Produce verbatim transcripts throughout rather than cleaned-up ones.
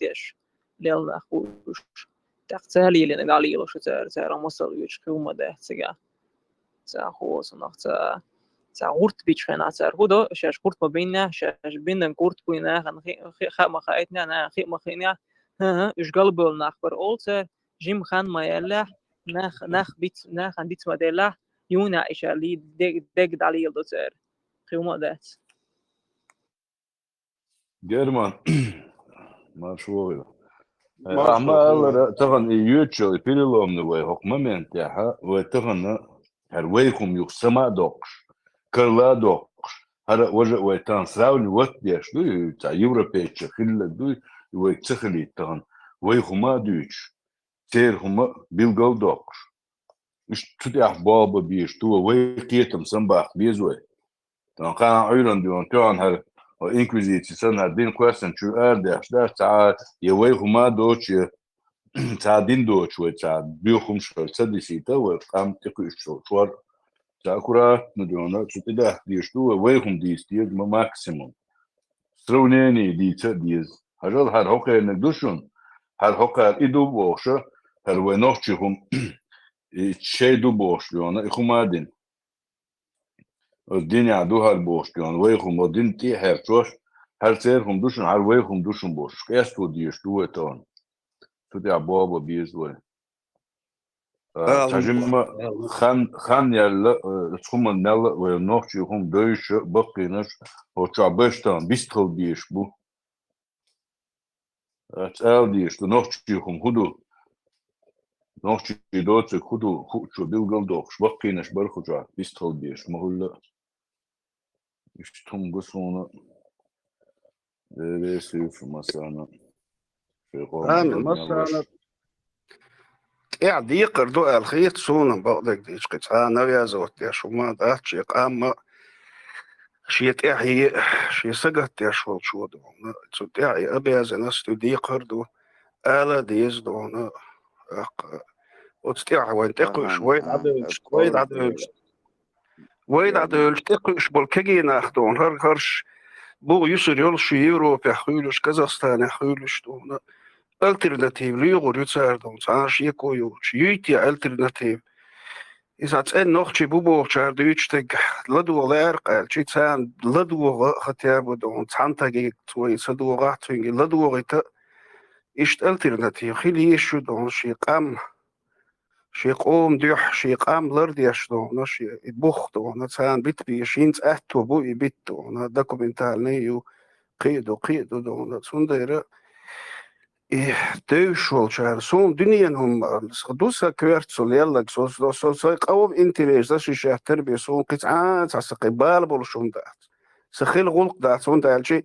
деш лелла нах бу уьш. ТӀаккха ца лелийна дӀалелаш цара, цара масал йоьдуш хилма дац цигахь. Ца хозанах, ца, ца гӀурт бича хенахь цара хӀун до, шаьш гӀурт ма биннехь, шаьш биннан гӀурт буй нахана хи-, хи-, хаа ма хаийтинехь, нахана хи-, ма хиънехь, хӀан-хӀа, уьш галбевлла нах бара олу цара, жима хан ма яьллехь, нах, нах биц-, нахана диц ма деллехь, юна иша ли-, де-, дег дӀалело цара. Хилма дац. Герман, марш вогӀийла. Э, Марш ахьа ма вогӀийла. Аллара, тахана и йоьдучу, и переломный вай хӀокху моментехьа, вай тахана, хӀара вай хӀума юха сама а доккхуш, карла а доккхуш, хӀара а важа а вай тахана сравнивать деш дуй, цхьа европейчу хилларг дуй, и вайга ца хилийта тахана, вай хӀума а дуьйцуш, церан хӀума а билгал а доккхуш. Иштта цу тӀехь болх бан безаш ду вай, вай кхетам самабаккха беза вай. Тахана кхана Ӏуьйранна дуьйна, тахана хӀара инквизици санна хӀара дин кхоьссина чуьра арадаьхьаш дац, цхьа я вай хӀума а доцуш, я цхьа дин доцуш вай, цхьа боьха хӀумаш хӀара ца дисийта вай, къам тӀекхуьуш чӀор. Цхьа аккуратно дуьйна, цу тӀе дахка дезаш ду вай, вай хӀума дийца деза ма максимум. Сравнение дийца а деза. Хьажал, хӀара хӀокхерниг ду шуна, хӀара хӀокхара и ду бохуша, хӀара вай нохчий хӀума, и шай ду бохуш дуьйна, и хӀума а дина. Оцу динехь ду хӀара бохуш дуьйна, вай хӀума дина тӀе а хьерчош, хӀара церан хӀума ду шуна, хӀара вай хӀума ду шуна бохуш, къесто дезаш ду вай тахана. Цу тӀехь болх бан беза вай. А, Ала, цхьа жимма ала. Хан, хан яьлла, а, цхьа хӀума мелла а вай нохчий хӀума девза баккхийнаш, хӀокху чохь беш тахана бистхила безаш бу. Ала дезаш ду, нохчий хӀума хӀун ду? Нохчий доцург хӀун ду? Хууш, билгал а доккхуш, баккхийнаш бара хӀокху чохь, бистхила безаш, ма хӀуьлла а. Иштта хӀума го суна, Деле суьйфу масана, шайн къоман Амин, масана. ТӀехь декхар ду аьлла хета суна, бакъдерг дийцича, кхин цхьа а навязывать деш хӀума дац, шен къам а, шен тӀаьхье а, шен сагатдеш волчо а дуьйна, цу тӀехь и обязанность ду, декхар ду, ала а деза дуьйна, тӀаккха оцу тӀехь вайн тӀекхуьуш, Ага, вай ага, дӀадевлча, вай аккорд дӀадевлча, вай дӀадевлча, тӀекхуьуш болу кегий нах дуьйна, хӀара, хӀорш буха юьсур йолуш ю Европехь хуьлуш, Казахстанехь хуьлуш дуьйна. Альтернатива лоьхур ю цара дуьйна, цхьана а шеко йоцуш. Юй те альтернатива? Иза цӀена нохчий бу бохучара дуьйцу стеган ладогӀа лаьара-кх аьлча, царна ладогӀа хотя бы дуьйна, цхьана стаге цо и ца догӀахь, цуьнга и ладогӀийта, иштта альтернатива хила йиш ю дуьйна, шен къам, шен къоман дуьхьа, шен къам лардеш дуьйна, шен и бух дуьйна, царна бита безаш, хӀинца аьтто бу и бита дуьйна, документальный ю, кхин а ду, кхин а ду дуьйна. Цундела и девзаш волчара, суна дуьненан хӀума ма-аллара, ду сан коьрта со лелларг, со, со, со, сайн къоман интерес защищать дар бен, суна кхин цхьа а, цхьа сан кхин бала болуш хӀума дац. Сан хила гӀуллакх дац, хӀунда аьлча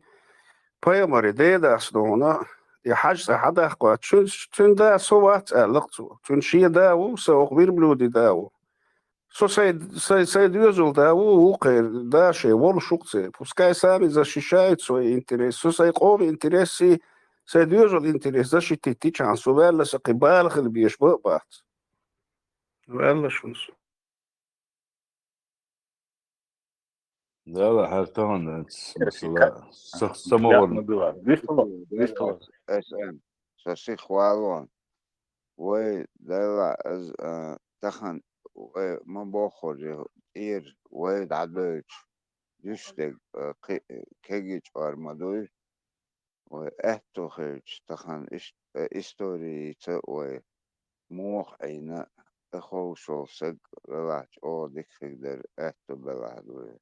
пайхамаран ден дас дуьйна, и Хьаьжа цӀа хьадаккха вац, цуьнан, цуьнан да со вац аьлла-кх цо. Цуьнан шен да ву, сан оха верблюдий да ву. Со сайн, сайн, сайн доьзалан да ву, вукхеран да шайн волуш ву-кх церан. Пускай сами защищают свои интересы. Со сайн къоман интерессий, сайн доьзалан интерес защитить дичахьана, со ваьлла сан кхин бала хила безаш бан а бац. Ваьлла шуна со. Дала хьара тахана, масала, са, са ма вара. Вистхила, вистхила. Эс эм, со сиха валон. Вай, Дала, аз, а, тахана, вай ма боххур, тӀера, вай дӀадоьлчу, дуьсдерг, а, кхи-, кегий чкъор ма дуй. Вай аьтто хилча, тахана ис-, э, историйца вай муха Ӏийна, тӀе ховшал саг велахь чӀогӀа дика хир дара, аьтто белахь ду вай.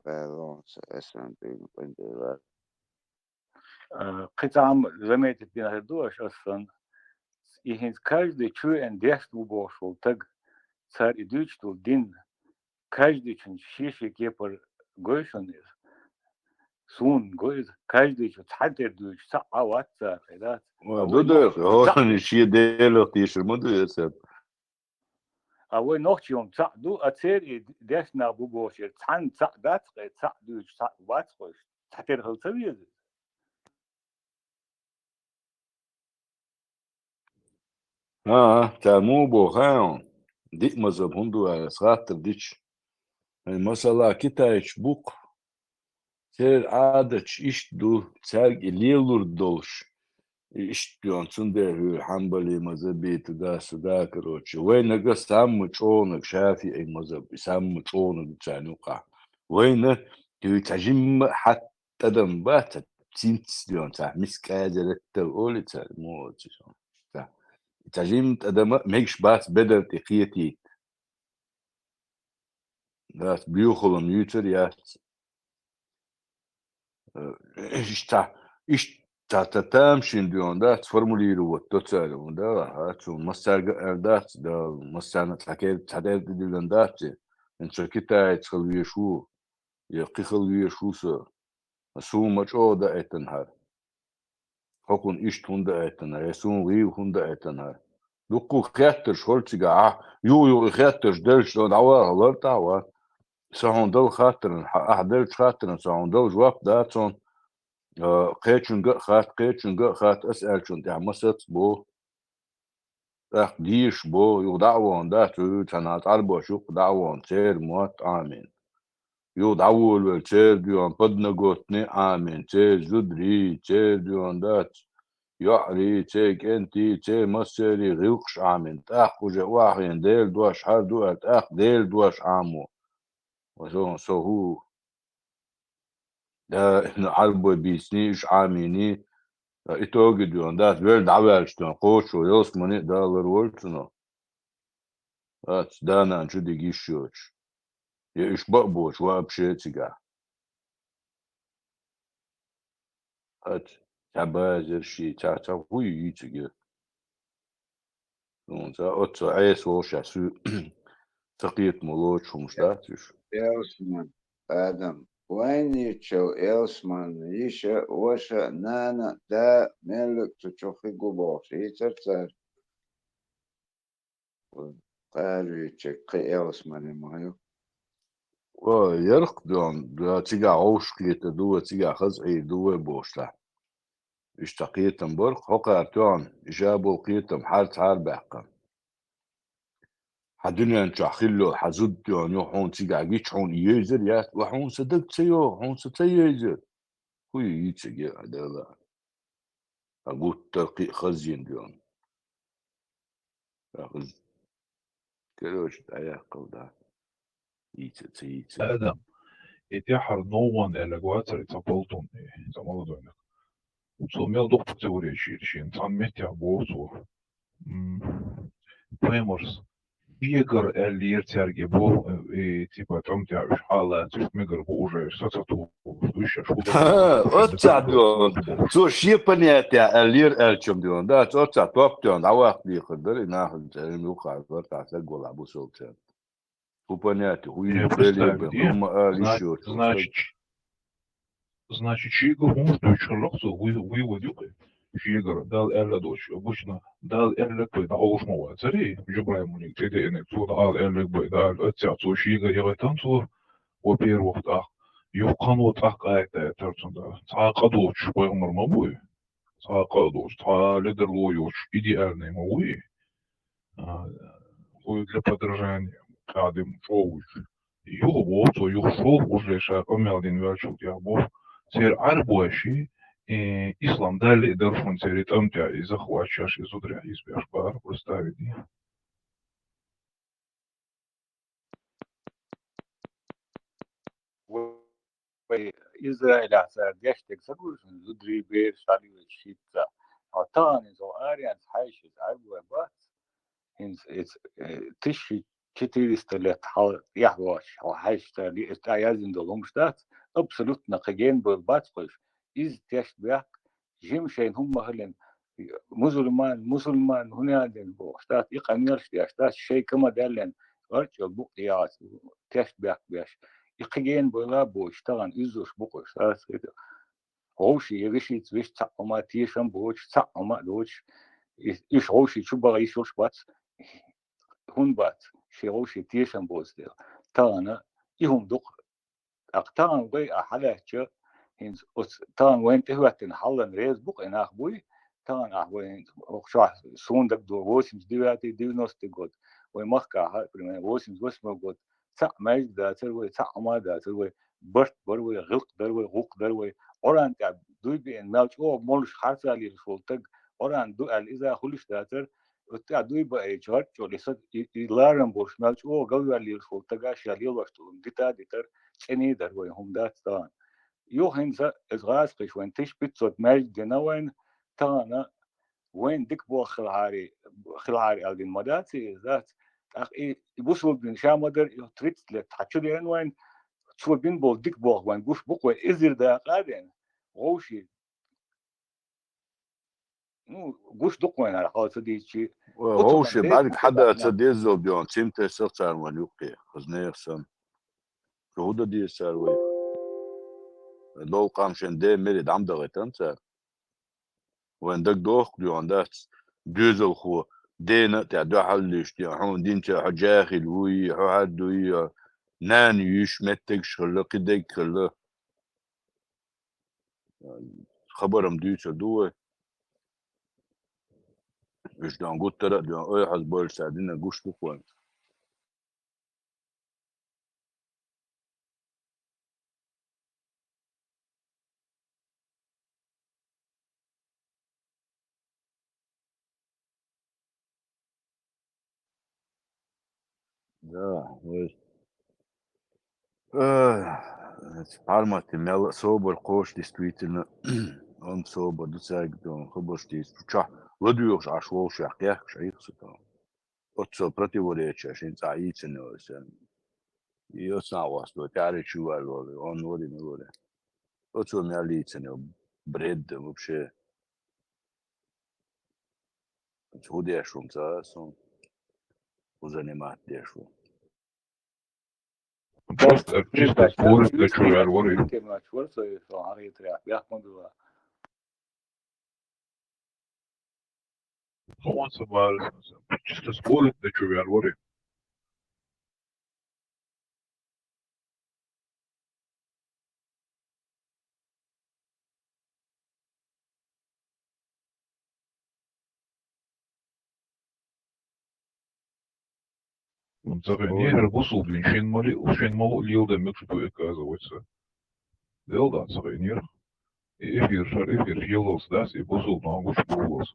Валлахьи, аса эсан тӀе къинтӀера ваьлла. Э, кхин цхьа хӀума заметить дина хир ду аша аса санна. И хӀинца каждый чуьйан дешна ву бохуш волу таг, цара и дуьйцуш долу дин, каждыйчун шен-шен кепара гой шуна иза? Суна гой иза. Каждыйчу цхьатерра дуьйцуш цхьаъ а вац цара, хӀай дац? Ва, а ду вай дойла, нохчий хӀокхуьнан шен Делах тешар ма ду иза. А вай нохчий хӀума цхьаъ ду, а церан и дешна нах бу бохучеран цхьанна цхьаъ дац, хӀай цхьаъ дуьйцуш цхьаъ вац хӀой, цхьатерра хила ца веза иза? ХӀан-хӀа, цара муха боху, хьан? Диъ мазхӀаб хӀунда ву аьлла, аса хаттар дича. Хьайн масала китайчу бу-кх. Церан Ӏадаташ иштта ду, цаьрга и лелур долуш, и иштта доьгӀна, цундела хӀара хьанбали мазхӀаби туда-сюда, короче. Вайнага самма чӀогӀанаг шафиӀий мазхӀаб, и самма чӀогӀанаг царна юкъахь. Вайна, и цхьа жимма а хьатта тӀадам бац, цхьа цинцаца доьгӀна, цхьа мискъазараттал олий цара, мо оцу шун. Цхьа, цхьа жимма тӀадам а мегаш бац бедар тӀе кхетийта. Дац, боьхалла ма юьйцур яц. Э, иштта, иштта ца тамашийна доьгӀна дац, формулировать до цара, да, а, цунна массаьрга а аьлла дац, да, массарна цхьа кер-, цхьа дерг диллина дац, хӀинца со китаец хила везаш ву, я кхин хила везаш ву со. Суна ма чӀогӀа даийтина хӀара. Хьо кхунна иштта хӀунда даийтина, я суна гӀийла хӀунда даийтина хӀара? Дуккха хеттарш хуьлу цигахь, юха-юха и хеттарш делча, со дӀавахалара тӀаккха. Со хьуна дала хаттарна, хьа-, ахьа делча хаттарна, со хьуна дала жоп да цунна. А, кхечуьнга а хатта, кхечуьнга а хатта, ас аьллачунна тӀехь масац бо. ТӀаккха дийш бо, юха дӀа а вахана дац, уьй, цхьана Ӏарбош юккъе дӀа а вахана, церан мотт Ӏамийна. Юха дӀаволавелла, церан доьгӀна подноготный Ӏамийна, церан зударий, церан доьгӀна дац, йоӀарий, церан кӀентий, церан массарий гӀиллакхаш Ӏамийна. ТӀаккха уже охьахиъна Делан дош хӀара ду аьлла, тӀаккха Делан дош Ӏамо. Ва со, со хӀу Да, Ӏарбой бийциний, уьш Ӏамийний, итоге доьгӀна дац, вер дӀаваьлча доьгӀна, кхочуш ялсамани а Дала ларвойла цунах. Дац, да-нана чу дигиш йоцуш. Я уьш баа боцуш, вообще цигахь. Дац, цхьа базар ший, цхьа, цхьа хӀу йийциг я. Суна ца оццо Ӏеса волуш а суьйра ца кхетамо лоцуш хӀумаш дац уьш. Ялсамани, Адам, вайнийчул ялсамани йиша, ваша, нана, да, меллиг цу чу хи гу бохуш йийцар цара. Кхаьрвийча кхин ялсамани ма ю. Ва, ярх доьгӀна, да, цигахь гӀовш кхета ду вай, цигахь хаза Ӏийр ду вай бохуш дац. Иштта кхетам бар, хӀокхара тоьхна, и жабол кхетам хьарца хьарбаьккхина. Хьан дуьнен чохь хилла йолу хьан зуда тоьхна ю, хьуна цигахь гича хьуна и йевзар яц, ва хьуна сан даг ца йогӀу, хьуна сан ца йевзар. ХӀу йийциг я, Дала? Хьан гуттар кхин а хазйина доьхна. Короче, дӀаяьккхал, да. Йийца, ца йийца. Адам, и тӀаьхьара нован аьлларг вацара, и цхьа полтун, и цхьа молодойниг. Цо мел дукха противоречиеш шена цхьана меттехь боху цо. М, Паймарс, шегара аьллера цаьрга боху, и, типа, тӀамтех уьш хьалацуьйтуш мегар бу уже, саца тухуш, уьш шу. Ха, оццахь доьхна. Цо шен понятие аьллера аьллачун доьхна. Да, цо оццахь топ тоьхна, дӀаваккха дехар дара, и нахана церан юккъахь вара, тӀаккха саг валахь бу совцерна. ХӀу понятие, хӀу Э, йийца, представь, Деле бен, де? Хьума ала йиш Зна-, йоцу значит, стаг. Значит, шегара хӀумаш дуьйцуш хилла-кх цо, вуй, вуй ву дукха. Шегара, Дала аьлла а доцуш, обычно, Дала аьлларг бен дӀахьовш ма вацара, Жабраил-малик тӀедеанарг, цо Дала аьлларг бен, Дала аьлла, оццахь цо шегара яхийтина цо, во-первых, тӀаккха. Юха кхано тӀаккха къайта тара цунна Дала. Цхьа а къа доцуш пайхамар ма буй. Цхьа а къа а доцуш, цхьа а ледарло йоцуш, идеальный ма вуй. А, хӀу для подражания, къаьдина чӀогӀа вуьйцуш. Юха боху цо, юха шолгӀа уже ша къамел дина ваьллачул тӀехьа боху, церан Ӏарбойши, э, ислам далле а дара шуна церан тӀам тӀехь и захватчаш, и зударий хьийзабеш бара, представить де. Вай Израилехь цара деш дерг ца гуш, зударий, бераш дӀадоьдуш хӀинца. Хьо тахана иза хьо аренца хьаьжча, иза Ӏарбой бац. ХӀинца иза, э, тысяча четыреста лет хьала тӀехь воцуш, хьо хьаьжча, цара ле-, тӀе яздина долу хӀумаш дац, абсолютно кхин генабевлла бац кхуьш. Иза тешнабехк, жима шайна хӀумма хилина, мусульман, мусульман, хӀун яздина бохуш дац, и къамелаш деш дац, шайн кӀама даьллина, гӀарчӀ йолу букъ тӀе яхьаш, тешнабехк беш. И кхин генабевлла а боцуш, тахана уьззуш бу кхуьш, дац, хӀовший я вешица вешан цхьаъ хӀума тешам боцуш, цхьаъ хӀума а доцуш, и, уьш вовший чу баха йиш йолуш бац, хӀунда бац, шен вовший тешам боцу дела. Тахана и хӀума ду-кх. ТӀаккха тахана вай а хьалаьцча, хӀинца оцу тахана вайна тӀехӀоьттина хьаллан реза бу-кх и нах буй, тахана ахь вай хӀинца хӀокху чохь суна дагадогӀу восемьдесят девятый, девяностый год, вай махкахь, примерно, восемьдесят восьмой год, цхьаъ маьждиг дацара вай, цхьаъ хӀума дацара вай, барт бар вай, гӀиллакх дар вай, гӀулакх дар вай. Къуръан тӀехь дуй биъна, мел чӀогӀа молуш, харцахьа лелаш волу стаг, Къуръан ду аьлла, иза хуьлуш дацара, оцу тӀехь дуй баийча, гӀарчӀо лиса, и, и ларам болуш, мел чӀогӀа галваьлла лелаш волу стага ша лелош долу хӀума дита а дитара, цӀена а дара вайн хӀума дац тахана. Юха хӀинца иза гӀазкхиш вайн тысяча пятьсот маьждиг дина вайна, тахана вайн дика болх хилахьари, хилахьари аьлла дина ма дац иза, дац. ТӀаккха и, и бусулба дин ша ма дара, и тридцать лет хьан чу деана вайн, цо бина болу дика болх вайн гуш бу-кх вай, эзар дакъа а деана, вовший. Ну, гуш ду-кх вайн хӀара хьо ца дийцчи. Ой, оцу вовший бӀаьрг хьада ца деззал бен, цим тесах цара вайн юккъе, хаза нехан санна. Шу хӀун дан деза цара вайх? Долу къам шен ден мери дӀа ма дахийтан цара. Вайн дагадохку дуьйхьа дац, доьзалхо, дена а тӀехь дуьхьал луьйш, хьуна динчу хьо жаьхил вуй, хьо хьад дуй, нана юьйш меттигаш хилла, кхидерг хилла. Хабар-м дуьйцур ду вай. Уьш дуьйхьа гуттара а дуьйхьа, ой, хьаза бойла, ца дина гуш ду-кх вайн. Да, вай. Э, Пармати мел а собар кхочуш, действительно, он собар ду цаьрга, хабарш дийца. Чохь ладоьгӀуш Ӏаш волуш, яхь кхехкаш Ӏийха со тахана. Оццо противоречия шен цӀа йийцина йолу сан. И оцу нахьосту тӀаьхьарий чу ваьлла волу, он вари, ма вари. Оцо мел йийцина йолу бред вообще. ХӀун деш ву ца суна? ХӀун занимать деш ву? Просто чисто спорить дечу вер вари. Чисто спорить дечу вер вари. Ца хӀун, нехьара бусулба дин шен мали, шен малу лелдан мегаш ду, оказывается. Делла дац, ца хӀун, нехьара. И эфир, шар эфир, елалц дац, и бусулба дин гуш болалц.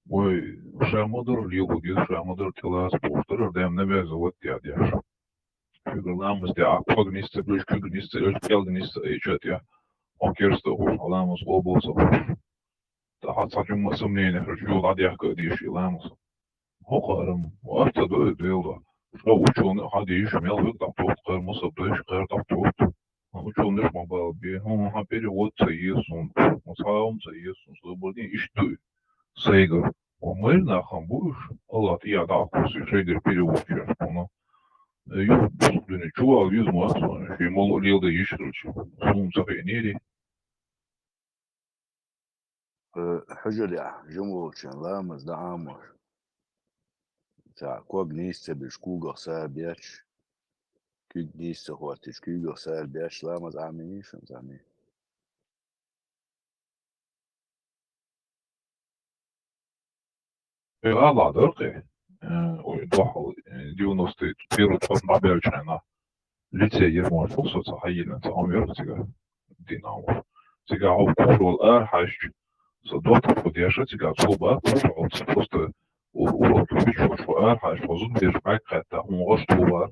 Вай, ша ма-дарра лело деза, ша ма-дарра тӀелаца бохуш дара, дайна навязывать деш. Шуьга ламаз де, а ког нисса, беш куьг нисса, эш кӀелг нисса, эча тӀе. Хьо керста а хуш, хьо ламаз къобал ца хуш. Тахьа цхьа жимма сомнение хьуш, юха дӀадехка а дийш и ламаз. ХӀокхарам, вац ца дой, Делла. Ша учёный а хьан дийш, мел век дӀатоху, кхара масаб дайш, кхара дӀатоху. Хьан учёныш ма бала бе, хьуна хьан перевод ца еза суна, хьуна цхьа а хӀума ца еза суна, собар дин иштта дуй. Сайгара. Ва майра нахам бу уьш, Аллах тӀехь дӀа а кхуссий, шайгара перевод чеш хьуна. Э, юха бусулба дина чувал юза ма аса, шен молу а лелдан йиш хилча, суна ца хиънери. Э, хьуьжарехь, жима волчун ламаз дан Ӏамош. Ца ког нийса ца беш, куьйгах сагӀа беш, куьйг нийса ца хӀоттийча, куьйгах сагӀа беш, ламаз Ӏамийша, Ӏамий. Э, Аллах дара кхе. Э, ой, дуьхьал, э, девяносто первый тӀом дӀабаьллачу хенахь, лицей ермаш ву со, ца хьайиллина, ца хьо верх цига, дин Ӏамор. Цига хьо кхур волу ара хьаьжча, со доттагӀа деша, цига цо баха, кхур хьо, ца просто ур-, урок ду бичуш, хьо ара хьаьжча, хьо зудбераш бӀаьг кхетта, хьуна гӀаш тулар.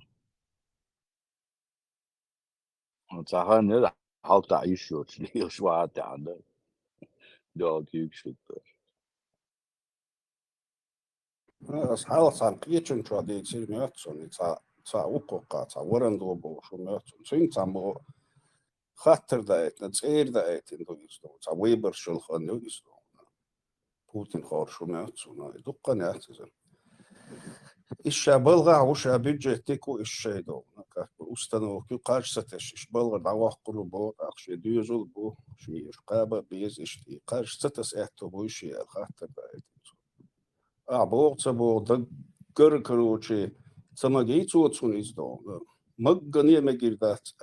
Цхьа хан яра, хьалта йиш йоцуш, лелаш ваха тӀехьа дан. ДоьгӀал куьйгаш хӀиттош. Ас хьалха цхьана кхечун чохь дийцира моьтту суна, и цхьа, цхьа укхукха, цхьа варан ду бохуш моьтту суна. Цуьнга цхьаммо хаттар даийтина, цӀера даийтина ду иза ду. Цхьа выборщалхана ю иза ду. Путин хоржуш ву моьтту суна, и дуккха яц иза. Иша балгӀахь ву ша бюджет дика ву иша шайн долу. Как бы установка ю, кхаж ца тесча, иша балгӀара дӀавоккхур ву боху, тӀаккха шен доьзал бу, шен иша кхаба а беза иштта, и кхаж ца таса аьтто буй шен аьлла хаттар даийтина цо. Ахьа боху ца боху, даггара, короче, ца магийцо цунна иза долу. Маггане а мегар дац.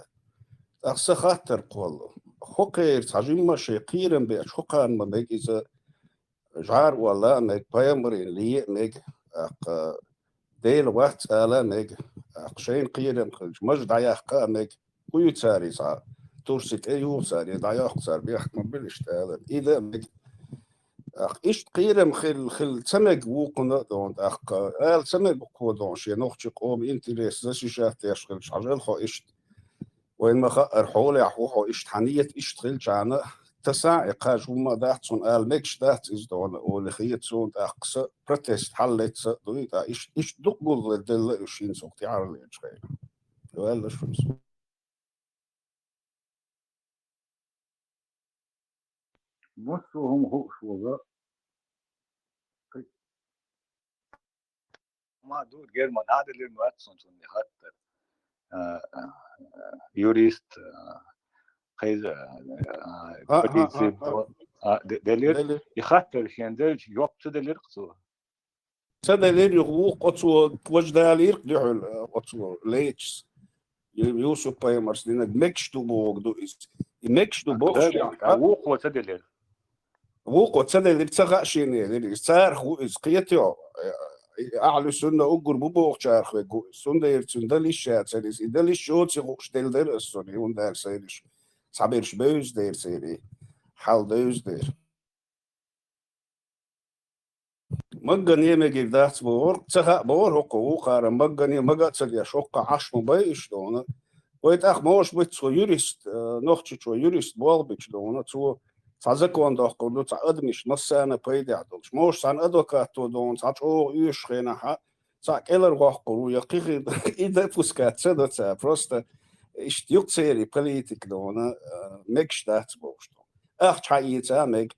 ТӀаккха сан хаттар кхоллу. ХӀокхеран цхьа жимма шайн кхерам беача, хӀокхарна ма мега иза, жӀар олла а мега, пайхамарийн ле а мега, тӀаккха Дела вац ала а мега, тӀаккха шайна кхерам хилча, маж дӀаяккха а мега. Кхуьй цара иза, турси тӀе юха цара, дӀайоккху цара, бехк ма била иштта алар. И дан мега. ТӀаккха иштта кхерам хила, хила ца мега вукхунна а дона, тӀаккха ала ца мега кхо дона, шен нохчи къоман интерес защищать деш хилча, хьажал хьо иштта. Вайн ма хаъара хьолехь ву хьо иштта, хьан нийят иштта хилчахьана, таса а кхаж хӀумма а дац, цунна ала мегаш дац иза дона, олий хета суна, тӀаккха сан протест хьаллаьцна а дуй, тӀаккха иштта, иштта дукха гуллалц делла уьш хӀинца хӀокху тӀаьхьарлечу хенахь. Ваьлла шуна со. Массо а хӀума хууш вара. Ма ду, Герман, хьан делира ма аьлла суна цунна хаттар. А, а, юрист, а, кхайза, а, а, а, полици, а, а, а, а, де-, делира. Делира. И хаттар шен делча, жоп ца делира цо. Ца делира юха вукху оцо, важа далийра-кх дуьхьал, оцо лечис. Ю-, Юсуп пайхамарс динарг мегаш ду бохург ду иза. И мегаш ду бохуш, да, да, вукхо ца делира. Вукхо ца делира, ца хаьа шена элира иза. Царах ву иза, кхетий хьо? Ахьлу сунна уггар бу бохучарах верг ву иза. Цундела цуьнан дала йиш яцара иза. И дала йиш йоций хууш делла дара аса цунна, и хӀунда аьлча сайраш. Цхьаберш бевза дера церан. Хьал девза дера. Маггане мегар дац бохура, ца хаьа бохура хӀокхо вукхара, маггане мага а ца деш, хӀокхо Ӏаш ма бай уьш дона. Вай тӀаккха, может быть, цо юрист, э, Нохчийчоь юрист болх бича дона, цо цхьа закон доккхур ду, цхьа адамашна массарна пайдехь долуш. Может, цхьана адвокато дона, цхьа чӀогӀа оьшуш хенахь, цхьаъ кӀелхьарвоккхур ву, я кхин хир ду, и допускать ца до цара. Просто иштта ю-кх церан политика дона, э, мегаш дац бохуш дона. Ахча хьаэца а мега,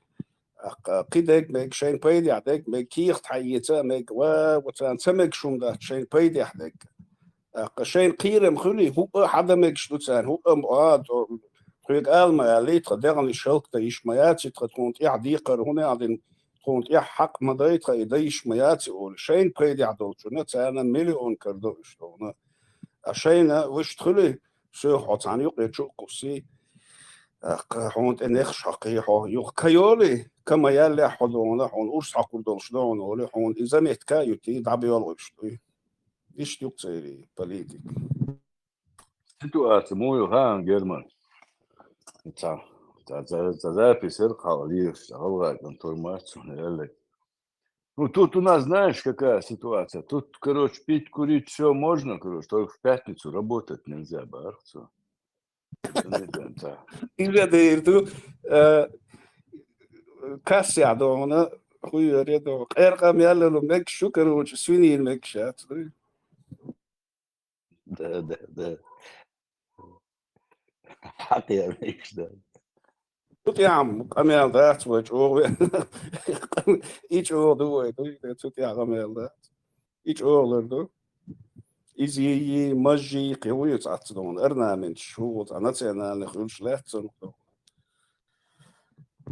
тӀаккха кхин дерг мега, шайна пайдехь дерг мега, кехат хьаэца а мега, ва, ва царна ца мегаш хӀума дац, шайна пайдехь дерг. ТӀаккха шайна кхерам хуьлий, хӀуъа а хьан дан мегаш ду царна, хӀуъа а, а, тхо-, тхоьга ала ма аьллий тхан, дегӀана иша хӀаллакдан йиш ма яций тхан, тхуна тӀехь декхар хӀунда аьлла дина, тхуна тӀехь хьакъ ма дай тхан, и дан йиш ма яций олий. Шайна пайдехь долчунна царна миллион карадо уьш дона. А шайна вуьшта хуьлий, соьх хьо цхьана юкъе чу а кхуссий, тӀаккха хьуна тӀе нехаш хьокхий хьо, юха ка йолий, ка ма яллехь хьо дона, хьуна урс хьокхур долуш дона олий, хьуна и заметка а ютий, дӀабоьлхуьйтуш дуй. Иштта ю-кх церан политика. Ситуация муха ю хаьа, Герман? Ца, ца, ца, ца запись яра хьалха лелаш, ца гӀалгӀай кӀант тур мац цунна аьлларг. Ну, тут у нас, знаешь, какая ситуация? Тут, короче, пить, курить, все можно, короче, только в пятницу работать нельзя, бахарх цо. Иза дер ду, э, кассехь дона, хуьйре дона. Къеркъа мел лело мегаш ю, короче, свинина мегаш яц. Да, да, да. Хьакъ ян иштта. Цу тӀехь-м къамел дац вай чӀогӀа ве-, и чӀогӀа ду вай, ду, цу тӀехь къамел дац. И чӀогӀалур ду. Иза йий, маж йий, кхин вуй цхьацца дона, орнаменташ, хӀугӀу цхьа национальный хуьлуш лаьцна дона.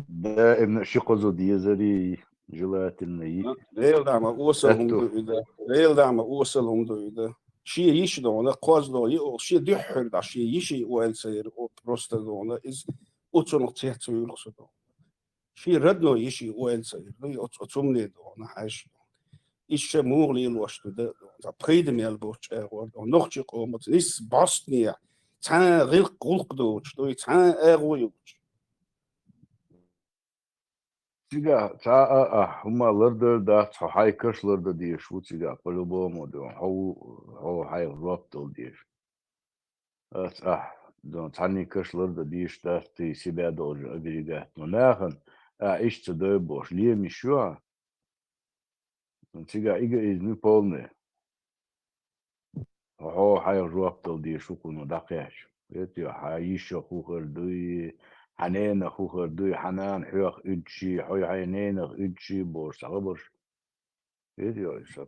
Даимна ши кхозу дезарий, желательно йиъ. Делан дама осал хӀума ду и дан. Делан дама осал хӀума ду и дан. Шен йиш дона, кхозлагӀа йиъ, шен дуьххьара дӀа шен йиший ойла ца яр, о, просто дона, иза оцунах цецвуьйлу со дона. Шен родной йиший ойла ца яр, ну, оц-, оцу хӀумане дона, хьаьжча дона. Иза ша муха лелош ду дан, дона, цхьа пайда мел боцу чӀагӀор дона. Нохчийн къомаца, нисса бӀостанехьа, цхьа гӀиллакх-гӀуллакх доцуш, дуй, цхьа агӀо йоцуш. Цигахь цхьа а, а, хӀума лардар дац, хьо хьайн каш лардан дезаш ву цигахь, по-любому, дона, хьо ву, хьо хьайх жоп дала дезаш. Ас ахь, дона, цхьанний каш лардан дезаш дац, ты себя должен оберегать. Но нахана, а, иштта ца дой бохуш, лемаш ю хьан? Цигахь эгоизм ю полный. Хьо хьайх жоп дала дезаш ву кхуьнан дӀакхаьчча. Кхетий, хьан йишах хӀун хир дуй, хьан ненах хӀун хир дуй, хьан нана хьох уьдуш йий, хьо хьайн ненах уьдуш йий бохуш цхьа хабарш. Кхетий, аса.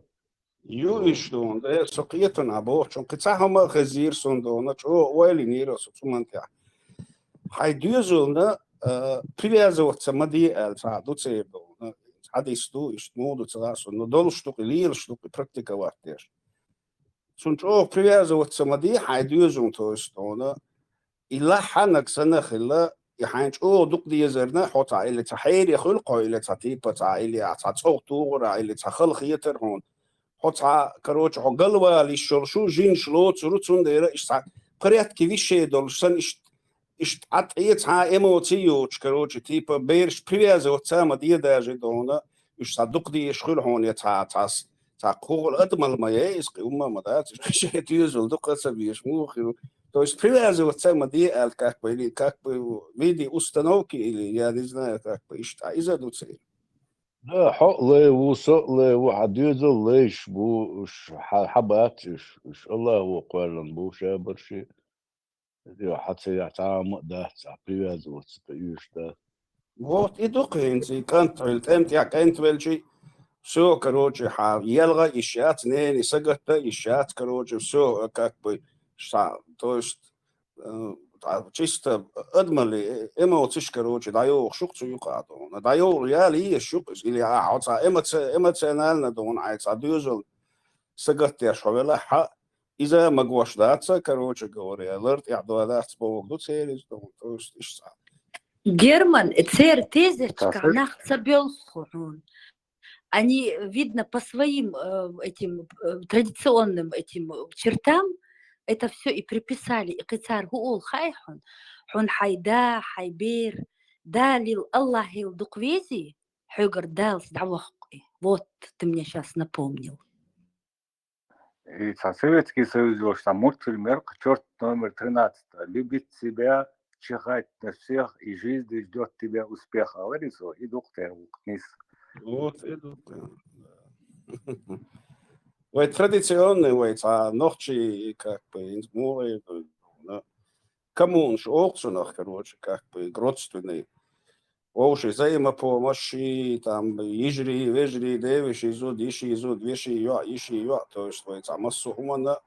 Ю иштта дона, э, со кхетанехь бохучунна, кхин цхьа хӀума а хезира суна дона, чӀогӀа ойла йинера аса цу хӀуманна тӀехь. Хьайн доьзална, э, привязываться ма де аьлла цхьа ду церан дона. Хьадис ду, иштта муха ду ца хаьа суна, но долуш ду-кх и, лелаш ду-кх и, практиковать деш. Цунна чӀогӀа привязываться ма де хьайн доьзална, то есть дона. И лахьаннаг санна хилла, и хьайна чӀогӀа дукха дезарна, хьо цхьа или цхьа хьере хуьлу кхо или цхьа типа цхьа или а цхьа цӀогӀа тухур а или цхьа хала хетар хьуна. Хьо цхьа, короче, хьо галвала йиш йолуш ву, жинаш лоцур ву, цундела иштта цхьа порядке вещей долуш санна, иштта, иштта Ӏа тӀе цхьа эмоци йоцуш, короче, типа, бераш привязываться ма де даже дона, уьш цхьа дукха дезаш хуьлу хьуна, я цхьа, цхьа, цхьа кхугӀал адамал ма яй иза, кхин хӀумма ма дац, уьш шайн доьзал дукха ца безаш, муха хир ву. То есть привязываться ма де аьлла, как бы, или как бы в виде установки, или я не знаю, как бы, иштта иза ду церан. Да, хьо а лай ву, со а лай ву, хьан доьзал лайш бу, уьш хьа-, хьан бац уьш, уьш Аллахо кхоьллина бу шабарши. Йо, хьан ца яхь цхьа а ма а дац, цхьа привязываться тӀе уьш дац. Вот и ду-кх хӀинца и кӀант велла, тӀем тӀехь кӀант велчи, всё, короче, хьан елха йиш яц, нени сагатта йиш яц, короче, всё, как бы, ша-, то есть, э, а, чисто адамалли, э, эмоциш, короче, дӀайохуш ю-кх цу юкъа дона. ДӀайохуш яла езаш ю-кх иза, или а, хьо цхьа эмоци-, эмоционально дона, хьайн цхьа доьзал сагатдеш хьо велахь, хьан иза магош дац, короче говоря, лар тӀехь дола дац бохург ду церан иза дона, то есть иштта. Герман, церан тезетчкахь нах ца боьлху хьуна. Они, видно, по своим, э, этим, э, традиционным этим, э, чертам это всё и приписали, и кхин цара хӀун олу хаьий хьуна? Хьуна хьайн да, хьайн бер, Далил, Аллахьил дукха везий, хьоьгара Далас дӀавохку и. Вот ты мне щас напомнил. И цхьа Советский Союз йолуш цхьа мультфильм яра-кх, чёрт номер тринадцать, любить себя, чихать на всех, и жизнь ждёт тебя успех, алари со, и ду-кх тера ву-кх нис. Вот и ду-кх. Вай традиционный, вай цхьа нохчий, как бы, хӀинца муха ду, коммунаш олу цунах, короче, как бы, родственный. Вовшийн взаимопомощь, там, йижарий, вежарий, девеший зуда, йиший зуда, веший йоӀ, йиший йоӀ, то есть вай цхьа массо а хӀуманна,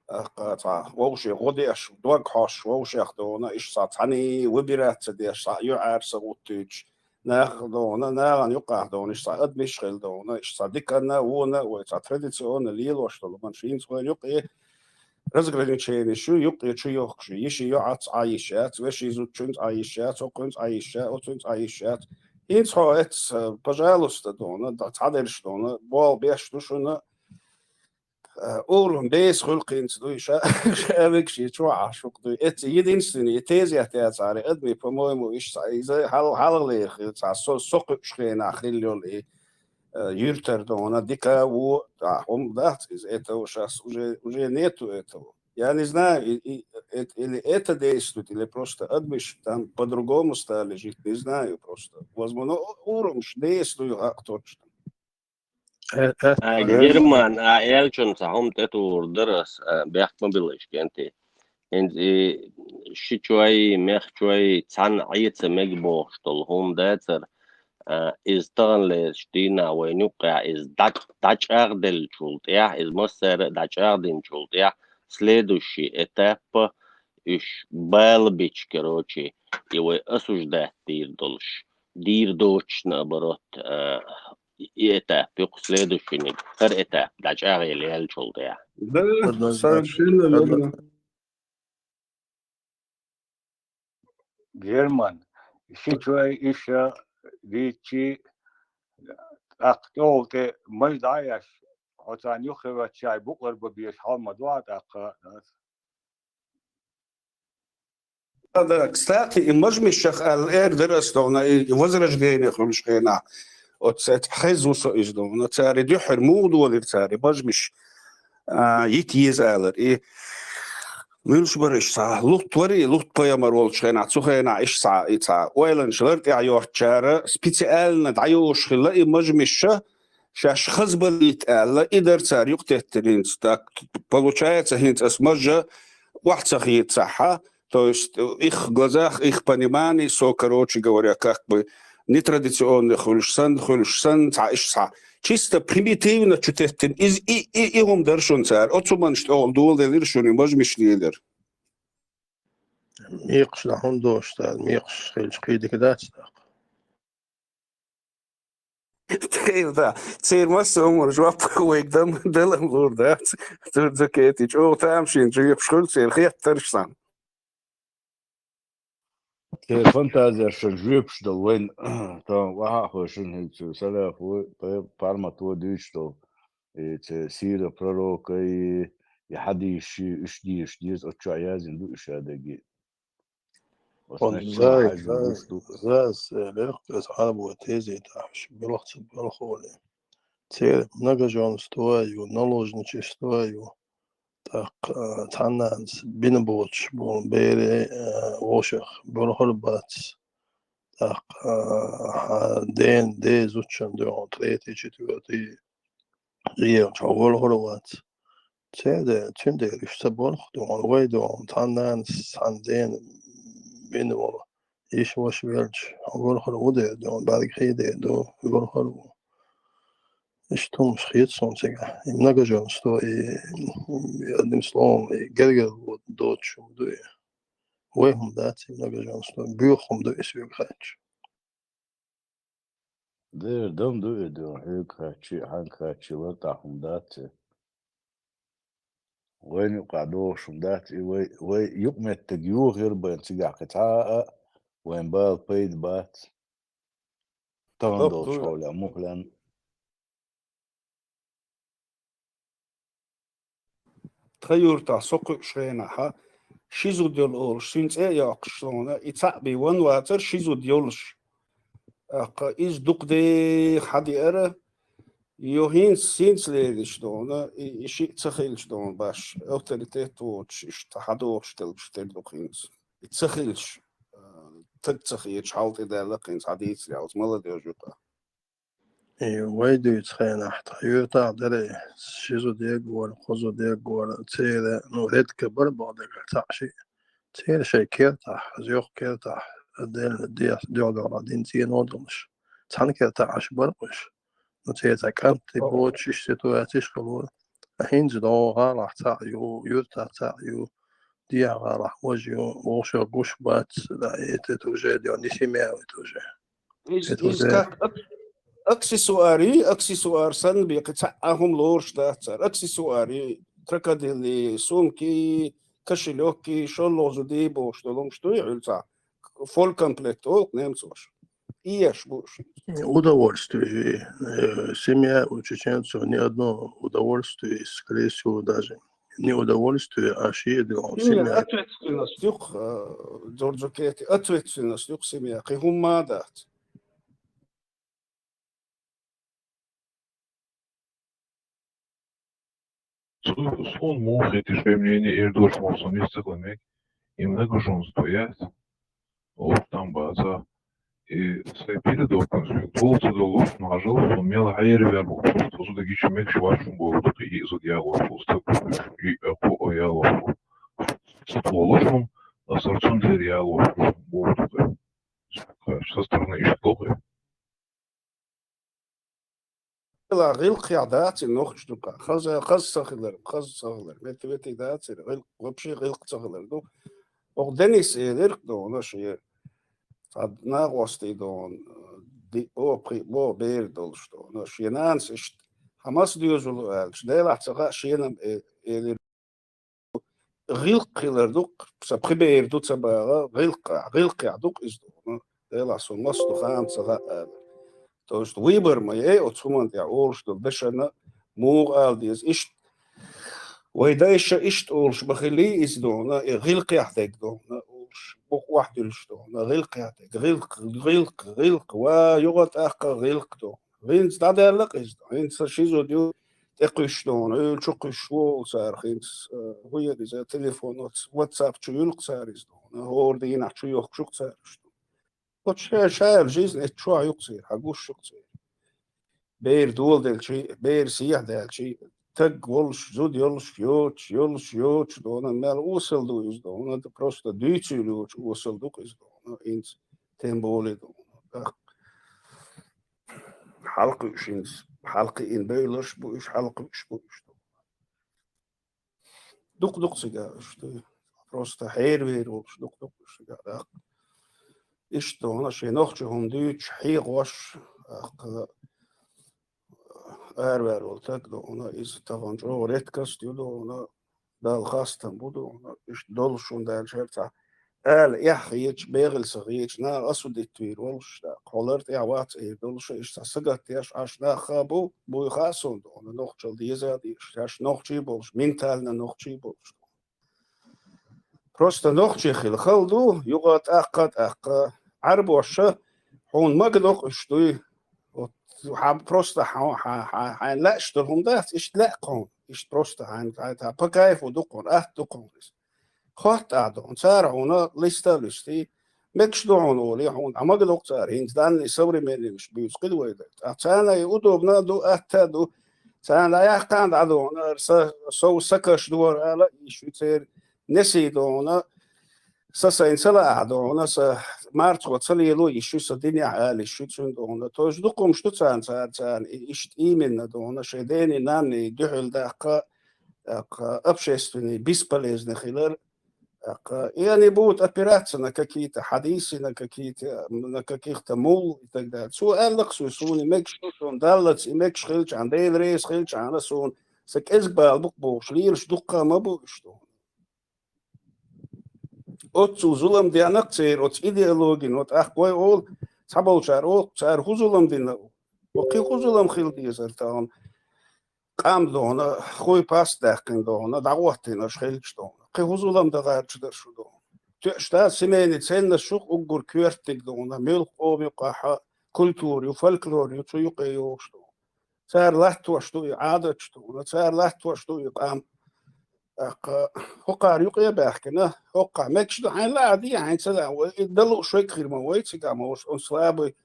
а, кха-, цхьа вовшийн гӀо деш, дог хьош, вовшех дона, иштта цхьа цхьаьний выбираться деш, цхьа юьхьӀаьрса гӀуттуьйтуш, нахах дона, нахана юкъахь дона, иштта цхьа адамаш хила дона, иштта цхьа диканна, вона, вай цхьа традиционно лелош долу, хӀинца вайн юкъе разграниченеш ю, юккъе чу йохкуш ю. Йиши йоӀаца Ӏа йиш яц, веши зудчуьнца Ӏа йиш яц, хӀокхуьнца Ӏа йиш яц, оцуьнца Ӏа йиш яц. ХӀинца хьо эццахь, пожалуйста, дона, цхьадерш дона, болх беш ду шуна, э, урам беса хуьлу хӀинца дуй ша, ша вегаш чохь Ӏаш хӀокху дуй. Эццахь единственный, и тезет яцара, адми, по-моему, иштта иза хьал-, хьалхалера хила цхьа со, со кхуьуш хенахь хилла йолу и, э, юьртара дона, дика ву, а, хӀума дац иза, этого щас уже, уже нету этого. Я не знаю, и, и, эт-, или это действует, или просто адмиш там по-другому стали жить, не знаю просто. Возможно, у-, урамаш действует, а, точно. Э, э, А, э. Герман, а, аьллачунна цхьа хӀума тӀетухур дара ас, а, бехк ма билла иш кӀентий. ХӀинца и ши чой, мех чой, цхьаьна Ӏеца мега бохуш долу хӀума дацара, а, иза таханлерчу дийнахь вайна юккъехь иза дӀа-, дӀачӀагӀделлачул тӀаьхьа, иза массара а дӀачӀагӀдинчул тӀаьхьа, следующий этап, уьш бала бича, короче, и вай осуждать дийр долуш, дийр доцуш, наоборот, а, и этап, юкъа следующий, хӀара этап дӀачӀагӀъелла яьллачул тӀаьхьа. Да, однозначно, совершенно верно. Герман, ши чой иша дийчи, тӀаккха тӀехула тӀе маж дӀа а еш, хьо царна юххе ваьчча, букъар бан безаш хьал ма ду хьан тӀаккха, ас. Да, да, кстати, и мажмишшах аьлла эр дара ас догӀна, и возрождение хуьлуш хенахь. Оцу цаьрца хеза ву со иза догӀна. Цара и дуьххьара муха долира цара, и мажмиш, а, йита еза алара. И муьлш бара иштта цхьа лутт вара, и лутт пайхамар волчу хенахь, цу хенахь иштта цхьа, и цхьа ойланаш лар тӀехь йоцучара специально дӀайохуш хилла и мажмишша, шаьш хазбаллийта аьлла, и дара цара юкъатеттина хӀинца. Так, получается, хӀинца ас мажа охьа ца хецахьа, то есть, э, их глазах, их понимании, со, короче говоря, как бы нетрадиционный хуьлуш санна, хуьлуш санна, цхьа иштта цхьа. Чисто примитивно чу теттина. Из и, и, и хӀума дара шуна цара. Оцу хӀуманаш тӀехула доладелира шуна, и мажмиш лелира. Мекхаш нах хӀунда доцуш цара? Мекхаш хилча кхин дика дац тӀаккха. Тхайла, да. Церан массо а хӀуманна жоп вайга дам-, далам лур дац. Цуьнан ца кхетий, чӀогӀа тамашийна жоьпаш хуьлу церан, хеттарш санна. Церан фантазешна жоьпаш дала вайна, тахана вахьа а хойшина хӀинца Салафо, Пе-, Пармато дуьйцуш долу. И церан сира пророка, и и хьадийши, уьш дийш деза, оцу чохь яздина ду уьш а дерриге. Оцу Хьуна меттехь зай, хьаьжжина зай, гуш ду. зай, элира, аса Ӏарбо тезетахь, белхца белхоле. Церан многоженство ю, наложничество ю. ТӀаккха, а, цхьаннанас бина боцуш болу бере, а, вовшах белхар бац. ТӀаккха, а, хьан ден, ден зудчун дуьхьал третий, четвертый гӀелча хьо велхар вац. Церан, цуьнан дера уьш ца белхо ду хьуна, вай ду хьуна, цхьаннанас, цхьана дена бина волу йиша-ваша велча, хьо велхар ву дера ду хьуна, бӀаьргахь дера ду, велхар ву. Иштта хӀуманаш хета суна цигахь. И многоженство, и, и, одним словом, и гергарло доцуш хӀума ду и. Вай хӀума дац и многоженство, боьха хӀума ду и соьга хаьттича. Дера, дан ду и ду, хьоьга хаьттича а, хьанга хаьттича а, лартӀахь хӀума дац и. Вайна юкъахь догӀуш хӀума дац и, вай, вай юкъаметтиг юха хир бен цигахь кхин цхьа а, вайн бала пайда бац. Тахана долчу хьолехь мухлен. Тхан юьртахь со кхуьуш хенахь, ши зуда йолу олуш, шина цӀе а йоккхуш суна, и цхьаъ бен ван вацара ши зуда йолуш. ТӀаккха иза дукха де хьадеара, йо хӀинца, хӀинца лелаш дуна, и, и шиъ ца хилча дуна баш, авторитет воцуш, иштта хьадогӀуш делча тера ду хӀинца. И ца хилча, а, таг ца хеташ хьал тӀедаьлла хӀинца хьадийцар ялц, молодёжь юкъа. И вай дуьйцу хенахь тхан юьртахь дара, ши зуда егора, кхо зуда егора, церан, ну, редко бара боху дагахь цхьаъ шиъ. Церан шайн кертахь, зоьху кертахь, делла дехьа дуьхьал дина цӀено а долуш. Цхьана кертахь Ӏаш бара уьш. Ну, церан цхьа кӀант тӀе боцуш, иштта ситуацеш а хилла. ХӀинца догӀу гӀалахь цхьаъ ю, юьртахь цхьаъ ю, дехьа гӀалахь важа ю, вовшах гуш бац, да, это, это уже, да, не семья, это уже. Иза, это иза уже как ак-, аксессуар ю, аксессуар санна бен кхин цхьа а хӀума лоруш дац цара. Аксессуар ю, крокодилы, сумкы, кошелёкы, шолгӀа зуда бохуш долу хӀумаш дуй хьуьлу цхьа. Фолькомплект олу немцоша. И еш бу уьш. Удовольствие. Э, семья у чеченцев ни одно удовольствие, скорее всего, даже не удовольствие, а шея. Семья, семья. Ответственность юкъа, э, Джорджо Кетти, ответственность юкъа семья. Кхин хӀумма а дац. Цу-, суна муха хеташ вайн мнение эр долуш ма ву, со миска ца хила мега, и многоженство яц. Оцу там баца. И сайн передовканаш долу ца долуш, нажал, со мел хьервер бу, просто зуда гича мегаш вац шун боху, и зуда ягӀор фу стаг, и акхо ягӀор фу. Ца толуш хӀума, аса цундела ягӀор фу боху. Со стороны иштта кохе. Ла гӀилкхехь дац и нохча дукха. Хаза, хаза ца хилар, хаза ца хилар. Метта ветий дацара, гӀилкх, вообще гӀилкх ца хилар ду. Оха Денис элира дуна шен, цхьа нагӀостий дуна, ди-, бо, пхи-, бо бер долуш дуна. Шен нанас иштта, хьан маса доьзал ву аьлча, Делахь ца хаьа шена-м э-, элира. ГӀилкх хилар ду-кх, сан пхи бер ду ца баха, гӀилкхехь, гӀилкхехь ду-кх иза дуна. Делахь, со маса ду хаам ца хаьа аьлла. То есть выбор ма яй оцу хӀуманна тӀехь олуш долу дашана, муха ала деза. Иштта, вай дайша иштта олуш ма хилий иза дуна, и гӀилкхехь дерг дуна, олуш, букъ охьадуьллуш дуна, гӀилкхехь дерг, гӀилкх, гӀилкх, гӀилкх, ва, юха тӀаккха гӀилкх дуна. ХӀинца дӀадаьлла-кх иза, хӀинца сан ши зуда ю, тӀекхуьссуш дуна, ойла чу кхуьссуш волу цара хӀинца, э, хӀун яра иза, телефон, ватс-, ватсап чу юьллу-кх цара иза дуна, хӀора дийнахь чу йохкуш ю-кх цара уьш дуна. Оцу ша-, шайла жизнь эцчохь ю-кх церан, хьан гуш ю-кх церан. Бер доладелчий, бер сехьадаьлчий, таг волуш, зуда йолуш, йоцуш, йолуш, йоцуш дуна, мел осал ду иза дуна, просто дуьйцийла йоцуш осал ду-кх иза дуна, хӀинца тем более дуна. Хьалакхуьуш хӀинца, хьалакхиъна бевлларш а бу уьш, хьалакхуьуш бу уьш. Дукха-дукха цига уьш ду. Просто хьервер волуш дукха-дукха уьш цига даккха. Иштта дуна шен нохча хӀума дуьйцуш, хьехош, тӀаккха араваьр волу таг дуна, иза тахана чӀогӀа редкость ю дуна, Далла хастам бу дуна, иштта долуш хӀума даьлчара цхьа ала эхь хеташ, бегӀал ца хеташ, наха осудить вийр волуш, тӀаккха хьо лар тӀехь вац эр долуш, иштта сагатдеш Ӏаш нах а бу, буй хаьа суна дохуна, нохчалла деза а дезаш, шаьш нохчий болуш, ментально нохчий болуш. Просто нохчий хила хала ду, юха тӀаккха, тӀаккха. Ӏарбоша хьуна мага докъуш дуй. Вот, хьан просто хьан, хьан, хьан, хьайн лаьаш долу хӀума дац, иштта лаьа кхуна. Иштта просто хьайн, хьайн, хьайн, по кайфу ду кхуна, атта ду кхуна иза. Хоттахь ду, цара хьуна листа а луьстий, мегаш ду хьуна олий, хьуна, а мага докъу цара, хӀинца данный современный миш буьйцу кхидӀа вай дара. Ткъа царна и удобно а ду, атта а ду, царна дӀаяхкхьана дӀа ду хьуна, ара са, сов сакаш дора ала, и шу церан несий ду хьуна, са сайна ца лаахь ду хьуна, са марцо ца лело, и шу са динехь ала, и шу цуьнан ду хьуна. То есть дукха хӀумаш ду царна, цара, царна, и иштта именно ду хьуна, шайн дений, нанний дуьхьал даккха, тӀаккха общественный, бесполезный хилар, тӀаккха, и они будут опираться на какие-то хьадисы, на какие-то, на каких-то мул и так далее. Цо аьлла-кх суй, суна и мегаш ду, суна даллац, и мегаш хилчахьана, Дела реза хилчахьана, суна сан кӀезиг бала бу-кх бохуш, лелаш дуккха а ма бу уьш ду. Оццул зулам деана-кх церан оцу идеологина, вот тӀаккха вай олу, цхьаболчара олу, цара хӀун зулам дина? Ва кхин хӀун зулам хила дезара тахана? Къам ду хьуна, хуй пас даьккхина ду хьуна, дӀагӀоттийнарш хилча ду хьуна. Кхин хӀун зулам дан гӀерташ дара шу ду хьуна? Тоьаш дац, семейный ценносташ уггар коьртаниг ду хьуна, муьлхха къоман юкъахь культура ю, фольклор ю, цу юкъе йогӀуш ду хьуна. Цара латтош ду и Ӏадаташ ду хьуна, цара латтош ду и къам. ТӀаккха хӀокхара юкъе а баьхкина, хӀокхахь мегаш ду, хьайн лаа а де, хьайн ца лаа, вай и дан лууш верг хир ма вай цигахь, ма ваш он слабый,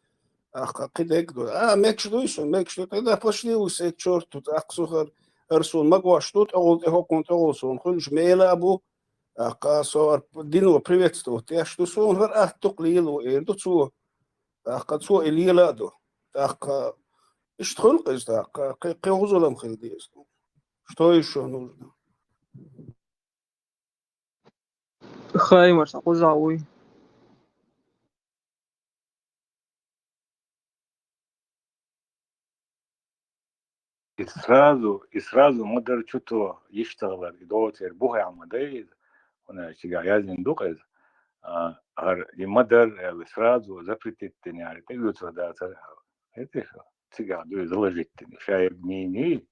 тӀаккха кхин дерг а ду. А, мегаш дуй суна, мегаш ду, тогда пошли вы все к чёрту, тӀаккха со хӀара, хӀара суна магош ду, тӀехула тӀе хӀокхунна тӀехула суна хуьлуш мела а бу, тӀаккха со хӀара дино приветствовать деш ду, суна хӀара атта ду-кх лело эр ду цо, тӀаккха цо и лела а ду. ТӀаккха иштта хуьлу-кх иза, тӀаккха кхин, кхин хӀун зулам хила деза. Что ещё нужно? Хаймар, сан кхузахь вуй. И сразу, и сразу ма дара чу то йиштагӀалар, и догӀу церан бухехь ма дай иза, хӀунда аьлча цигахь яздина ду-кх иза. А, хӀара и ма дара аьлла, сразу запретить дина, хӀара тӀеоьцур дацара аьлла. ХӀетий шу? Цигахь ду иза заложить дина. Ша ерг мийний,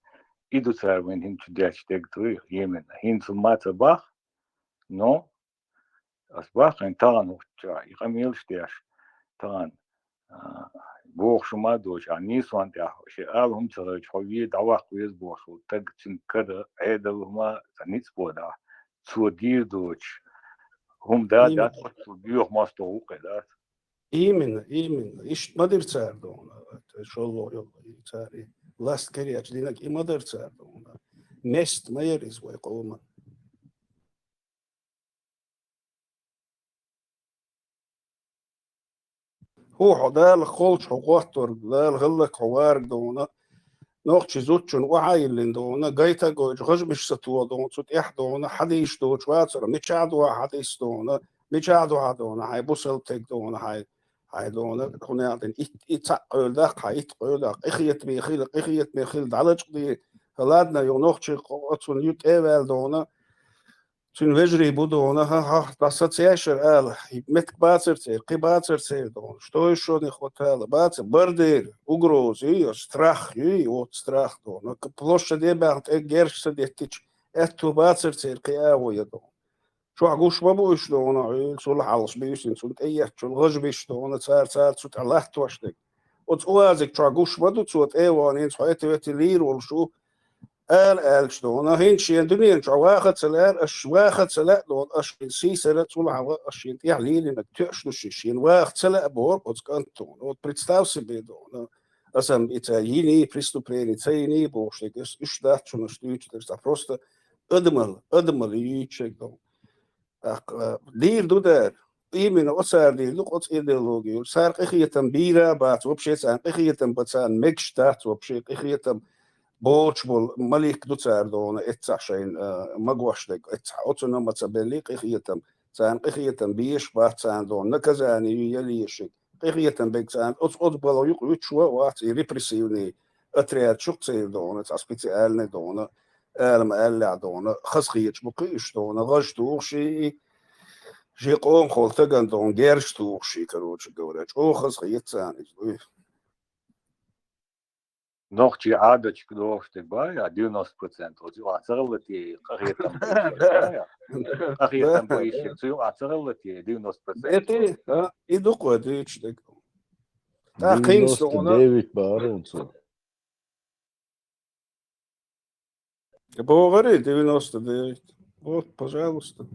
и ду цара вайн хӀинца чу детташ дерг дуй, именно. ХӀинца ма ца бах, но ас бахкъина тахана хӀуттучохь, и къамелаш деш, тахана, а, бохуш хӀума а доцуш, а нийсонна тӀехь шен ала хӀума ца хилча, хьо вен дӀаваккха веза бохуш волу стаг, цуьнан кара, Ӏедал хӀума цхьа ницкъ бо дахь, цо дийр доцуш, хӀума да, именно, дац, оццул боьха мостагӀа ву-кх и, дац? Именно, именно. Иштта ма дира цара ду хьуна, шолгӀа йолу цара и ласт каречу динарг и ма дара цара ду хьуна. Место ма яра иза вай къоман. ХӀу хьо Дала кхоллуш хьо гӀоттор, Дала гӀаллакх хьо варг ду хьуна, нохчий зудчунна охьа а йиллина ду хьуна, гайта а гойтуш, гӀажамаш сатоха ду хьуна, цу тӀехь ду хьуна, хьадийш доцуш вацара, мичахь ду хьан хьадис ду хьуна, мичахь ду хьан ду хьуна, хьайн бусалба стаг ду хьуна, хьайн, хьайн ду хьуна, хӀунда аьлла итт, и цхьаъ къевлла даккха, хьайн итт къевлла даккха, къинхетаме хила, къинхетаме хила, дӀалачкъаде, ладно, юха нохчий оцунна ю тӀе а ваьлла ду хьуна, цуьнан вежарий бу ду хьуна, хьан, хьан, дӀа сацаешар ала, меттиг бацара церан, кхин бацара церан ду хьуна, что ещё не хватало, бацара, бара дера, угроза ю, страх ю, вот страх ду хьуна, площаде баьхна тӀе герз ца деттича, аьтту бацара церан кхин агӀо ян ду хьуна. Чохь гуш ма бу уьш ду хьуна, Ӏуьйла цул хьалхаш буьйсина, цунна тӀееттачул гӀажамаш ду хьуна, цара, цара цу тӀе латтош дерг. Оцу УАЗик чохь гуш ма ду, цо тӀе а вахана, хӀинца хьо эти-вети лийр волуш ву, ала аьлча ду хьуна, хӀинца шена дуьнен чохь ваха а ца лаьара, аш ваха а ца лаьа ду хьуна, аш шена сийсара, цул хьалха аш шена тӀехь лелийнарг тоьаш ду шен, шена ваха ца лаьа боху оцу кӀанта ду хьуна. Вот представь себе ду хьуна, аса-м и ца йиний, преступление ца йиний бохуш дерг, ас уьш дац шуна аш дуьйцуш дерг, цхьа просто адамал, адамал юьйцуш дерг ду хьуна. ТӀаккха, а, дийр ду дара. Именно оцара дийр ду, оцу идеологи ю. Цара къинхетам бийр а бац, вообще царна къинхетам бан царна мегаш дац, вообще къинхетам боцуш болу малик ду цара ду хьуна, эццахь шайна, а, магош дерг, эццахь оцунна ма ца белли къинхетам. Царна къинхетам беш бац царна ду хьуна, наказание ю ян лешиг. Къинхетам берг царна оцу, оцу балха юкъа вуьтуш ван а вац, и репрессивный отряд шу-кх церан ду хьуна, цхьа специальный ду хьуна, ала ма-аьллехь ду хьуна, хазахеташ бу кхин уьш ду хьуна, гӀаж тухуш и, и жи къомахула тагана догӀун герж тухуш ший, короче говоря, чӀоагӀа хаза хета царна иза, дуй. Нохчий Ӏадаташка догӀуш дерг бай, а девяносто процентов цу юкъахь ца хилла те, къахетам бу йиш яц, а? Къахетам бу йиш яц, цу юкъахь ца хилла те, девяносто процентов. Эти, а? И ду-кх вай дуьйцуш дерг. ТӀаккха хӀинца девяносто девять бара хӀинца. БогӀаре девяносто девять. Вот, пожалуйста.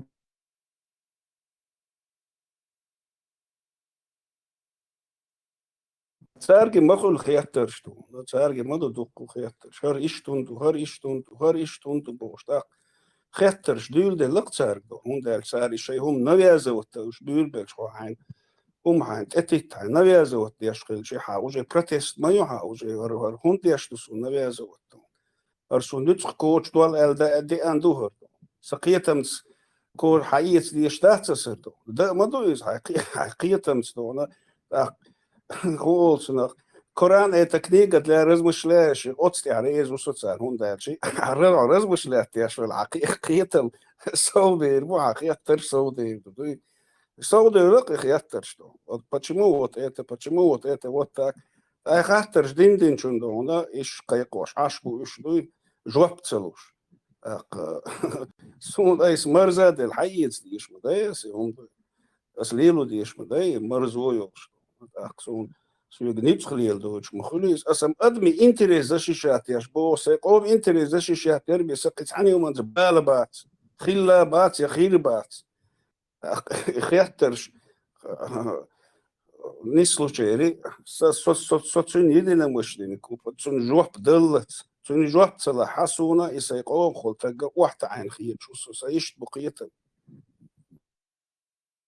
Цаьрга ма хуьлу хеттарш ду, но цаьрга ма ду дуккха хеттарш. ХӀара иштта хӀунда ду, хӀара иштта хӀунда ду, хӀара иштта хӀунда ду бохуш. ТӀаккха хеттарш дуьйладелла-кх цаьрга ду, хӀунда аьлча цара и шайн хӀума навязывать дан, уьш буьйлабелча хьо хьайна, хӀума хьайна тӀетитта, хьайна навязывать деш хилча, хьан уже протест ма ю хьан уже, хӀара, хӀара хӀунда деш ду суна навязывать дан? ХӀара суна нуьцкъах коча дол аьлла да-, деана ду хӀара. Сан кхетамца коча хьаэца дезаш дац аса хӀара ду. Дан а ма ду иза, хьайн кхе-, хьайн кхетамца ду хьуна. ТӀаккха хӀун олу цунах? Коран — это книга для размышляющих. Оцу тӀехь реза ву со царна, хӀунда аьлча хьан размышлять деш велахь, хьан кхе-, кхетам совдийр бу, хьан хеттарш совдийр ду, дуй? Совдийр ду-кх и хеттарш ду. Вот почему вот это, почему вот это, вот так? Ткъа и хаттарш дина-динчунна ду хьуна, иштта кхайкхош Ӏаш бу уьш, дуй, жоп ца луш. ТӀаккха суна айса марза а делла, хьаэца дезаш ма дай аса и хӀума, дуй. Аса лело дезаш ма дай, марзо йолуш. ТӀаккха суна соьга нуьцкъах леладойтуш ма хуьлу иза. Аса-м адамийн интерес защищать еш боху, сайн къоман интерес защищать яр бен, сан кхин цхьана хӀуманца бала бац, хилла бац я хир бац. ТӀаккха и хеттарш, нислучерий, со, со, со, со цуьнан единомышленник ву, цунна жоп даллалц, цуьнан жоп ца лахь, хьан суна и сайн къомахула тагга охьатаӀийна хеташ ву со, сан иштта бу кхетам.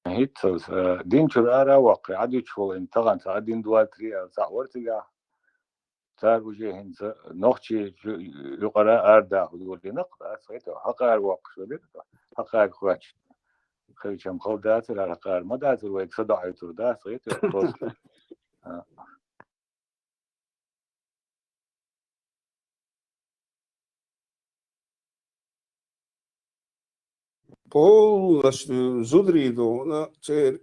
ХӀинца, э, дин чуьра ара а ваккхий, Ӏадуьтуш волу хӀинца тахана цхьа а дин, два-три аьлла цхьаъ вара цигахь. Цара уже хӀинца нохчий чу-, юкъара арадахар долийна-кх, дац хета, хьакъара воккхуш велира, хьакъара хоьттуш хилчам хала дацара, хьакъара ма дацара, вайга садоӀуьйтур дац хета, тосу. А. Полностью зударий ду хьуна, церан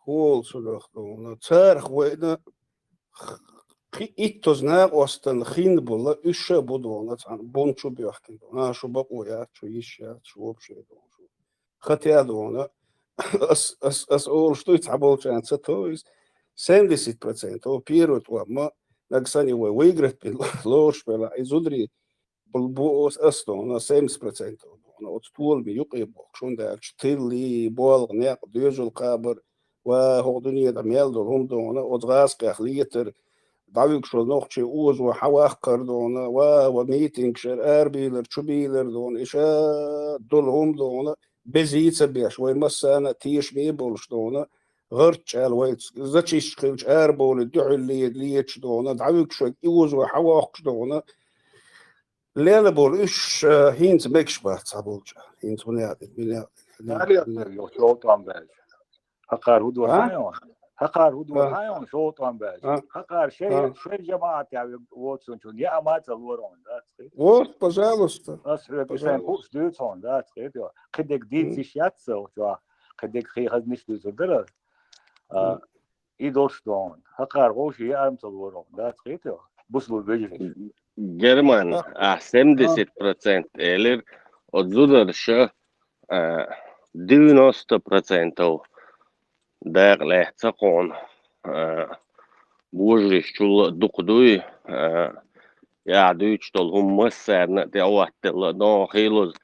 хӀолацунах ду хьуна, царах вайна кхин иттаза накъостан хин була, уьш а бу ду хьуна, цхьана бун чу боьхкина ду хьуна. А, шу бакъо яц, шу йиш яц, шу вообще ду хьуна, шу. Хотя ду хьуна, ас, ас, ас олуш дуй цхьаболчарна ца то иза, семьдесят процентов первый тӀом ма, нагахь санна вай выиграть бина лоруш белахь, и зударий бу, бу ас, ас ду хьуна, семьдесят процентов ду хьуна, оцу толаман юкъе бохкуш, хӀунда аьлча тилли, болх, некъ, доьзал кхабар, ва хӀокху дуьне тӀехь мел долу хӀума ду хьуна, оцу гӀазкхех летар, дӀавуьгуш волу нохчий озо хьан ваккхар ду хьуна, ва, ва митингаш яр, арабийлар, чубийлар ду хьуна, и ша долу хӀума ду хьуна, беза ца беш, вай массарна а тешаме а болуш ду хьуна, гӀарччӀ аьлла вай зачистка хилча арабовлий, дуьхьал ле-, леташ ду хьуна, дӀавуьгуш вайга и озо хьан воккхуш ду хьуна. Лела болу уьш, э, хӀинца мегаш бац цхьаболчу. ХӀинца хӀун яа дина, мила яа дина? Дали а йоху шолгӀа тӀом баьлча. ХӀокхара хӀун дора хьайна? ХӀокхара хӀун дора хьайна, шолгӀа тӀом баьлча? ХӀокхара шайн, шайн жамаӀат яьвиг воцунчун яа ма ца лорон, дац хи? Вот, пожалуйста. Ас хьоьга сайн хууш дуьйцу хьуна, дац хи? Кхидерг дийца йиш яц сан чохь, кхидерг хи хазниш дуьйцур дара. А, и долуш ду хьуна. ХӀокхара гӀовши яа ма ца лорон, дац хи? Бусулба вежарий. Герман, а, семьдесят процент элира, оцу зударша, а, девяносто процентов дакъа лаьцна кхунна, а, божариш чул а дукха дуй, а, яа дуьйцуш долу хӀума массарна а тӀе а хӀоттаделла, но хилаза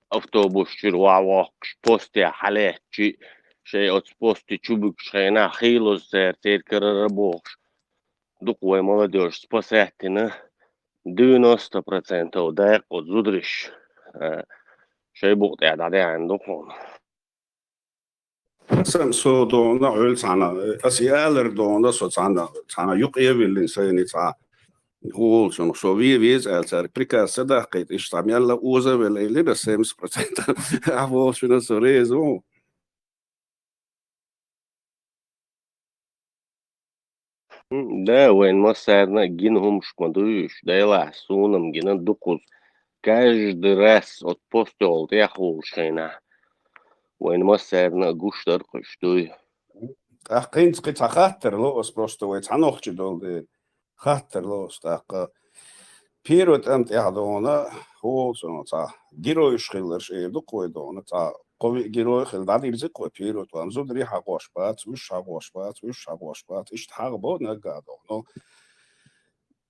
автобус чуьра ван воккхуш, посте хьалаьцчи, шайн оцу посте чубуьгуш хенахь хилаза цара церан карара бохуш, дукха вай молодёжь спасать дина, девяносто процентов дакъа оцу зудариш, а, шайн букъа тӀехь дӀадаьхьна ду кхунна. Сан со ду хьуна, Ӏуьллу цхьана, ас и алар ду хьуна, со цхьана, цхьана юкъа а виллина сайна цхьа гӀулчунах, со ве веза аьлла, цаьрга приказ ца даккхийта, иштта цхьа мелла оза а велла, элира, семьдесят процентов ахь волчунна со реза ву. Да, вайн массарна а гина хӀумаш ма дуй уьш, делахь суна-м гина дукхуза. Каждый раз оцу посте волу тӀехволуш хенахь, Вайна массарна а гуш дара кхуш дуй. ТӀаккха хӀинца кхин цхьа хаттар ло ас просто вай цхьа нохчи долу дела. Хаттар ло ас тӀаккха. Первый тӀам тӀехь дона, хӀо, цхьа геройш хилларш эр ду кхой дона, цхьа кхо виъ герой хилла дӀадирзи кхой первый тӀам. Зударий хьагӀош бац, уьш хьагӀош бац, уьш хьагӀош бац, иштта хьагӀ бо наггахь дона.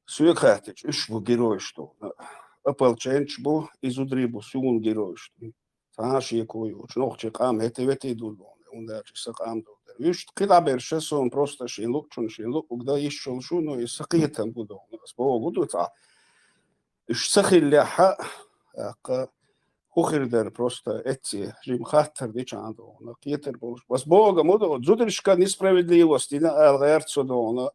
Соьга хаьттича, уьш бу геройш дона. Ополченчаш бу, и зударий бу суна геройш дона. Цхьа а шеко йоцуш, нохчий къам хӀетте-ветте ду дона, хӀунда аьлча сан къам ду дара. Уьш кхидӀа берш суна просто шен луучун, шен луъуг дан йиш йолуш ву, но и сан кхетам бу дона. Ас боху ду цхьа. Уьш ца хиллехьа, тӀаккха хӀун хир дара просто эцце, жима хаттар дича дона, кхетар болуш. Ас боху ма ду, зударшка несправедливость дина ала гӀерта со дона.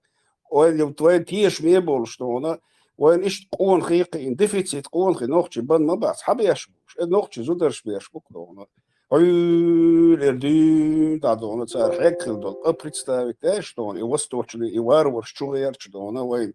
Ойла, вайн тешаме болуш дона, вайн иштта къонахий кхиъна, дефицит къонахий нохчий бан ма бац, хьан беш бу уьш? Э, нохчий зударш беш бу-кх дона. Хьуьлер дуьйна дӀа дона, цара хьегна хилла долу къа представить деш дона, и восточный, и варварш чу гӀерташ дона, вайн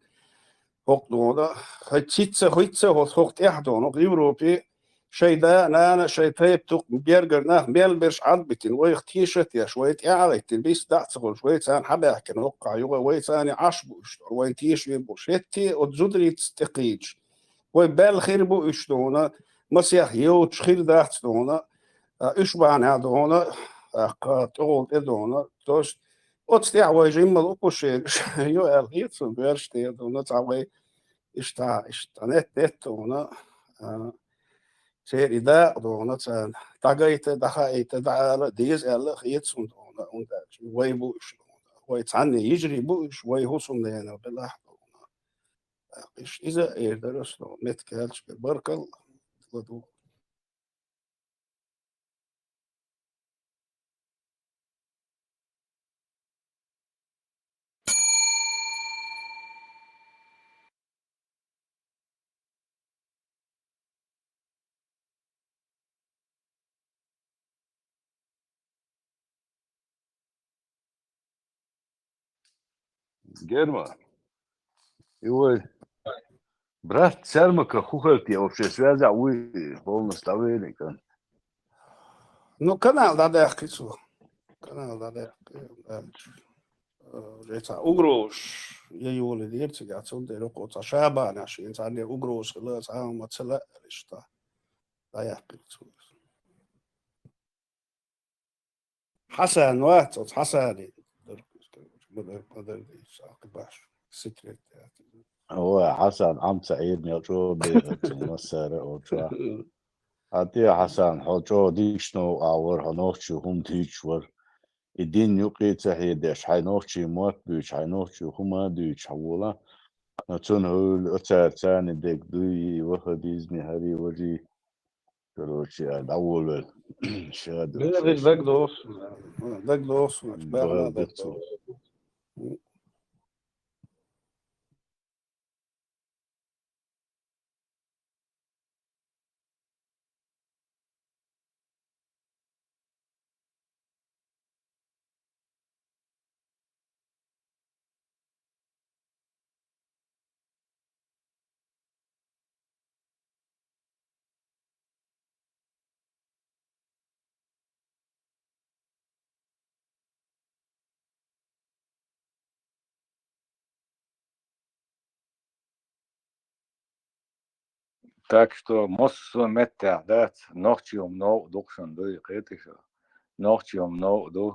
хӀокху дона, хӀай цица, хӀица, хӀокху тӀехь дона, хӀокху Европе, шайн да, нана, шайн тайпа дукха гергара нах мел берш Ӏад битина, вайх теша а теш, вай тӀаьхьа а литтина, бист дӀа а ца хуьлуш, вай царна хьабаьхкина хӀокхахь юха, вай царна Ӏаш бу уьш дона, вайн тешаме бу уьш. ХӀетте оцу зударийца тӀекхийча, вай баьлла хир бу уьш дона, масех йоцуш хир дац дона, а, уьш бахьана дона, а, кха, тӀехула тӀе дона. То есть, оцу тӀехь вай жиммал укхуш ю аьлла, хета суна, боьрша тӀе дона, цхьа вай иштта, иштта, нет, нет, дона, а, церан и дакъа дона, царна дӀагайта, дӀахаийта, дӀаала деза аьлла, хета суна дона, хӀунда аьлча вай бу уьш дона. Вай цхьанне йижарий бу уьш, вай хӀусамненал белахь дона. Иштта иза а эр дара ас дона, меттиг аьлча, баркалла, ладугӀу. Герман, и вай брат Сармаков хӀун хилла те, вообще связь а вуй, полностью дӀавеллиг а? Ну, канал дӀадаьккхи цо. Канал дӀадаьккхи, дальше. Э, уже цхьа угрозаш я йолийна дера цигахь, цундела кху цхьа Шабанаш, шен цхьанне угроза хила, цхьа хӀума ца лаьара иштта. ДӀаяьккхира цо. Хьасан вац, оцу Хьасане. Ма дар, ма дар, ца кхин баш. Секрет яц. Ой, Хьасан, Ӏам ца Ӏийра, мел чӀогӀа бехар цунна массара а олчохь. Хьан тӀе, Хьасан, хьо чӀогӀа дикачу новкъахь вара, хьо нохчийн хӀума дуьйцуш вара. И дин юккъе а ца хьедеш, хьайн нохчийн мотт буьйцуш, хьайн нохчийн хӀума а дуьйцуш хьан волахь. Но цунна хӀуьлла оцара царна дерг дуй, и ваххабизме хӀара, и важа. Короче, а, дӀаволавелла. Ша ду. БегӀ даг доху. Даг доху, бегӀ даг доху. Так что массо а меттехь дац, нохчийн хӀума новкъа ду-кх шуна, дуй, кхетий шу? Нохчийн хӀума новкъа ду.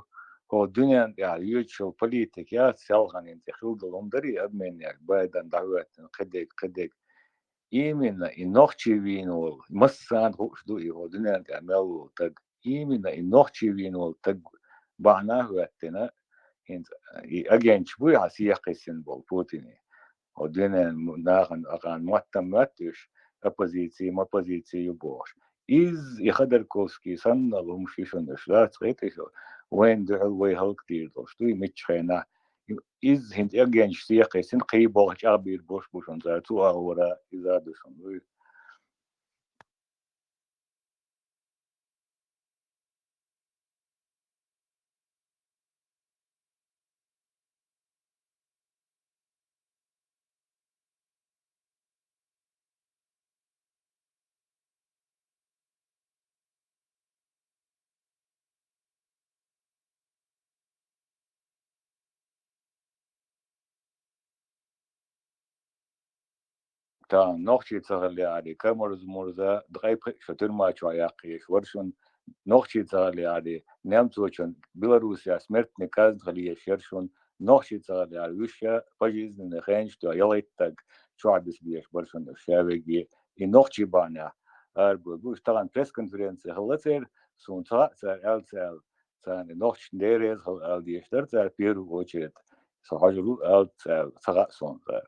ХӀокху дуьненна тӀехь йоьдуш йолу политика яц, селхана тӀе хилла долу хӀума дарий, обменник, Байден дӀахӀоьттина, кхидерг, кхидерг. Именно и нохчий вийна волу, массарна хууш ду и хӀокху дуьненна тӀехь мел волу таг. Именно и нохчий вийна волу таг бахьана а хӀоьттина, хӀинца и агенташ буй хьан сехьакхиссина болу Путине. ХӀокху дуьненна нахана, ахана моттам моьтту уьш, оппозици, моппозици ю бохуш. Иза и Ходорковский санна хӀумаш ю шуна, уьш дац, кхетий шу, вайна дуьхьал вай хӀаллакдийр долуш дуй миччу хенахь. Иза хӀинца агенташ сехьакхиссина, кхин болх чӀагӀбийр болуш бу шуна цара, цу агӀора иза а ду шуна, вуй. тахан нохчий ца хилла яхари, Камарза-Мурза дакъай пхиъ шо тюрьма чу яккха езаш вар шуна, нохчий ца хилла яхари, немцочун Белоруссия смертный казнь хила езаш яр шуна, нохчий ца хилла яхари, уьш ша пожизненный хенаш тоьхна ялхайтта стаг чохь биса безаш бар шуна уьш шаверг. И нохчий бахьанехь арабевлла бу уьш. Тахан пресс-конференция хилла церан, суна ца хаьа цара аьлла ца аьлла, царна и нохчашна Дела реза хила ала дезаш дара цара первую очередь. Со хьожур ву аьлла ца аьлла, ца хаьа суна цара.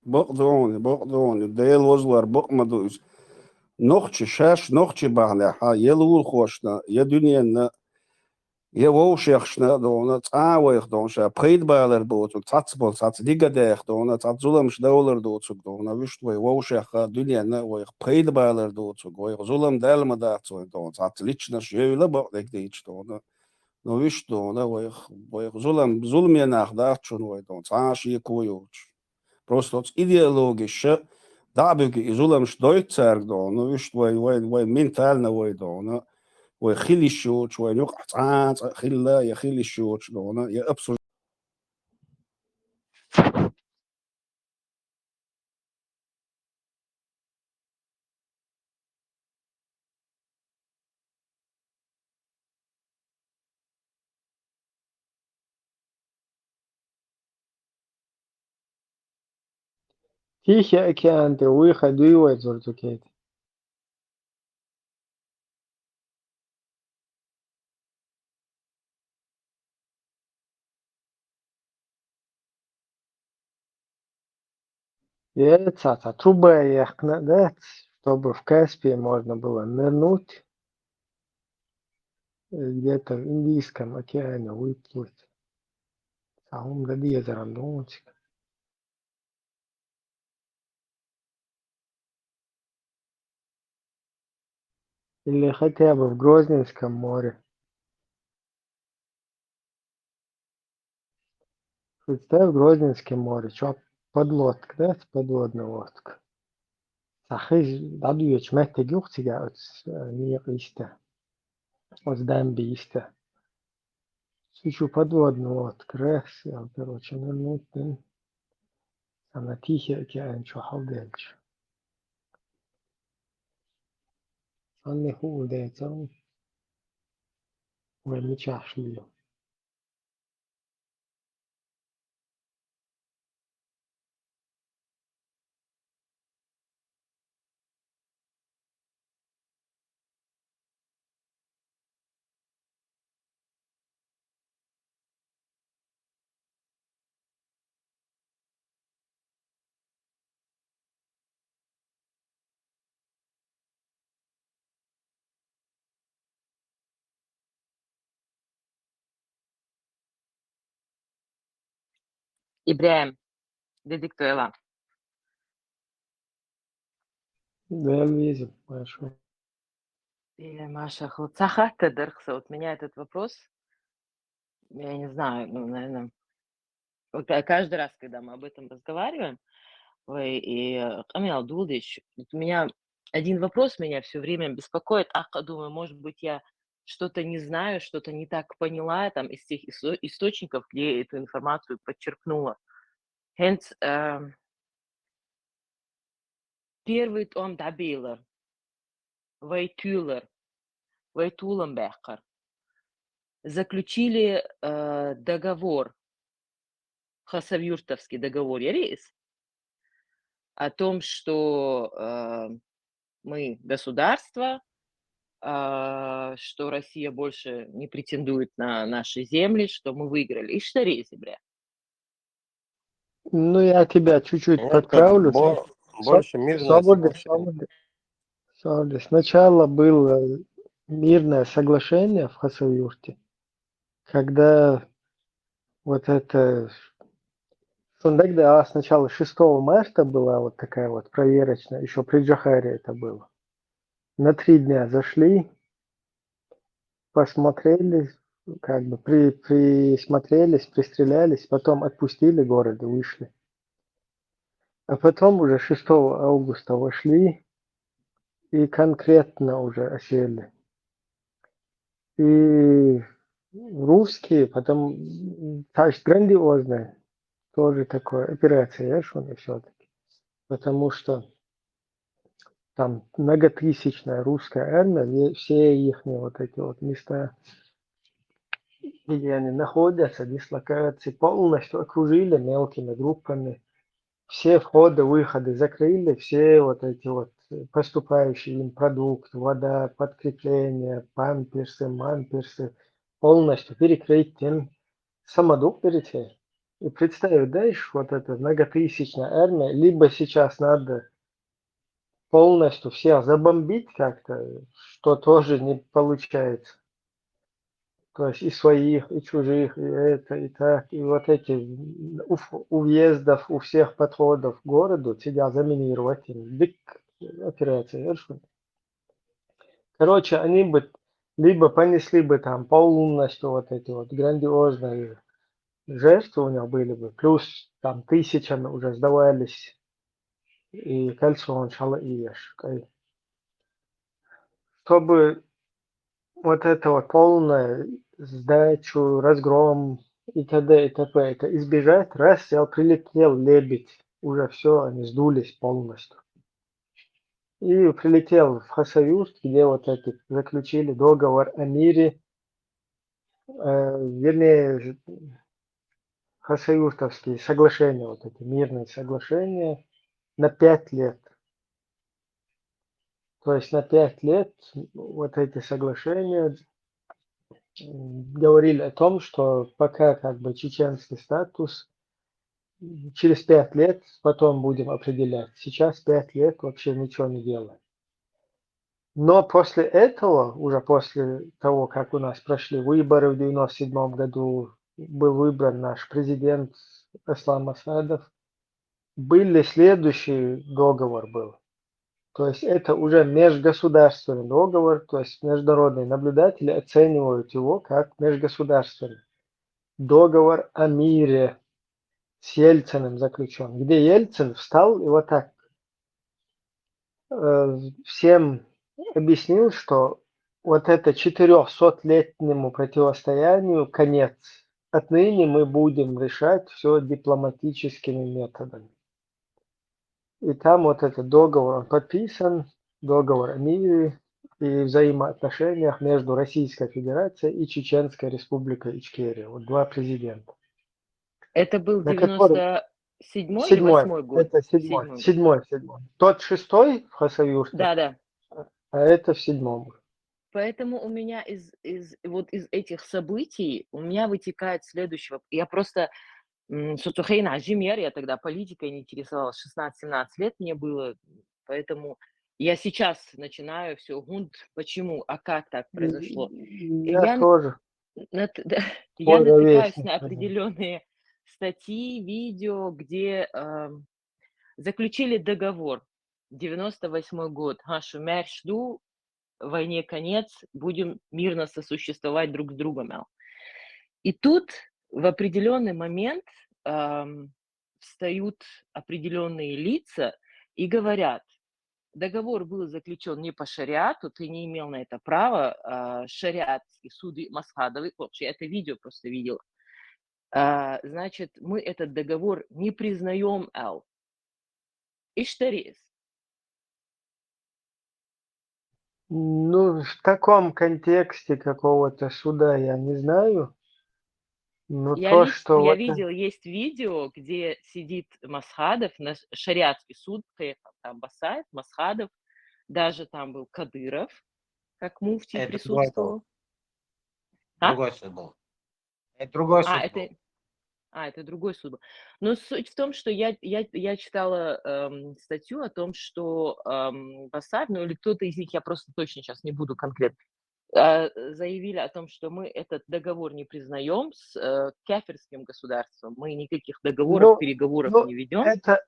Бакъ ду хьуна, бакъ ду хьуна, Делан возаллара бакъ ма ду иза. Нохчий, шаьш нохчий бахьанехь, я лулахошна, я дуьненна, я вовшехна а ду хьуна, цкъа а вайх ду хьуна, ша пайда балар доцург, цхьацца болу, цхьацца дика а даьхна ду хьуна, цхьацца зуламаш довлар доцург ду хьуна, вуьшта вай вовшех а, дуьненна а вайх пайда балар доцург, вайх зулам даьлла ма дац вай ду хьуна, цхьацца личность евлла бакъдерг дийцича ду хьуна. Ну, вуьшта ду хьуна, вайх, вайх зулам, зуламе нах дац шуна вай ду хьуна, цхьа а шеко йоцуш. Просто оцу идеологиша дӀа а буьгу и зуламаш дойту цаьрга ду хьуна, ну, вуьшта вай, вай, вай ментально вай ду хьуна, вай хила йиш йоцуш, вайн юкъахь цкъа а цкъа хилла, я хила йиш йоцуш ду хьуна, я абсурд. Тихий океан тӀе вуй хьан дуьйцур ду кхета? Я цхьа, цхьа труба яьккхина а дац, чтобы в Каспии можно было нырнуть, э, где-то в Индийском океане выплыть. Цхьа хӀума дан дезаран ду хьуна цига. Или хотя бы в Грозненском море. Представь, в Грозненском море, чохь подлодка, да, подводная лодка. Цхьа хиз дӀадоьдучу меттиг ю-кх цигахь оцу, э, некъа йиста, оцу дамби йиста. Цу чу подводная лодка, рехс, я, короче, нырнуть дина. Сан Тихий океан чу хьалдаьлча. Цхьанне хуур дацара, вай мичахь лела. ИбрахӀим, де дика хилла. Дела реза, Маша. Э, Маша, хӀу-, ца хаттар дара-кх сан, вот меня этот вопрос, я не знаю, ну, наверное, вот, а, каждый раз, когда мы об этом разговариваем, ой, и, э, къамел дулдеш, вот у меня один вопрос меня всё время беспокоит, а, думаю, может быть, я что-то не знаю, что-то не так поняла, там, из тех исто-, источников, где эту информацию подчерпнула. ХӀинца, э, первый тӀом дӀабийлар, вай туьйлар, вай толам баьккхар. Заключили, э, договор, Хасавюртовский договор, яра иза? О том, что, э, мы государство, а, что Россия больше не претендует на наши земли, что мы выиграли. Иштта яра иза, бра? Ну, я тебя чуть-чуть Ну, как подправлю. бо-, Со-, больше мирное соглашение. Сначала было мирное соглашение в Хасавюрте, когда вот это, что тогда, а, сначала шестого марта была вот такая вот проверочная, ещё при Джохаре это было. На три дня зашли, посмотрели, как бы при-, присмотрелись, пристрелялись, потом отпустили город и вышли. А потом уже шестого августа вошли и конкретно уже осели. И русские потом, м, то есть грандиозное, тоже такое, операция Эршун и все-таки. Потому что там многотысячная русская армия, ве- все их вот эти вот места, где они находятся, дислокации, полностью окружили мелкими группами. Все входы, выходы закрыли, все вот эти вот поступающие им продукты, вода, подкрепление, памперсы, мамперсы, полностью перекрыть им самодук перейти. И представить, да, ещё вот эта многотысячная армия, либо сейчас надо полностью всех забомбить как-то, что тоже не получается. То есть и своих, и чужих, и это, и так, и вот эти у, у въездов, у всех подходов к городу тебя заминировать, им дик операция, Эршун. Короче, они бы либо понесли бы там полностью вот эти вот грандиозные жертвы у них были бы, плюс там тысячами уже сдавались и кольцо начало и ешкой. Чтобы вот это вот полное сдачу, разгром и т.д. и т.п. это избежать, раз взял, прилетел лебедь, уже все, они сдулись полностью. И прилетел в Хасавюрт, где вот эти заключили договор о мире, э, вернее, хасавюртовские соглашения, вот эти мирные соглашения на пять лет. То есть на пять лет вот эти соглашения говорили о том, что пока как бы чеченский статус через пять лет потом будем определять. Сейчас пять лет вообще ничего не делаем. Но после этого, уже после того, как у нас прошли выборы в девяносто седьмом году, был выбран наш президент Аслан Масхадов, были следующий договор был. То есть это уже межгосударственный договор, то есть международные наблюдатели оценивают его как межгосударственный договор о мире с Ельциным заключен, где Ельцин встал и вот так э, всем объяснил, что вот это четырёхсотлетнему противостоянию конец. Отныне мы будем решать все дипломатическими методами. И там вот этот договор, он подписан, договор о мире и взаимоотношениях между Российской Федерацией и Чеченской Республикой Ичкерия. Вот два президента. Это был девяносто седьмой или восьмой год? Это седьмой, седьмой, седьмой. Тот шестой в Хасавюрте. Да, да. А это в седьмом. Поэтому у меня из, из, вот из этих событий у меня вытекает следующего. Я просто Сутухейн Аджимьер, я тогда политикой не интересовалась, шестнадцать-семнадцать лет мне было, поэтому я сейчас начинаю все гунд, почему, а как так произошло. Я, я тоже. На, да, я натыкаюсь на определенные статьи, видео, где э, заключили договор, девяносто восьмой год, ха, шумер шду, войне конец, будем мирно сосуществовать друг с другом. И тут в определенный момент эм, встают определенные лица и говорят: договор был заключен не по шариату, ты не имел на это права, а, шариатские суды Масхадовы, вообще, это видео просто видел. А, значит, мы этот договор не признаем, Ал. Иштарис. Ну, в таком контексте какого-то суда я не знаю. Но я то, лично, что я вот... видел, есть видео, где сидит Масхадов, на шариатский суд приехал, там Басаев, Масхадов, даже там был Кадыров, как муфтий Это присутствовал. А? Другой суд был. Это другой суд а, это... а, это другой суд был. Но суть в том, что я, я, я читала эм, статью о том, что эм, Басаев, ну или кто-то из них, я просто точно сейчас не буду конкретно, а, заявили о том, что мы этот договор не признаем с э, кафирским государством, мы никаких договоров, Ну, переговоров ну, не ведем. Это,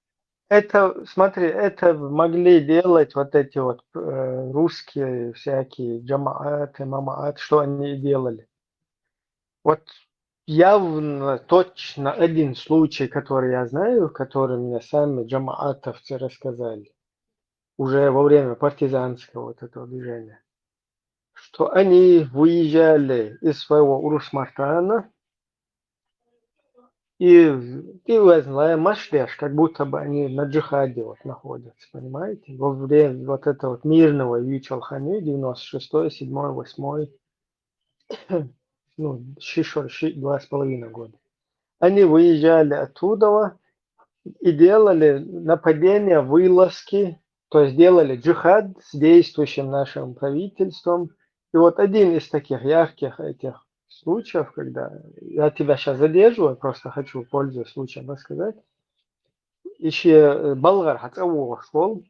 это, смотри, это могли делать вот эти вот э, русские всякие джамааты, мамаат, что они делали. Вот явно, точно один случай, который я знаю, который мне сами джамаатовцы рассказали, уже во время партизанского вот этого движения, что они выезжали из своего Урус-Мартана, И, и везла, маш деш, как будто бы они на джихаде вот находятся, понимаете? Во время вот этого вот мирного Ючалхани, девяносто шестой, седьмой, восьмой, ну, ши-, шо-, ши-, два с половиной года. Они выезжали оттуда и делали нападения, вылазки, то есть делали джихад с действующим нашим правительством. И вот один из таких ярких этих случаев, когда я тебя сейчас задерживаю, просто хочу, пользуясь случаем, рассказать. Еще балгар хацавугаш вол,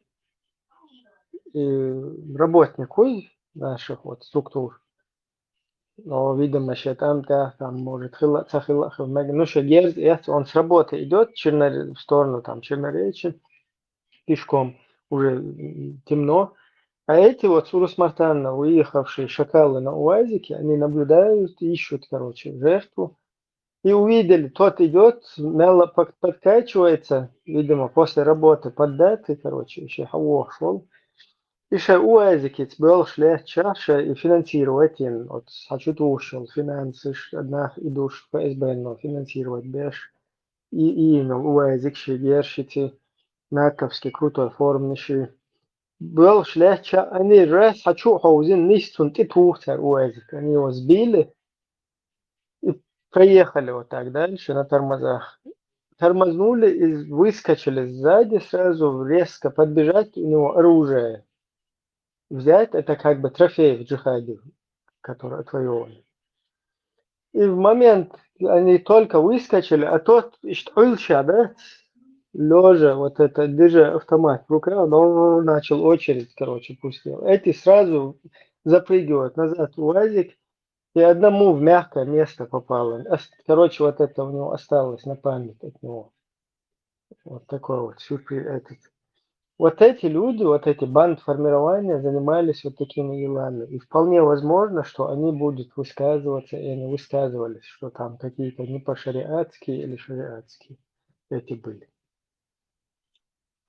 и работник уй наших вот структур. Но, видимо, еще там, да, там, может, хила, ца хила, хила, мег-, ну, что, герз, он с работы идет, Чернор-, в сторону, там, Черноречи, пешком, уже, м, темно. А эти вот с Урус-Мартана уехавшие шакалы на уазике, они наблюдают, ищут, короче, жертву. И увидели, тот идет, мело под-, подкачивается, видимо, после работы поддатый, короче, еще хавугаш вол. И ше уазикиц больше лет чаша и финансировать им, вот, хочу тушил, финансы, ш-, одна идуш Ф С Б, но финансировать беш. И, и, ну, уазик ше гершити, натовский крутой формниши. Больше лет ча-, они раз хочу хаузин, нистун ти тухтер уазик, они его сбили. И проехали вот так дальше на тормозах. Тормознули и выскочили сзади сразу, резко подбежать, у него оружие взять, это как бы трофей в джихаде, который отвоевали. И в момент они только выскочили, а тот иштулша, да, лежа, вот это, держа автомат в руках, он начал очередь, короче, пустил. Эти сразу запрыгивают назад в уазик, и одному в мягкое место попало. Ос-, короче, вот это у него осталось на память от него. Вот такой вот сюрприз этот. Вот эти люди, вот эти бандформирования занимались вот такими делами. И вполне возможно, что они будут высказываться, и они высказывались, что там какие-то не по-шариатски или шариатские эти были.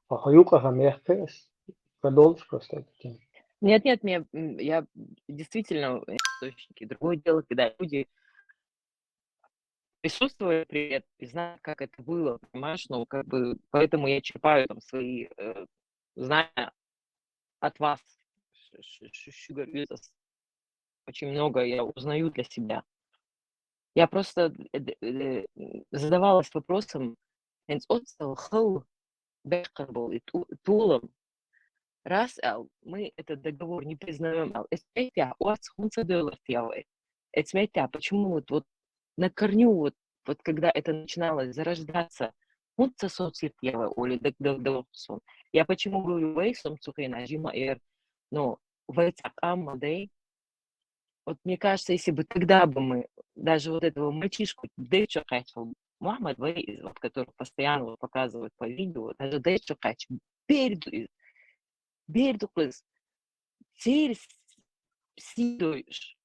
Похуюкъа хамехкес. Продолжи просто эту тему. Нет, нет, мне, м, я действительно, э, источники. Другое дело, когда люди присутствовали при этом и знают, как это было, понимаешь, ну, как бы, поэтому я черпаю там свои, э, знания от вас. Ш-, ш-, ш-, ш-, говорю, это с-, очень много я узнаю для себя. Я просто, э, д-, э, м, задавалась вопросом, хӀинца оццал хала бехкан болу и ту-, тулам. Раз аьлла, мы этот договор не признаём аьлла, эцу меттехь орца хӀунда ца девлар те вай? Эцу меттехь почему вот, вот на корню, вот, вот когда это начиналось зарождаться, хӀунда ца совцийра те вай, олий даг-, даг-, даг-, сон. Я почему говорю вай, со-м цу хенахь жима эр, но вай цхьа къам ма дай, вот мне кажется, если бы тогда бы мы даже вот этого мальчишку дайчу кхаьчча, Мухаммад Ваиз, вот, который постоянно вот показывают по видео, даже дайчу кхаьчча, берду из, берду из, церис сидуш.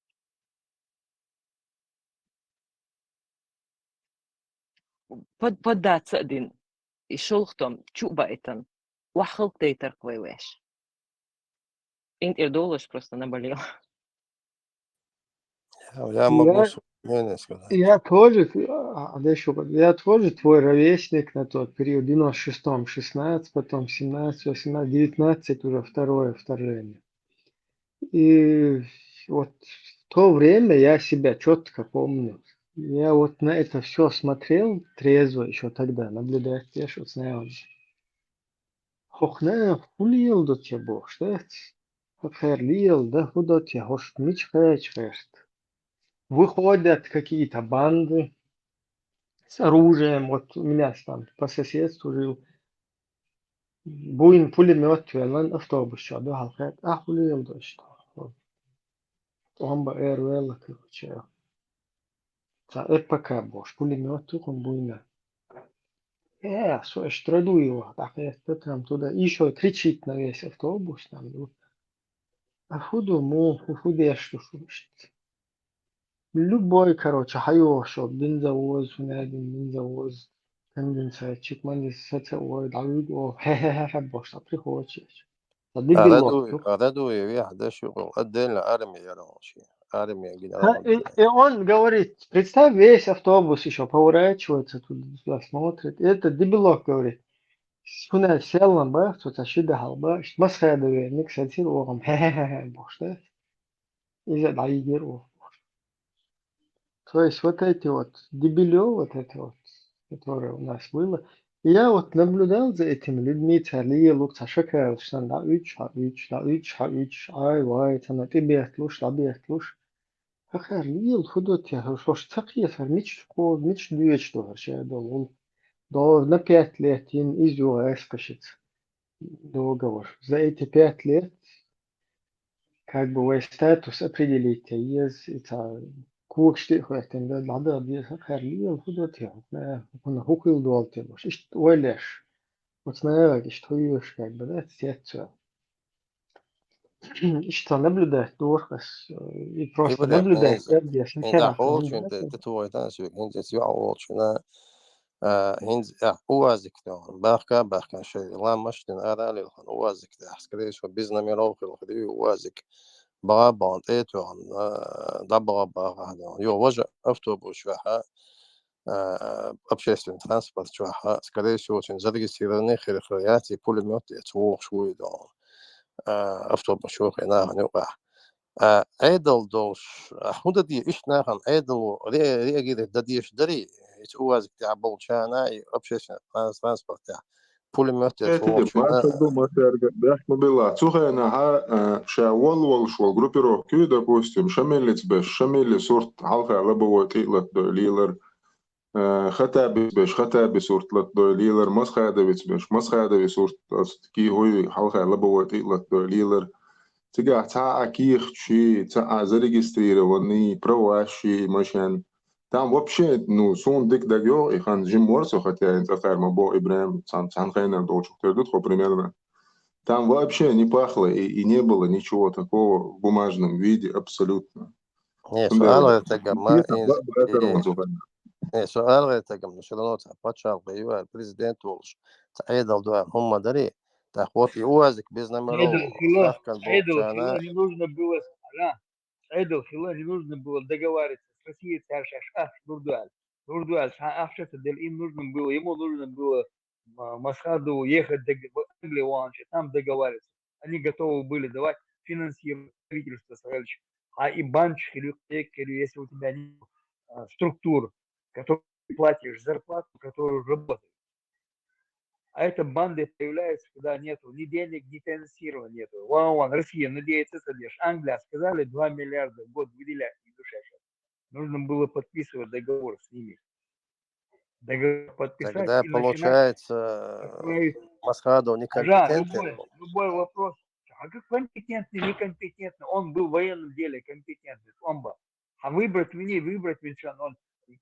Под-, поддаться один. И шолхтом, чу байтан. Вахалк дейтарх вай веш. Интер долаш просто наболел. Я, я могу Я- свое мнение сказать. Я тоже, а, а, дальше вот, я тоже твой ровесник на тот период, девяносто шестом шестнадцать, потом семнадцать, восемнадцать, девятнадцать уже второе вторжение. И вот в то время я себя четко помню. Я вот на это все смотрел трезво еще тогда, наблюдать, я ж вот знаю. Хохна хулиел до тебя бог, что? Хохер лиел, да, худо тебя, хош, мич херт. Выходят какие-то банды с оружием. Вот у меня там по соседству жил. Буйн пулемет велан автобус чу, да, халхет. А хулиел до что? Омба эр вела, короче. Ца Р П К бош, пулемет ту хун буйна. Э, со эштраду его, так это там туда. И ещё кричит на весь автобус, там, ну. А худу му, ху-, худеш, что слушать. Любой, короче, хайошо, бензовоз, фунагин бензовоз, конденсатчик, манденсатчик, ой, да, о, хе-хе-хе, бош, а приходишь. Ца дибилок Арадуй, тух. Арадуй, вяхь, да, шу, отдельно армия яра вообще. армия генерал. И он говорит, представь, весь автобус еще поворачивается туда, смотрит. И этот дебилок говорит, сунай селлам бах, цо шида халба, масхадове, ник сатир огам, хе-хе-хе, бошта. Из-за дайгер о. То есть вот эти вот дебилё, вот эти вот, которые у нас было. И я вот наблюдал за этими людьми, царли лук, цашакайл, штан да уч, ха уч, да уч, ха уч, ай, вай, цана тибет луш, да бет луш. Хахар лил худот я, хош цакия сар мич ко, мич дюеч до харча долул. До на пять лет ин из юга эскашиц. Договор. За эти пять лет как бы вай статус определить, ез, это кукшти хвертен да, надо объяснить, харлил худот я, на, он хукил дуал те, ишт ойлеш. Вот на, ишт хуюш, как бы, да, сетца. Ишт наблюдать, дурхас, и просто наблюдать, объяснить, да, очень, ты, ты твой, да, сегодня, я очень, а, хинз, а, уазик, да, бахка, бахка, шей, ламаш, тин, аралил, хан, уазик, да, скорее всего, без номеров, хил, хил, уазик. Бага, бага, это, он, а, да, бага, бага, да. Ё, вожа автобус, ваха, а, общественный транспорт, ваха, скорее всего, очень зарегистрированный, хил, хил, я, ти, пулемёт, я, цвох, шуй, да. А, автобус, шуй, хина, хина, ваха. А, Ӏедал долуш, а, хӀун дан деза, иштта нахана Ӏедало ре-, реагирует дан дезаш дарий, эца уазик тӀехь болчарна и общественный транс-, транспорт тӀехь пулемёт я Эти цо волчуьнга? Башал ду Масерга, бехк ма билла. Цу хенахьа, а, ша волла волуш волу группировка ю, допустим, Шамиллица беш, Шамилли сурт хьалха лобовой тӀе а латадой лелар, а, Хаттабица беш, Хаттаби сурт латадой лелар, Масхадовица беш, Масхадови сурт оцу кийхьуй хьалха лобовой тӀе а латадой лелар. Цигахь цхьа а кехаташ, цхьа а зарегистрированный праваш машен. Там вообще, ну, суна дика дагайогӀу и хан, жима вара со, хотя и цӀа кхаьра ма боху, ИбрахӀим, цхьана, цхьана хенара долчух тера ду тхо примерно. Там вообще не пахло и, и не было ничего такого в бумажном виде абсолютно. Не, со алгӀайтагам ма, не, со алгӀайтагам, ну, всё равно цхьа пачхьалкх ю аьлла, президент волуш, цхьа Ӏедал ду аьлла хӀума дарий, тӀаккха вот и уазик без номеров, Ӏедал хила, Ӏедал хила не нужно было, да, Ӏедал хила не нужно было договариваться с Россией, цара шаьш ахча лур ду аьлла. Лур ду аьлла, цхьа ахча ца делла, им нужно было, ему нужно было, ма-, Масхадову ехать дог-, в Англию, вон же там договариваться. Они готовы были давать финансирование правительства, сказали, а и банч хилю, кек хилю, если у тебя нет, а, структур, которые ты платишь зарплату, которые работают. А это банды появляются, когда нету ни денег, ни финансирования нету. Вон, вон, Россия надеется, садишь. Англия сказали, два миллиарда в год выделять не душевше. Нужно было подписывать договор с ними. Договор подписать. Тогда, и получается, Масхадов некомпетентный. Любой, любой вопрос. А как компетентный, некомпетентный? Он был в военном деле компетентный, он был. А выбрать мне, выбрать мне, он,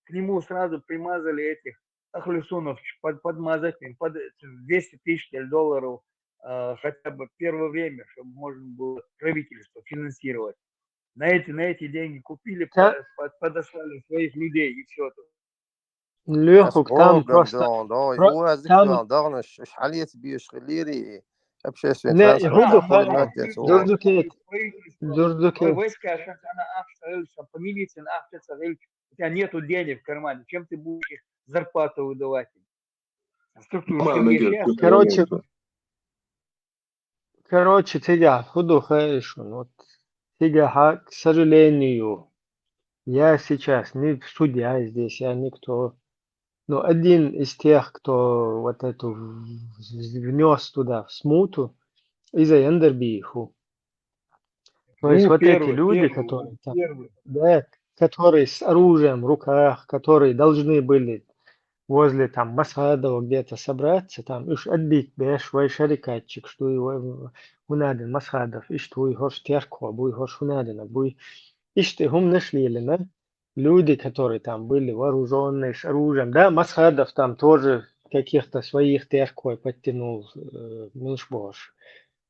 к нему сразу примазали этих ахлюсунов, под-, подмазать им под двести тысяч долларов, э, хотя бы первое время, чтобы можно было правительство финансировать. На эти, на эти деньги купили, по-, подослали своих людей, и всё тут. Лехук, там просто, там дагнаш, иш хьалец беш хилири, общественный транспорт, Дурдукет, Дурдукет. Войска, сейчас она ахча, по милиции ахча, у тебя нету денег в кармане, чем ты будешь их зарплату выдавать? Короче, короче, цигахь хӀун ду хаьий шуна? Вот цигахьа, к сожалению, я сейчас не судья здесь, я никто. Но один из тех, кто вот эту в-, в-, внёс туда в смуту, из-за Яндарбиху. То есть вот эти люди, которые там, да, которые с оружием в руках, которые должны были возле там Масхадова где-то собраться, там уьш адбит беш, вай шарикатчик, что и вай, хӀун а дина Масхадов, иштта вуй хӀорш терко, буй хӀорш хӀун а дина, буй. Иштта хӀуманаш лелина, люди, которые там были вооружённые, с оружием. Да, Масхадов там тоже каких-то своих теркой подтянул, э, милш бохуш.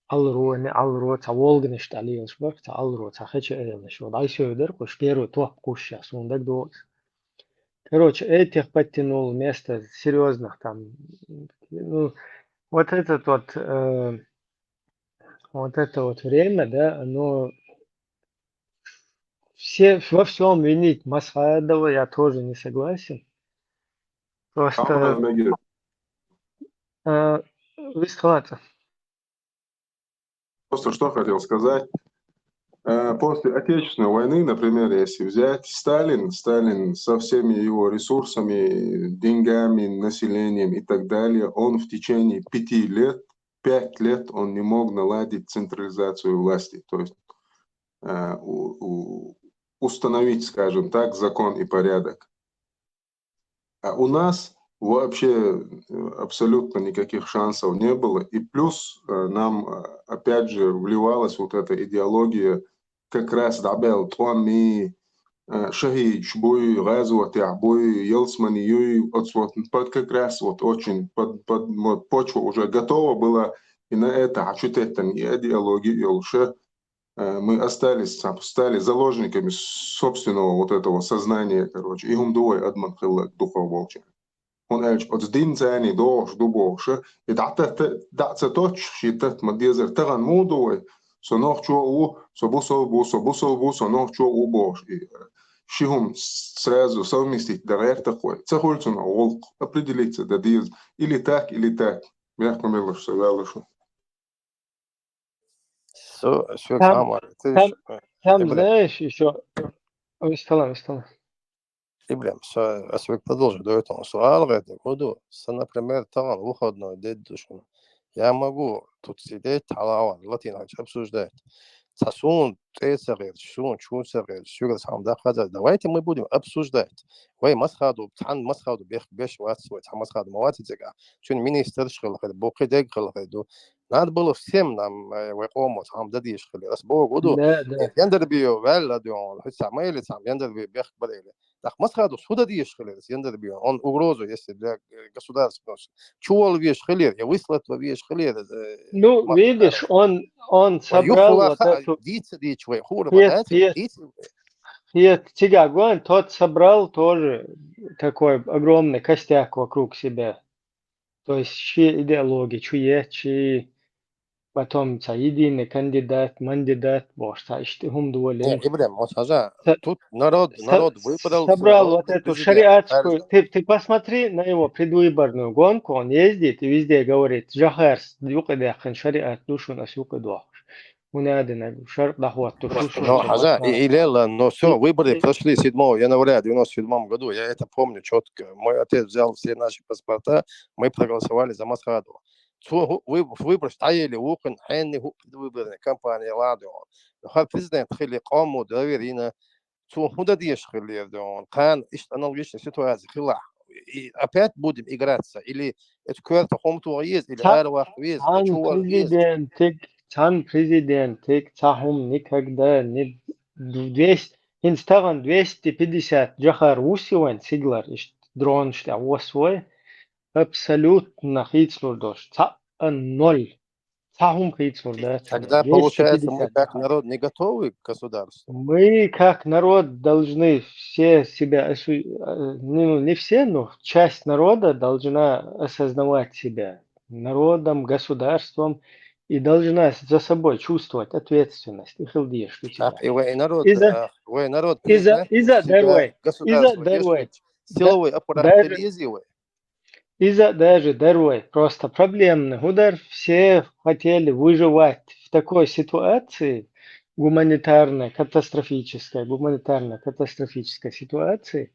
Аллро, не Аллро, цхьа волганаш тӀе лелаш бара, цхьа Аллро, цхьа хеча элнаш. Вот Айсёй дара, кхуш первый топ кхуш сейчас, хӀун дагадогӀу. Короче, этих подтянул вместо серьёзных там, ну, вот этот вот, э, вот это вот время, да, оно все, во всем винить Масхадова, я тоже не согласен. Просто... Э, выстхалаца. Просто что хотел сказать. Э, после Отечественной войны, например, если взять Сталин, Сталин со всеми его ресурсами, деньгами, населением и так далее, он в течение пяти лет, пять лет он не мог наладить централизацию власти, то есть э, у, у, установить, скажем так, закон и порядок. А у нас вообще э, абсолютно никаких шансов не было. И плюс э, нам, э, опять же, вливалась вот эта идеология как раз дӀабаьлла тӀом, э, шахӀидаш буй, гӀазотехь буй, ялсмани юй, вот, вот, под, как раз вот очень под, под, вот почва уже готова была и на это, а что это не идеология, и лучше э, мы остались, там, стали заложниками собственного вот этого сознания, короче. И хӀума ду вай адаман хилларг дукхагӀа болча. ХӀунда аьлча оцу динца царна догӀуш ду бохуш, и дӀа ца, дӀа ца тоттуш, шен татта ма дезара, тахана муха ду вай? Со нохчо а ву, со бусалба ву, со бусалба ву, со нохчо а ву бохуш. И ши хӀума сразу совместить дан гӀерта-кх вай. Ца хуьлу цунах гӀуллакх, определиться дан деза. Или так, или так. Мягко мелаш, со ваьлла шу. Со, со там, там, там, знаешь, еще... Ой, стала, стала. Иблем, со, а свой продолжи, до этого. Со алгъеда, буду, со, например, таган выходной дед душуна. Я могу тут сидеть, талаван, латиноч обсуждать. Ца сун тӀе ца гӀерча, сун чу ца гӀерча, шуьга цхьамма даккха ца. Давайте мы будем обсуждать. Вай Масхадов, цхьана Масхадов бех беш вац вай, цхьа Масхадов ма вац и цигахь. Цуьнан министрш хила хир, бу кхин дерг хила хир ду. Надо было всем нам, э, вай къомо цхьамма дан дезаш хилира. Ас богу ду. Да, да. Яндарбиев ваьлла ду, хӀинца ма элли цхьамма, Яндарбиев бехк бара элли. Так Масхадов хӀун дан дезаш хилира, Яндарбиев? Он угрозу, если для, э, государства. Чу вала везаш хилира, я выслать вала везаш хилира. Э, ну, видишь, он, он собрал вот эту... Дийца дийча вай, хӀура ма дац, дийца. Нет, цигахь гон, тот собрал тоже такой огромный костяк вокруг себя. То есть шен идеология чу етташ, потом цхьа единый кандидат, мандидат бохуш, цхьа иштта хӀума долийна. Э, Ибрем, вот хьажа, тут народ, народ выбрал, собрал вот эту шариатскую, ты, ты посмотри на его предвыборную гонку, он ездит и везде говорит, Джохарс юкъадаьккхина шариат ду шуна, ас юкъадохуш. ХӀунда аьлча шарӀ дӀахӀоттуш ду шуна. Ну, хьажа, и, и лела, но всё, выборы прошли седьмого января девяносто седьмом году, я это помню чётко. Мой отец взял все наши паспорта, мы проголосовали за Масхадова. Цо хӀу-, выб-, выбораш дӀаелла вукхун, хьенна хӀу-, предвыборная кампания ладугӀун. Но хӀара президент хили, къомо доверие йина, цо хӀун дан дезаш хиллера дуьйна? Кхана иштта аналогичная ситуация хилахь, и опять будем играться? Или это коьрта хӀума тоха еза, или ара ваккха веза, или чу вала веза? Президентиг, цхьана президентиг цхьа хӀума никогда не двести, хӀинца тахана двести пятьдесят Джохар вуссий вайн сигалара, иштта дронаш тӀехь воссой, абсолютно хийцалур долуш. Цхьа а ноль. Цхьа хӀума хийцалур дац. Тогда, получается, мы как народ не готовы к государству? Мы как народ должны все себя осу-, э, ну, не все, но часть народа должна осознавать себя народом, государством и должна за собой чувствовать ответственность. И хилдеш, что тебя. И вай народ, и за, и за, и за дарвай, и за дарвай. Силовой аппарат, телевизия. Иза даже дарвай, просто проблемный удар. Все хотели выживать в такой ситуации, гуманитарной, катастрофической, гуманитарно-катастрофической ситуации.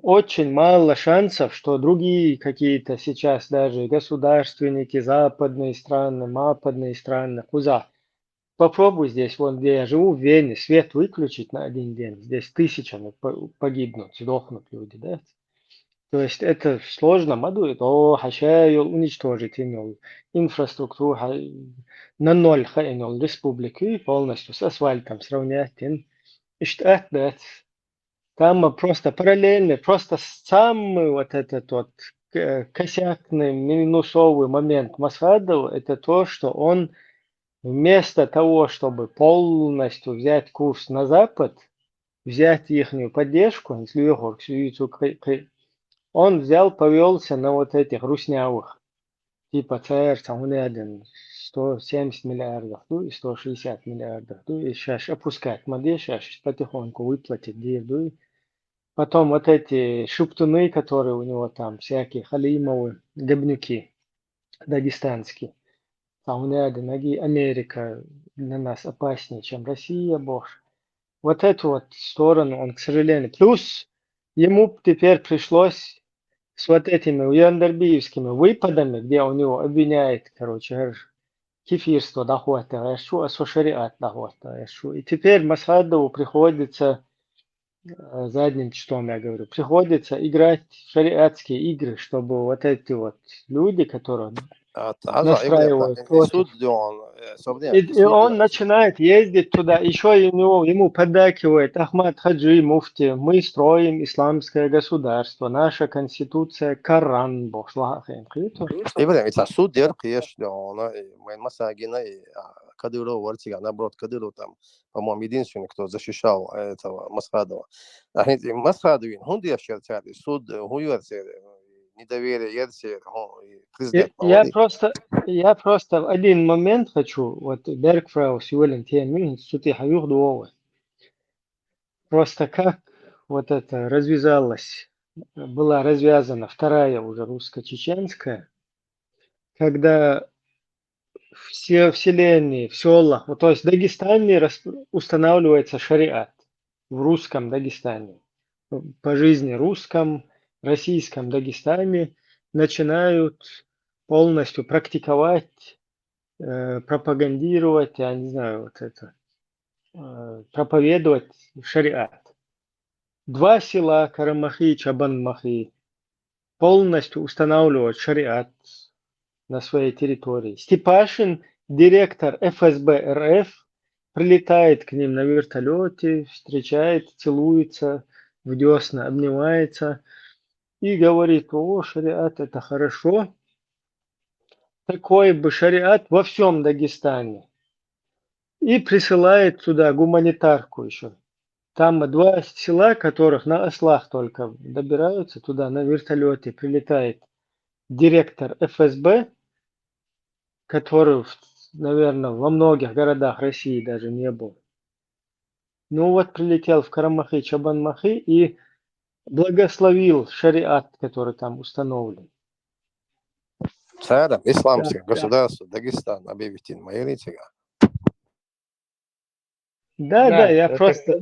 Очень мало шансов, что другие какие-то сейчас даже государственники, западные страны, мападные страны, куза. Попробуй здесь, вон где я живу, в Вене, свет выключить на один день. Здесь тысячами погибнут, сдохнут люди, да? То есть это сложно ма ду, о, хьаша йолу уничтожить йина йолу инфраструктура, на ноль хаийна йолу республика полностью с асфальтом сравнять йина. Иштта атта дац. Там просто параллельно, просто самый вот этот вот косякный, минусовый момент Масхадова, это то, что он вместо того, чтобы полностью взять курс на Запад, взять ихнюю поддержку, он взял, повелся на вот этих руснявых. Типа церца, он один, сто семьдесят миллиардов ду и сто шестьдесят миллиардов ду, и щас опускать ма де, щас потихоньку выплатить дир ду. И потом вот эти шептуны, которые у него там всякие, Халимовы, гопники дагестанские, там у меня Америка для нас опаснее, чем Россия, боже. Вот эту вот сторону он, к сожалению. Плюс ему теперь пришлось с вот этими яндарбиевскими выпадами, где у него обвиняет, короче, кефирство дохуатта, а со шариат дохуатта. И теперь Масхадову приходится, э, задним числом, я говорю, приходится играть в шариатские игры, чтобы вот эти вот люди, которые настраивают против. И, и он начинает ездить туда, еще ему, ему поддакивает Ахмад Хаджи муфти: «Мы строим исламское государство, наша конституция Коран», бохуш, лагьа хин кхету. Ибрагьим, ца суд дер кхеш де, она, и майн масагина, и, а, Кадыров варцига, наоборот, Кадыров там, по-моему, единственный, кто защищал этого Масхадова. А, и Масхадовин, хӀун деш яр цар, и суд, хӀун яр цар, недоверие яр цар, хӀун, и президент. Я просто, я просто один момент хочу, вот, Берг Фраус, Юлин, теми, сути хаюх дуовы. Просто как вот это развязалось, была развязана вторая уже русско-чеченская, когда все в селении, в селах, вот, то есть в Дагестане рас-, устанавливается шариат, в русском Дагестане, по жизни русском, российском Дагестане начинают полностью практиковать, э, пропагандировать, я не знаю, вот это, э, проповедовать шариат. Два села, Карамахи и Чабанмахи, полностью устанавливают шариат на своей территории. Степашин, директор Ф С Б Р Ф, прилетает к ним на вертолете, встречает, целуется в десна, обнимается и говорит: «О, шариат, это хорошо. Такой бы шариат во всем Дагестане». И присылает сюда гуманитарку еще. Там два села, которых на ослах только добираются, туда на вертолете прилетает директор Ф С Б, который, наверное, во многих городах России даже не был. Ну вот, прилетел в Карамахи, Чабанмахи и благословил шариат, который там установлен. Царь, исламское государство Дагестан объявить ин майритига. Да, да, я просто...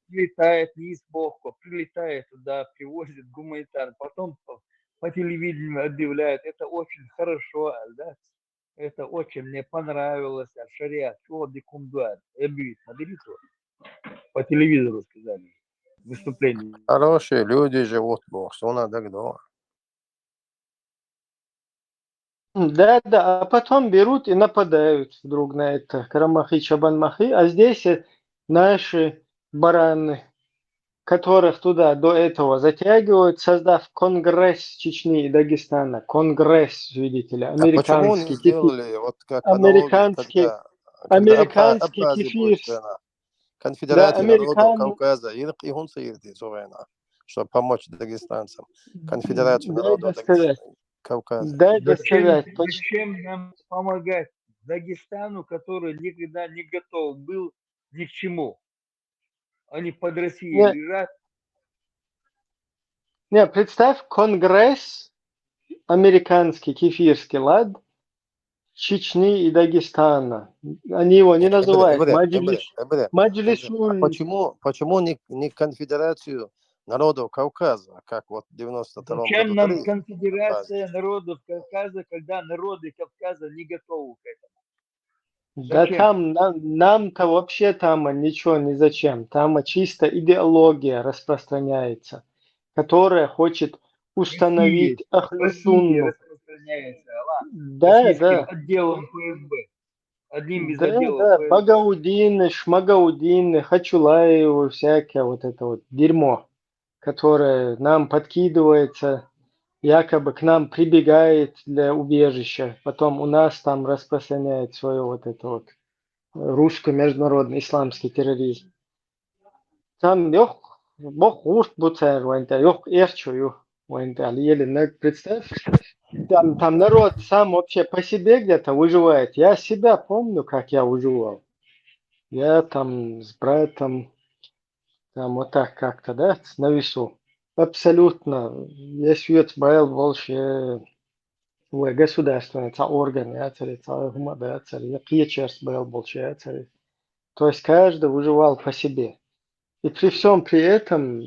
Прилетает, не из Бога, прилетает туда, привозит гуманитарный, потом по, по телевидению объявляют, это очень хорошо, да, это очень мне понравилось, а шариат, чего дикундуар, объявить, смотрите, по телевизору сказали, выступление. Хорошие люди живут, Бог, сона дагдо. Да, да, а потом берут и нападают вдруг на это, Карамахи, Чабанмахи, а здесь, э, наши бараны, которых туда до этого затягивают, создав Конгресс Чечни и Дагестана, Конгресс, видите ли, американский, американский, американский кефир. Конфедерация народов Кавказа, и хунца ирди зовена, чтобы помочь дагестанцам. Конфедерацию народов Кавказа. Дай сказать. Зачем нам помогать Дагестану, который никогда не готов был ни к чему? Они под Россией лежат. Не, представь, Конгресс американский, кефирский, лад, Чечни и Дагестана. Они его не называют Маджлис. Почему, почему не, не конфедерацию народов Кавказа, как вот в девяносто втором году? Зачем нам конфедерация народов Кавказа, когда народы Кавказа не готовы к этому? Да там, нам-то вообще там ничего не зачем. Там чисто идеология распространяется, которая хочет установить Ахлю Сунну. Да, да. Отделом Ф С Б. Одним из да, да, Багаудины, Шмагаудины, Хачулаевы, всякое вот это вот дерьмо, которое нам подкидывается, якобы к нам прибегает для убежища, потом у нас там распространяет свое вот это вот русский международный исламский терроризм. Там йох, бох гурт буцар ванта, йох эрчу ю ванта, еле представь. там, там народ сам вообще по себе где-то выживает. Я себя помню, как я выживал. Я там с братом, там вот так как-то, да, на весу. Абсолютно. Я свет боял больше, э, государственный, ца орган, я цари, ца гума, да, цари, я кечерс боял больше, я цари. То есть каждый выживал по себе. И при всем при этом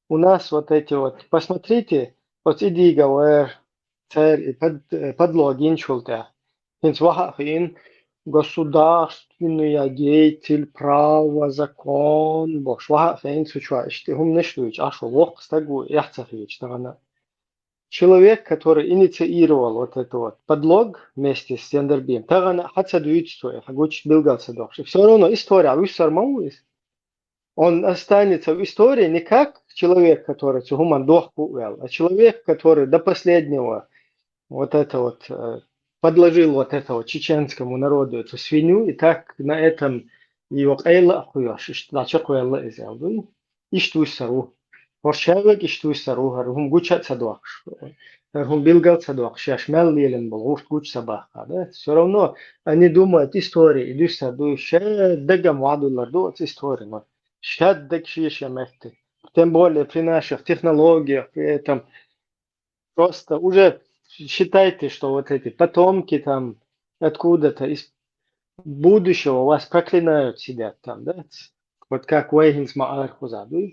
у нас вот эти вот, посмотрите, вот идига вар, цар и под, э, подлогин чулта. Хинц ваха хин государственный деятель, право, закон, бош ваха хин сучва ишти хум ниш дуйч, ашо лох стагу яхца хич тагана. Человек, который инициировал вот это вот подлог вместе с Яндарбием, тагана хаца дуйчту, хагуч билгалца дохш. Все равно история, вы сармауис. Он останется в истории не как человек, который цугуман дохку вел, а человек, который до последнего вот это вот, э, подложил вот этого чеченскому народу эту свинью, и так на этом его къайла ахуёш, ишт-, нача къайла изел, дуй. Ишт вуссару. Оршавек ишт вуссару, хар хум гуча цадвакш. Хар хум билгал цадвакш, яш мел лилен бол, гурт гуч сабаха, да? Все равно они думают, история, и дуй саду, ше дагам вадулар ду, от истории, но. Шаддаг шиша мехты. Тем более при наших технологиях, при этом просто уже считайте, что вот эти потомки там откуда-то из будущего вас проклинают, сидят там, да? Вот как Вейхинс Маар Хузаду.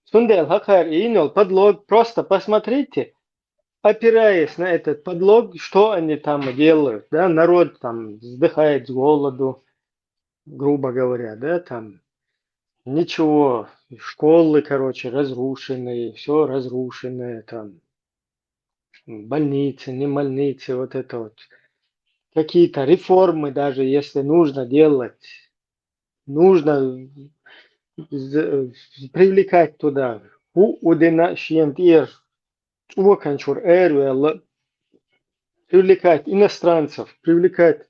Сундел Хакар и Инол подлог, просто посмотрите, опираясь на этот подлог, что они там делают, да, народ там сдыхает с голоду, грубо говоря, да, там ничего, школы, короче, разрушены, все разрушено, там больницы, не больницы, вот это вот. Какие-то реформы даже, если нужно делать, нужно з-, привлекать туда. У, удена шиентир, уваканчур эр, привлекать иностранцев, привлекать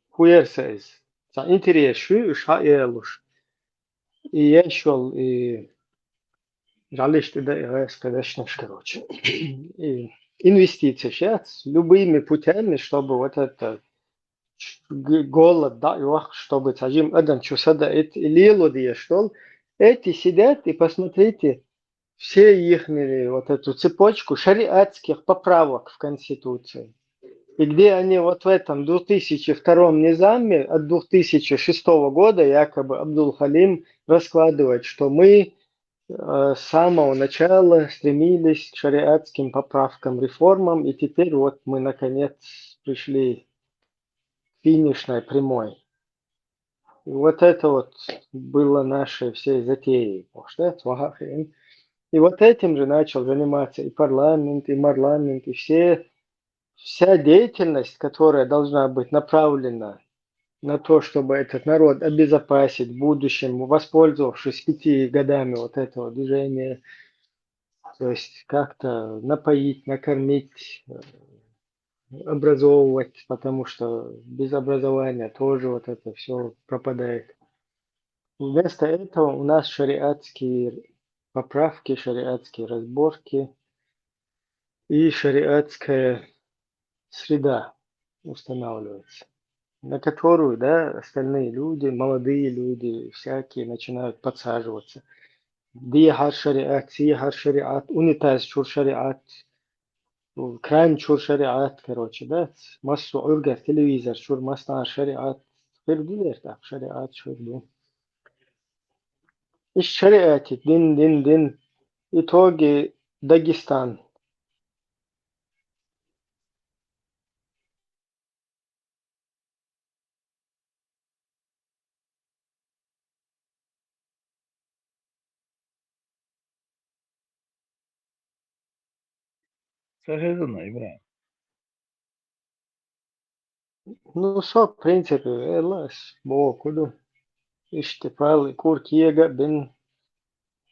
хуерсез. Ца интерес шу, ша элуш. И ещё, и жалишь ты, да, и раз, конечно, короче. И инвестиции сейчас, любыми путями, чтобы вот это г-, голод, да, и вах, чтобы цажим адан чусада эт-, и лило дие, что ли. Эти сидят, и посмотрите, все их, вот эту цепочку шариатских поправок в Конституции. И где они вот в этом две тысячи втором низаме от две тысячи шестого года якобы Абдул-Халим раскладывает, что мы, э, с самого начала стремились к шариатским поправкам, реформам, и теперь вот мы наконец пришли к финишной прямой. И вот это вот было нашей всей затеей, может, да, Свахахин. И вот этим же начал заниматься и парламент, и марламент, и все, вся деятельность, которая должна быть направлена на то, чтобы этот народ обезопасить в будущем, воспользовавшись пяти годами вот этого движения, то есть как-то напоить, накормить, э, образовывать, потому что без образования тоже вот это все пропадает. Вместо этого у нас шариатские поправки, шариатские разборки и шариатская среда устанавливается, на которую, да, остальные люди, молодые люди, всякие начинают подсаживаться. Ди хар шариат, си хар шариат, унитаз чур шариат, кран чур шариат, короче, да, массу ургар телевизор чур масна шариат, хирдулер так шариат чур ду. Иш шариат дин, дин, дин. Итоги Дагестан. Сахезуна, Ибрахим. Ну, со, в принципе, элас, бо куду. Ишти пали, кур киега бин.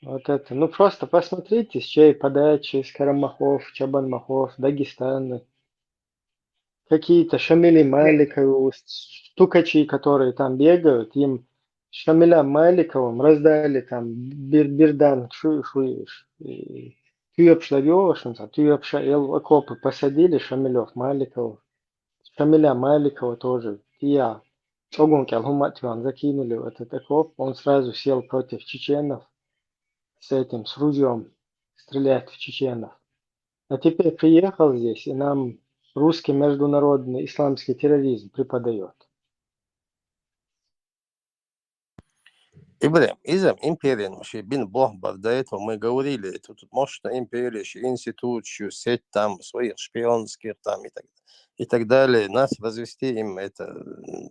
Вот это. Ну, просто посмотрите, с чьей подачи, с Карамахов, Чабанмахов, Дагестаны. Какие-то Шамили Маликовы, стукачи, которые там бегают, им Шамиля Маликовым раздали там бир-, бирдан шу-, шуиш. И тоьпаш ларъеш, цхьа тоьпаш а ел, окопы посадили Шамилёв, Маликов. Шамиля Маликова тоже. Тия чӀогун кӀел хӀума а тоьхна, закинули в этот окоп, он сразу сел против чеченов с этим, с ружьём стрелять в чеченов. А теперь приехал здесь, и нам русский международный исламский терроризм преподаёт. Ибрагим, изам империя, ну, вообще бин бог бар, до этого мы говорили, это тут мощная империя, ещё институт, ещё сеть там своих шпионских там и так, и так далее. Нас развести им это,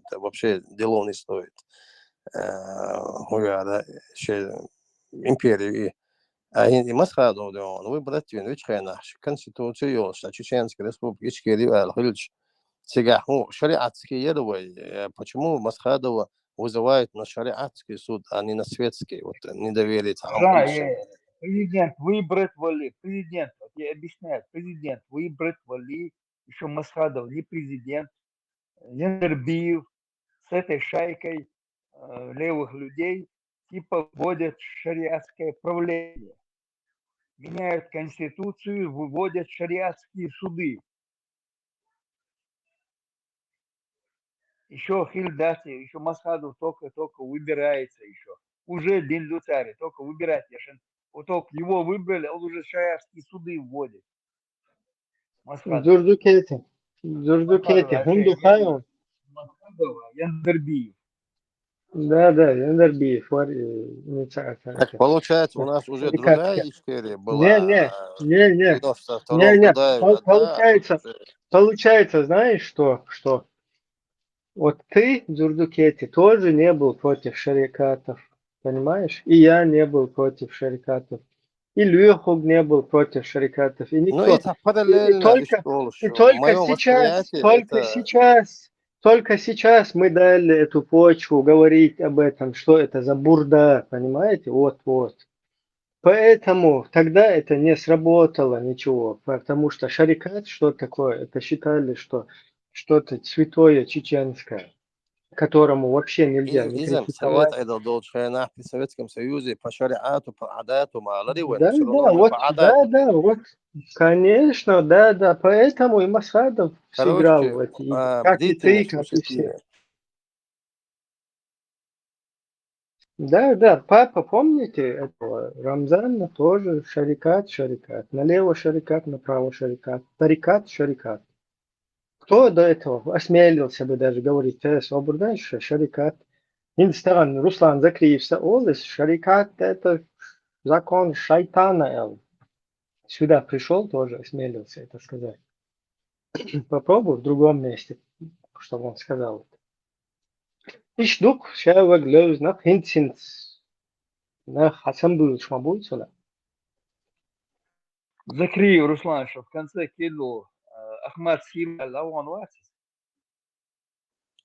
это вообще делов не стоит. Э, уяра, ещё империю и А хӀинца и Масхадов да, ну, выбрать вина, вичхайна, конституция йолаш, а Чеченская республика Ичкери аьлла хилча, цигахь, ну, шариатский яр вай, э, почему Масхадова вызывают на шариатский суд, а не на светский, вот, э, недоверие цхьа хӀума Да, хилча. Э, президент выбрать вали, президент, вот я объясняю, президент выбрать вали, еще Масхадов не президент, Яндербиев с этой шайкой э, левых людей, типа вводят шариатское правление, меняют конституцию, выводят шариатские суды. Еще Хильдати, еще Масхадов только-только выбирается еще. Уже Дин Люцари только выбирать. Я щас, вот только его выбрали, он уже шариатские суды вводит. Масхадов. Зурдукети. Зурдукети. Масхадов, ХӀунда Яндер- хаьа? Масхадов, Яндербиев. Да, да, Яндербиев, вар, э, не ца-, ца-, Так ца-, получается, у нас уже Шарикатка. другая Ичкерия была. Не, не, не, не. девяносто Не, втором не, году, пол- да, получается, уже. Получается, знаешь что, что вот ты, Дзурдукети, тоже не был против шарикатов, понимаешь? И я не был против шарикатов. И Лехуг не был против шарикатов. И никто. Ну, это параллельно И только, ещё лучше. и только Моё сейчас, восприятие только это сейчас, только сейчас мы дали эту почву говорить об этом, что это за бурда, понимаете? Вот, вот. Поэтому тогда это не сработало ничего, потому что шарикат, что такое? Это считали, что что-то святое чеченское, которому вообще нельзя Из- не изам критиковать. Совет айдал долчу хенахь при Советском Союзе по шариату, по адату ма лари вай, Да, всё равно да, мы вот, по да, адату. Да, вот, конечно, да, да, поэтому и Масхадов сыграл Короче, в эти игры, а, как и ты, бдительность как и слушайте. все. Да, да, папа, помните этого Рамзана, тоже шарикат, шарикат, налево шарикат, направо шарикат, тарикат, шарикат. Кто до этого осмелился бы даже говорить, э, свободно, ш- шарикат? Индистаган Руслан Закриев Саулис, шарикат — это закон шайтана, эл. Сюда пришёл, тоже осмелился это сказать. Попробуй в другом месте, чтобы он сказал это. Иш ду-кх, ша ваг левза нах, хӀинца-хӀинца нах хьасан буьйлуш ма буй цунах. Закриев Руслан, что в конце кинул, э, Ахмат Сима, да, он вацис.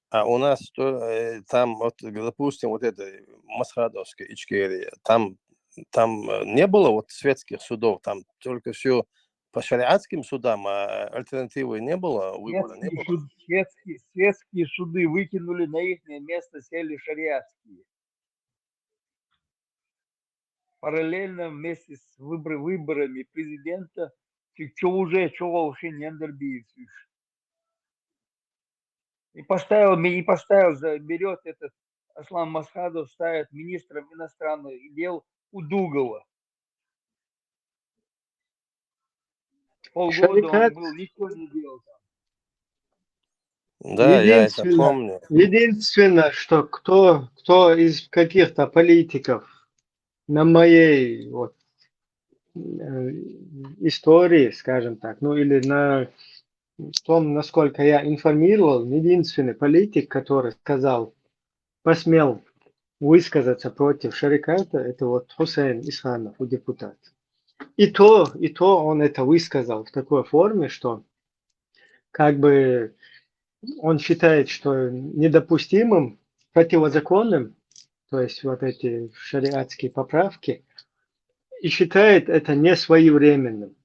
А у нас что, э, там, вот, допустим, вот это Масхадовская Ичкерия, там, там э, не было вот светских судов, там только все по шариатским судам, а альтернативы не было, выбора не Светские, было. суд- светские, светские суды выкинули, на их место сели шариатские. Параллельно вместе с выбор- выборами президента, что уже, что вообще не Андербиев слышит. И поставил, ми- и поставил, за- берет этот Аслан Масхадов, ставит министром иностранных дел у Дугова. Полгода он Шарикат. Был, ничего не делал там. Да, я это Единственное, помню. Единственное, что кто, кто из каких-то политиков на моей вот, э, истории, скажем так, ну или на том, насколько я информировал, единственный политик, который сказал, посмел высказаться против шариката, это вот Хусейн Исханов, депутат. И то, и то он это высказал в такой форме, что как бы он считает, что недопустимым, противозаконным, то есть вот эти шариатские поправки, и считает это несвоевременным.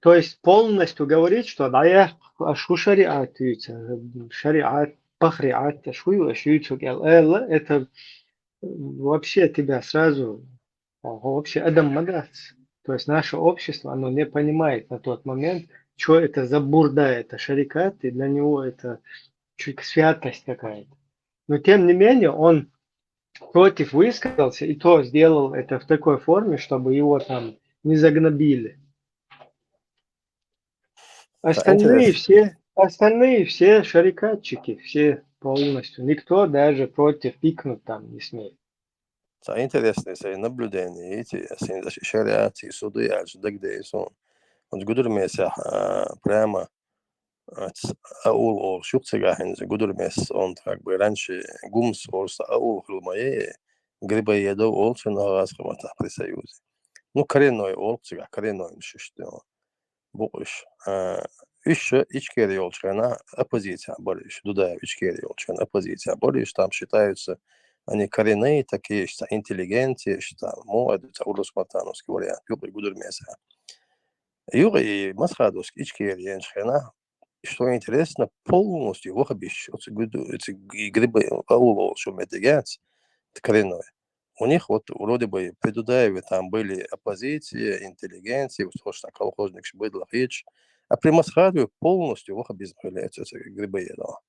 То есть полностью говорит, что да, я ашу шариат юйца, шариат, пахриат, ашу, ашу юйцу, это вообще тебя сразу, вообще адам ма дац. То есть наше общество, оно не понимает на тот момент, что это за бурда, это шарикат, и для него это чуть святость какая-то. Но тем не менее он против высказался, и то сделал это в такой форме, чтобы его там не загнобили. Остальные все, остальные все шарикатчики, все полностью. Никто даже против пикнуть там не смеет. Ца интересный сай наблюдение, эти, син шариатский суды, аж дагдейсон. Он гудур месяц, а, прямо, а, ц-, аул ол, шук цыгахин, гудур месяц, он как бы раньше гумс ол, са аул хулмае, Грибоедов ол, цена раз хвата при союзе. Ну, коренной ол, цыга, коренной, ну, что, что. Бу иш. А, иш, иш кери ёлчана оппозиция бориш. Дудаев иш кери ёлчана оппозиция бориш. Там считаются они коренные такие, что интеллигенция, что там, ну, это урус-мартановский вариант, юг и гудур меса. Юг и масхадовский иш кери ёлчана, что интересно, полностью вахабиш, оци гуду, оци Грибоедов, аул ол, шо медиганец, коренной. У них вот вроде бы при Дудаеве там были оппозиция, интеллигенция, вот то, что колхозник, шбыдло, хич. А при Масхадове полностью вахабизм были, это, это Грибоедов.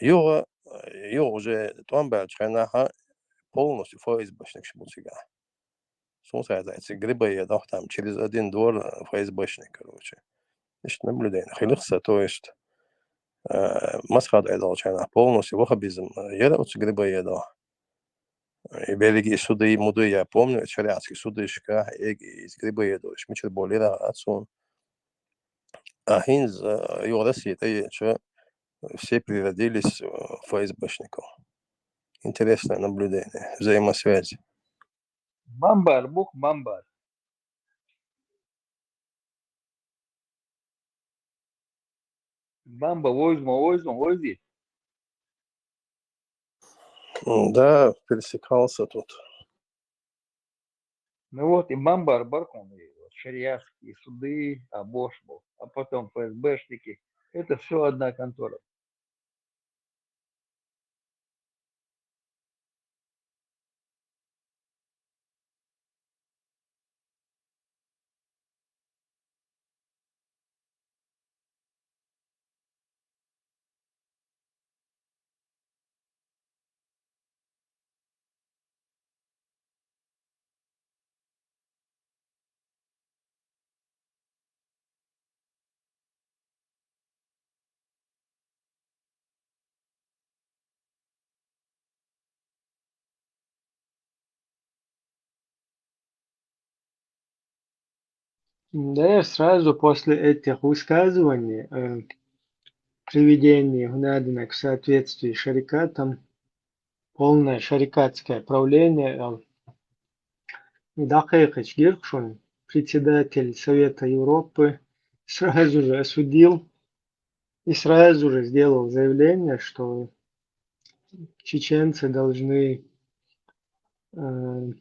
Юга, юга уже там был, чайнаха полностью ФСБшник шмуцига. Сунсайда, это Грибоедов там через один двор ФСБшник, короче. Значит, наблюдение. Хилихса, то есть, э, Масхадов айдал чайна полностью вахабизм, э, яра оци Грибоедов. И Бельгии суды, и муды, я помню, шариатские суды, шка, и, и Грибоедов, мичер болера ацун. А хинз, э, юг России, это и чё, все превратились в ФСБшников. Интересное наблюдение, взаимосвязь. Бамбар, бух бамбар. Бамба, возьма, возьма, вози. М, да, пересекался тут. Ну вот, и бамбар баркон, и вот шариатские суды, а Бош был, а потом ФСБшники. Это все одна контора. Да, сразу после этих высказываний, э, приведения гунадинок в соответствии с шарикатом, полное шарикатское правление, э, Дакъикъич Гиркшун, председатель Совета Европы, сразу же осудил и сразу же сделал заявление, что чеченцы должны, э,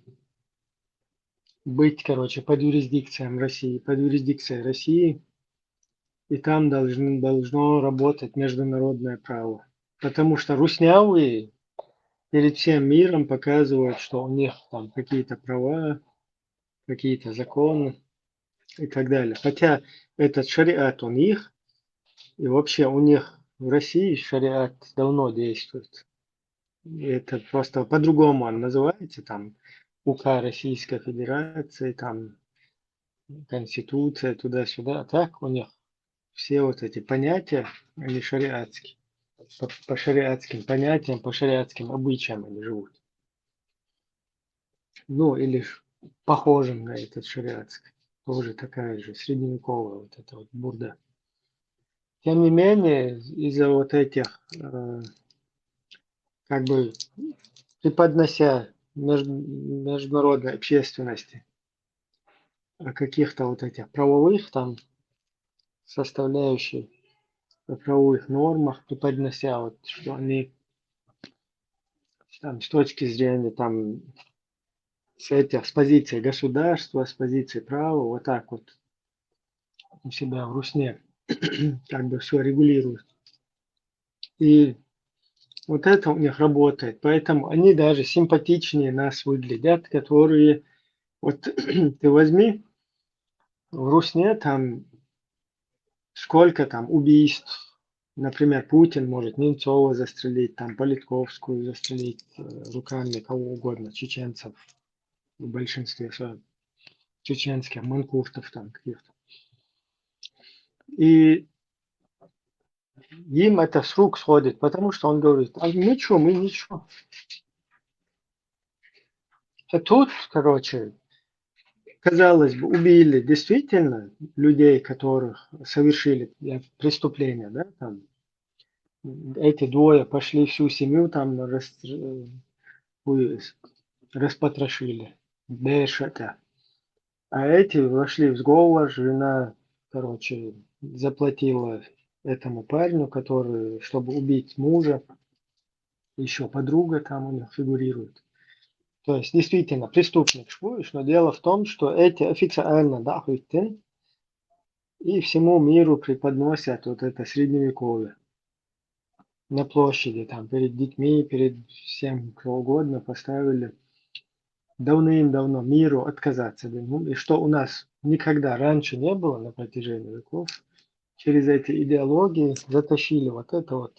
быть, короче, под юрисдикцией России, под юрисдикцией России, и там должны, должно работать международное право. Потому что руснявые перед всем миром показывают, что у них там какие-то права, какие-то законы и так далее. Хотя этот шариат у них, и вообще у них в России шариат давно действует. И это просто по-другому он называется, там, УК Российской Федерации, там, Конституция, туда-сюда. А так у них все вот эти понятия, они шариатские. По, по шариатским понятиям, по шариатским обычаям они живут. Ну, или ж похожим на этот шариатский. Тоже такая же средневековая вот эта вот бурда. Тем не менее, из-за вот этих, э, как бы преподнося меж-, международной общественности о каких-то вот этих правовых там составляющих, о правовых нормах, преподнося вот, что они там с точки зрения там с этих, с позиции государства, с позиции права, вот так вот у себя в русне как бы все регулируют. И вот это у них работает. Поэтому они даже симпатичнее нас выглядят, которые, вот ты возьми, в русне там сколько там убийств. Например, Путин может Немцова застрелить, там Политковскую застрелить э, руками кого угодно, чеченцев в большинстве своем, чеченских, манкуртов там каких-то. И им это с рук сходит, потому что он говорит, а мы что, мы ничего. А тут, короче, казалось бы, убили действительно людей, которых совершили э, преступления, да, там, эти двое пошли всю семью там рас- э, ой, распотрошили, бешата. А эти вошли в сговор, жена, короче, заплатила этому парню, который, чтобы убить мужа, еще подруга там у них фигурирует. То есть, действительно, преступник шпуешь, но дело в том, что эти официально, да, хуйтин, и всему миру преподносят вот это средневековье. На площади, там, перед детьми, перед всем, кто угодно, поставили давным-давно миру отказаться. Ну, и что у нас никогда раньше не было на протяжении веков, через эти идеологии затащили вот это вот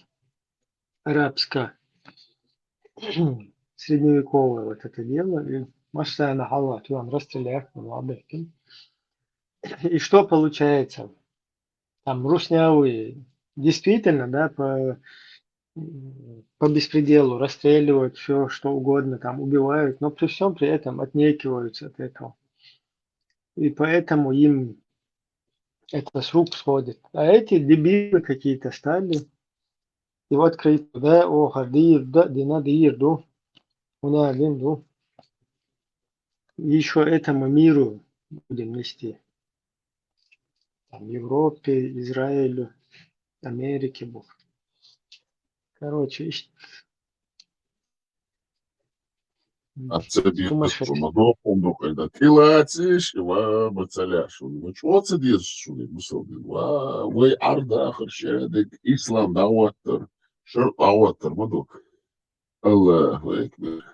арабское средневековое вот это дело. И массана халат, и он расстреляет, ну, ладно, и что получается? Там руснявые действительно, да, по, по беспределу расстреливают все, что угодно, там убивают, но при всем при этом отнекиваются от этого. И поэтому им это с рук сходит. А эти дебилы какие-то стали. И вот кричат, да, о, хардир, да, дина дир, ду. Уна дин, ду. Еще этому миру будем нести. Там, Европе, Израилю, Америке, Бог. Короче, ищ- Аццабир сумасшедший. Мадо помдо когда тилациш ва бацаляш. Ну что цедис шули мусалдин ва вай арда хершедик ислам даваттар. Шар даваттар мадо. Аллаху акбар.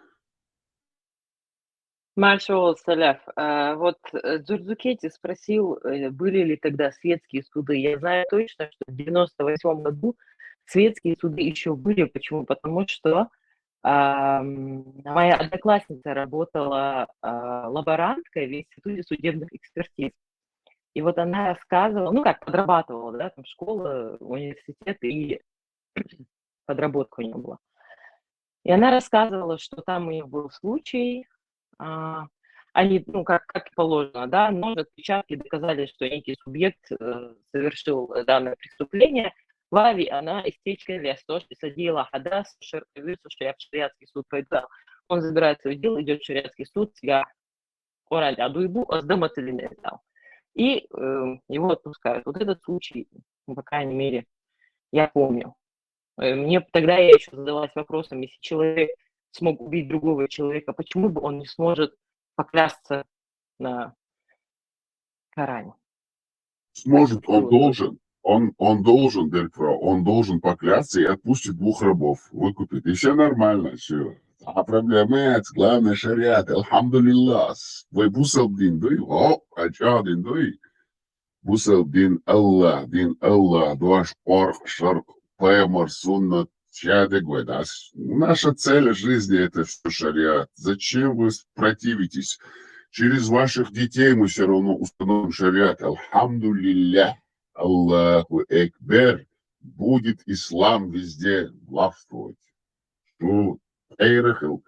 Маршал Саляф, а, вот э, Дзурдзукети спросил, э, были ли тогда светские суды. Я знаю точно, что в девяносто восьмом году светские суды еще были. Почему? Потому что а, моя одноклассница работала а, лаборанткой в Институте судебных экспертиз. И вот она рассказывала, ну как, подрабатывала, да, там школа, университет и подработка у нее была. И она рассказывала, что там у нее был случай, а, они, ну, как, как и положено, да, нож, отпечатки доказали, что некий субъект э, совершил данное преступление. Вави она истечка лестошь и садила хадас, шер, шер, шер, шариатский суд пойдал. Он забирает свое дело, идет в шариатский суд, я ораль адуйбу, оздаматылин. И э, его отпускают. Вот этот случай, ну, по крайней мере, я помню. Э, Мне тогда я еще задавалась вопросом, если человек смог убить другого человека, почему бы он не сможет поклясться на Коране? Сможет, он должен. Он, он должен, Деркфрау, он должен поклясться и отпустит двух рабов, выкупит. И все нормально, все. А проблема, главное, шариат, алхамдулиллах. Вай бусалдин дуй, о, ачадин дуй. Бусалдин Аллах, дин Аллах, дуаш, орх, шарх, пемар, суннат, шариат, да. Наша цель жизни — это все шариат. Зачем вы противитесь? Через ваших детей мы все равно установим шариат. Алхамдулиллях, Аллаху Экбер. Будет ислам везде властвовать. Ну, эйрахил.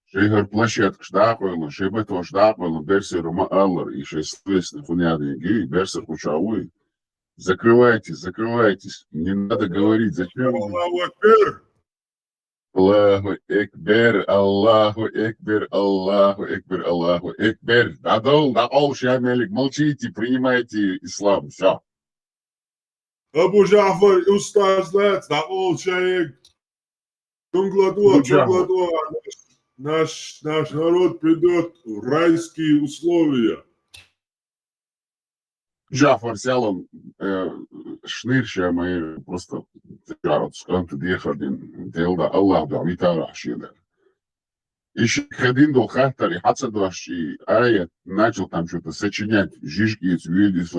Шейхар площадкаш дакъойлан, шейбатош дакъойлан, берсер ма аллар, и шей словесный хунядинги, берсер хучауи. Закрывайтесь, закрывайтесь. Не надо говорить, зачем вы... Аллаху Акбар! Аллаху Экбер, Аллаху Экбер, Аллаху Экбер, Аллаху Экбер. Дадол, дакъол, шамелик, молчите, принимайте ислам, все. Абу Джафар, устаз, лец, дакъол, шейх. Тунгладуа, Абу Джафар. Тунгладуа. Наш, наш народ придет в райские условия. Джафар сялом, э, шнырся, мы просто жарот сканты дехардин, делда Аллах да, витара шида. И ши хадин дол хаттар, и хьаца дош, и аят начал там что-то сочинять, жижгиц, вилдис,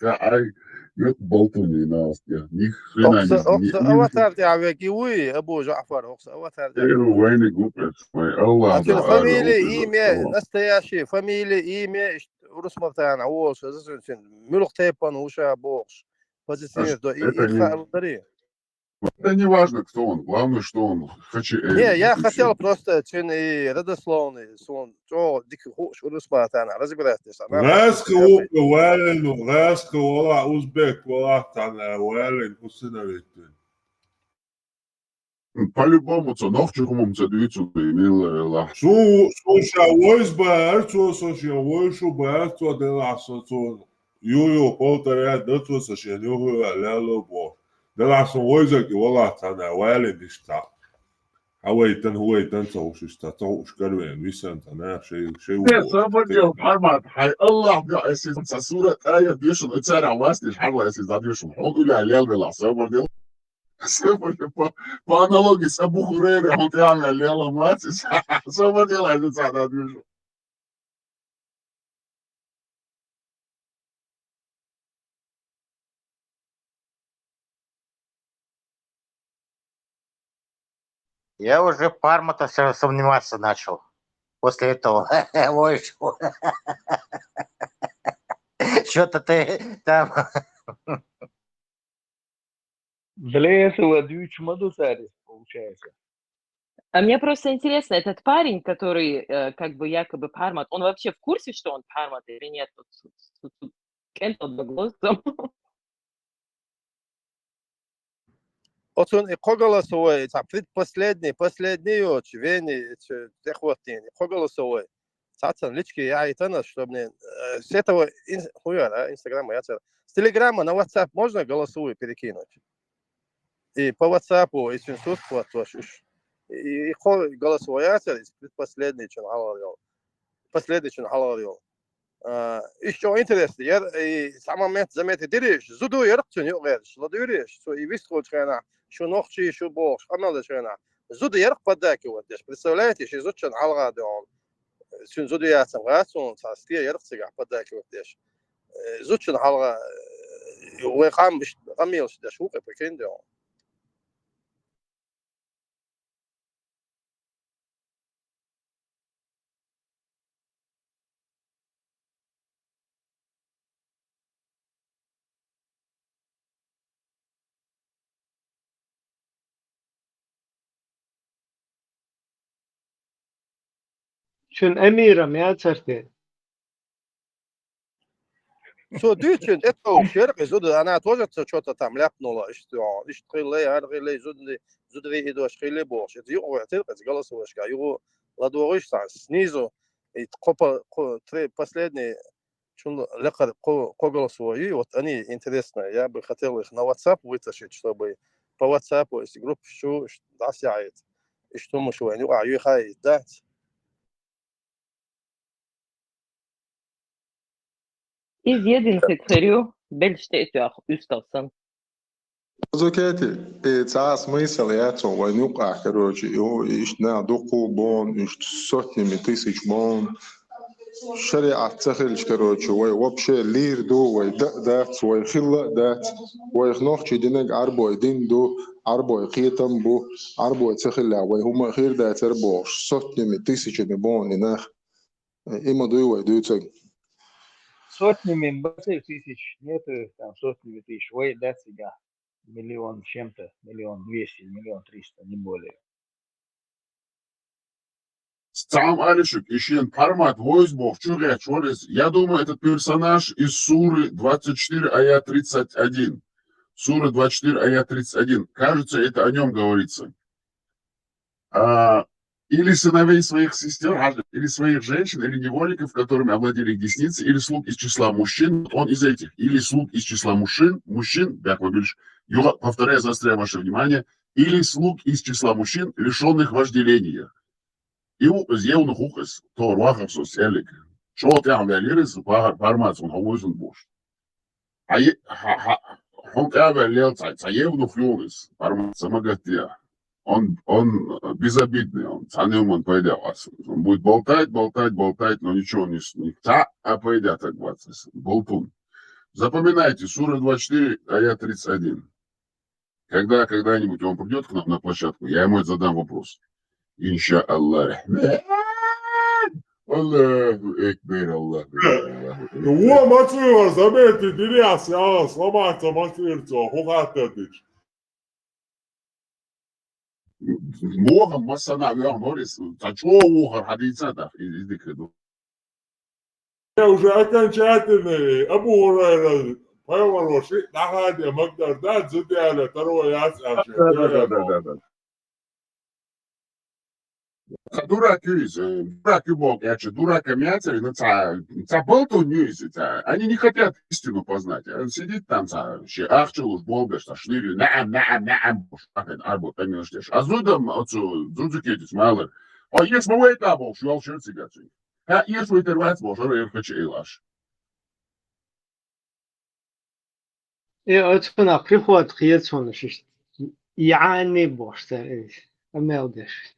ай, юк болтуни на я. Ни хрена Окса, не, окса не, аватар тя веги уй, Абу Жафар, окса аватар тя. Э, войны глупец, вой, Аллах А ты да, фамилия, Аллах, имя, Аллах. Настоящее фамилия, имя, иш-, урус мартан, а вот, что за сын, мюлк тайпан, уша бокс. Позиционер, да, и, Это и не, ха-, дари. Это не важно, кто он. Главное, что он хочет, э, Не, я пусть хотел просто чин и родословный, сон, то, дик ху-, урус мартан, разбирайтесь, она Раска просто ука вален, раска вала, узбек вала, тана вален, кусина витин. По-любому, цо, нохчи хумум цо дуйцу, мил, ла. Су, су ша войс бар, цо, су ша войшу бар, цо, дела, со, цо. Ю, ю, полтора, да, цо, со, ша, нюху, ля, ло, бо. Дела, со, войзак, и вала, тана, вален, дишта. А вайтан, вайтан, цо, ушишта, цо, ушкарвен, висан, тана, шей, шей, Нет, уго. Сабар дел, Пармат, хай, Аллах, бля, если ца сура, а я бешен, у царя власть, лишь хар, если задвешен. Он уля, ля, ля, сабар дел. По, по аналогии с Абу Хурейрой, он прямо лела мать, самое дело, это надо движу. Я уже Пармата со-, сомневаться начал. После этого вышел. Что-то ты там Для этого дючмаду царь, получается. А мне просто интересно, этот парень, который, э, как бы якобы Пармат, он вообще в курсе, что он Пармат или нет? Вот с-, с-, с-, кем-то одноглазым. Оцун и кхо голосовой, ца предпоследний, последний йоч, вени, цу, техвотин, и кхо голосовой. Цацан лички я и танас, чтобы не, э, с этого ин-, хуя, да, Инстаграма я цар. С Телеграма на WhatsApp можно голосовую перекинуть? И по WhatsApp, и с Инстаграма, то есть, и, и кхо голосовой я цар, и предпоследний чин халал йол. Последний чин халал йол. А, ещё интересно, я, и сам момент заметил, дириш, зуду ярк цун ю герш, ладириш, цу и вист хоч хена, шу нохчи, шу бокс, амал деш хена. Зуду ярк поддакивать деш, представляете, ши зуд чин халга дон. Сюн зуду яцам гацун, са стия ярк цига поддакивать деш. Э, зуд чин халга, э, вай хам биш, хамил деш, хукы прикинь дон. Шун Эмирам яцарте. Цо дуьйцуьйту, это шеркъи зуда, она тоже ца чё-то там ляпнула, и что, и что хилла, ар хилла, зуда, зуда и дождь хилла бохуш. Это югу, это, это голосовой шка, югу ладогыш сан, снизу, и кхо па-, кхо-, три, последний, чун лекар кхо, кхо голосовой, и вот они интересные, я бы хотел их на WhatsApp вытащить, чтобы по WhatsApp, если группу шу, ш-, да, сяет, и что мы шу, они, а, ю хай дать. Из единхи царю бельште этюах уьсталсан. Зукети, и цас смысл я цо вайн юкъа, короче, и о, ишт на дукъу бон, ишт сотнями тысяч бон. Шариат ца хилча, короче, вай вообще лир ду, вай да, дац, вай хилла дац, вай нохчи динаг арбой дин ду, арбой кхетам бу, арбой ца хилла, вай хӀума хир дац ар бохуш, сотнями тысячами бон и нах. Има дуй вай дуьйцург. Сотнями бацай тысяч нету, там сотнями тысяч. Вай дац ига. Миллион с чем-то, миллион двести, миллион триста, не более. Цхьаъ ма аллара шуьга, и шен Пармат войза боху чу гӀерташ вара иза. Я думаю, этот персонаж из Суры двадцать четыре, аят тридцать один. Сура двадцать четыре, аят тридцать один. Кажется, это о нём говорится. А, или сыновей своих сестер, или своих женщин, или невольников, которыми овладели их десницы, или слуг из числа мужчин, он из этих, или слуг из числа мужчин, мужчин, бяк ма биллаш, юха-, повторяю, заостряю ваше внимание, или слуг из числа мужчин, лишённых вожделения. И у-, из евнух ву-кх иза, товр вахар со, эллиг. ЧӀогӀа тӀехьа ваьллера иза, пар-, Пармат цунна хьо вуьзна бохуш. Хьан е-, хьа-, хьа-, хьуна тӀехьа ваьллера цхьа, цхьа евнух ю иза, Пармат, ца ма гатде. Он, он безобидный, он цхьаннена пайда а вац. Он будет болтать, болтать, болтать, но ничего не, с- не цхьа а пайда а вац. Болтун. Запоминайте, сура двадцать четыре, аят тридцать один. Когда когда-нибудь он придет к нам на площадку, я ему задам вопрос. Иншааллах. Аллаху акбар, Аллаху акбар, Аллаху акбар. Во, ма цура, заметьте, деррига а сломаться ма цура, хӀу хаттар дича. Муха массанахьа веха морис, цхьа чӀоагӀа вухар хьадийца дах, из дика ду. Уже окончательный, Абу Хурайра, пайхамар воши, нахади, Макдар, да, зудяля, второй яц, Да, да, да, да, да. Ца дурак ю из, э, дурак ю боху, я чу дуракам яцари, ну, ца, ца болтун ю из, ца. Они не хотят истину познать. Он сидит там, ца, ши ахча луш болбеш, ца, шнури, наам, наам, наам, бош, ахен, арбо, тамилш деш. А зудам, оцу, зудзу кетис, малар. О, еш ма вайта, бош, юал шерцигацу. Ха, еш вайтар вац, бош, ора, эр хача ил аш. Э, оцунах приход хецунаш иштта. Яни бохуш цара иза. Амел деш.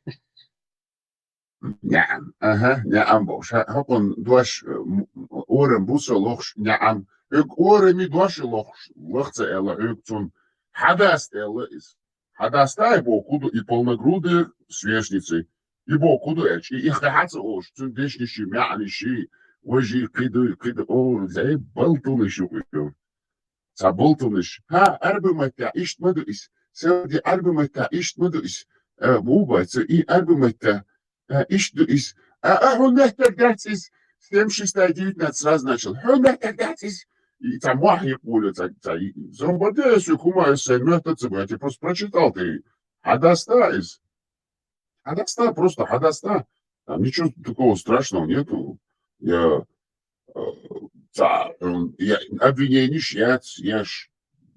Неам. Аха, неам бохуш. Ха-, хӀокхун дош, э, м-, м-, орам бу со лохуш, неам. Хьоьга орами дош лохуш, лахца аьлла, хьоьга цунна хьадаста аьлла иза. Хьадаста и боху ду, и полногрудые с вешницей. И боху ду аьлча, и, и хьаца олуш, цуьнан дешнаш и, маьӀнаш и, важи, кхиду, кхиду, о, зай, балтулаш ю кхиду. Ца болтунаш. Ха, арби матта иштта ма ду ис. Сади арби матта иштта ма ду ис. Э, бу баца и арби матта, э, иштта ду ис. А, а, хьун меттаг дац ис. Семь шестая девятнадцать сразу начал. Хьун меттаг дац ис. И ца мохь и куля, ца, ца, и, зомбаде, су кума, ис сайн меттаца бати, просто прочитал ты. Хьадаста ис. Хьадаста, просто хьадаста. Там ничего такого страшного нету. Я, э, ца, э, я, обвинениш яц, я ж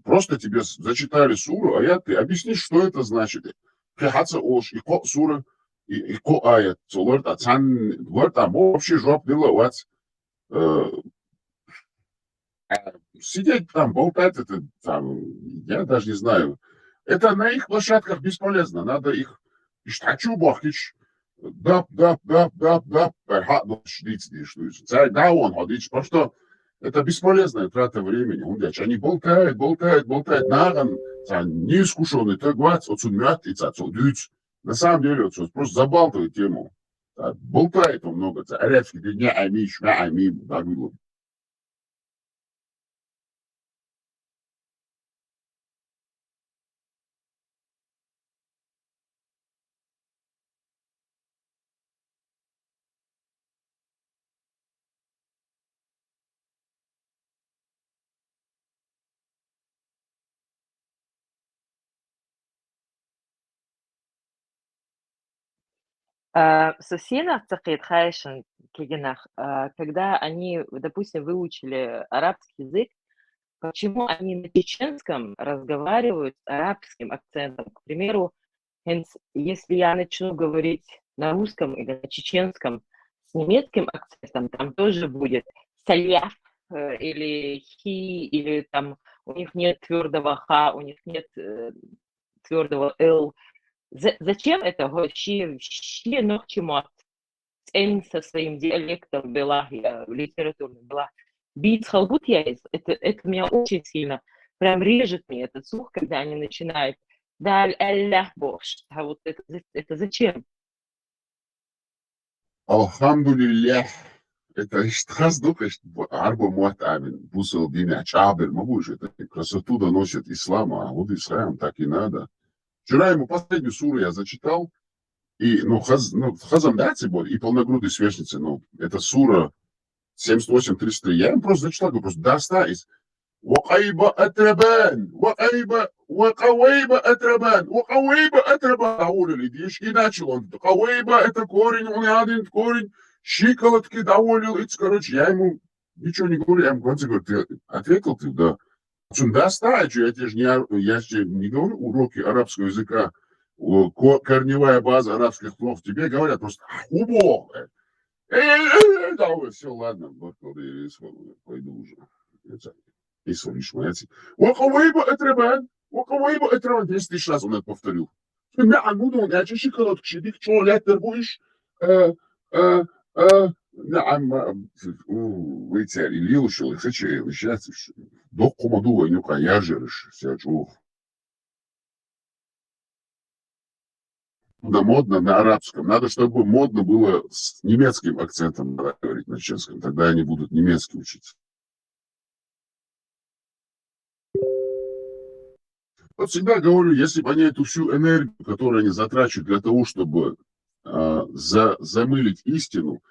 просто тебе с- зачитали суру, аят, ты объяснишь, что это значит. Кхин хьаца олуш, и кхо сура, и, и кхо аят. Цо ларта, цан, ларта, мо вообще жоп дила вац. Э, А сидеть там, болтать, это, там, я даже не знаю. Это на их площадках бесполезно. Надо их иштта хьачу бохкич. Дап, дап, дап, дап, дап. Ай, хьа, ну, ш-, диц, диц, ну, царь, да, он, ходить. Потому что это бесполезная трата времени. Он, они болтают, болтают, болтают. Наган, ца, неискушенный, так, вац, отсюда мят, и ца, цо, дюц. На самом деле, вот, просто забалтывает тему. А, болтает он много, ца, арабский, да, не ами, шма ами, да, было. А, со сенах ца кхета хаьшин кегинах, а, когда они, допустим, выучили арабский язык, почему они на чеченском разговаривают с арабским акцентом? К примеру, хӀинца, если я начну говорить на русском или на чеченском с немецким акцентом, там тоже будет саляф, э, или хи, или там у них нет твердого ха, у них нет, э, твердого л. За- зачем это? Го- ши, ши нохчи мотт цӀен со своим диалектом белахь, я литературный белахь. Бийца халбут я из. Это, это меня очень сильно прям режет мне этот слух, когда они начинают «Даль Аллах бохш». А вот это, за- это зачем? Алхамдулиллах. Это иштта хаза ду, иштта бу- гӀарба мотт амин. Бусал дина чӀагӀбир ма бу уж, это красоту доносит ислама, а вот ислам так и надо. Вчера ему последнюю суру я зачитал, и, ну, хаз, ну, хазам дац и боль, и полногрудый с вешницей, ну, это сура семьдесят восемь тридцать три. Я им просто зачитал, говорю, просто даста из. Ва къайба атрабан, ва къайба, ва къавайба атрабан, ва къавайба атрабан. Аулили диш, и начал он. Къавайба — это корень, он один корень. Шиколодки доволил, и, короче, я ему ничего не говорю, я ему в конце говорю: «Ты ответил, ты?» «Да». Цунда ста, а чё, я тебе же не ар- я же тебе не говорю уроки арабского языка, о, ко- корневая база арабских слов. Тебе говорят просто «хубо». Эй, эй, эй, эй, да, ой, все, ладно, вот, вот, я, я, я пойду уже. Я ца- и смотришь, моя ц- «Ва къавайба атрабан, ва къавайба атрабан». Десять тысяч раз он это повторил. МаӀан муд, ача шоколадкаш дика чӀоагӀа лаьттар бу уж, э, э, э, наӀан, ма, у, вай цар, и лелаш йола, хача, и лишац уж. Доккха ма ду вайна юкъа яржараш, сел чӀоагӀа. Да, модно на арабском. Надо, чтобы модно было с немецким акцентом говорить на чешском. Тогда они будут немецкий учить. Вот всегда говорю, если бы они эту всю энергию, которую они затрачивают для того, чтобы, а, за-, замылить истину,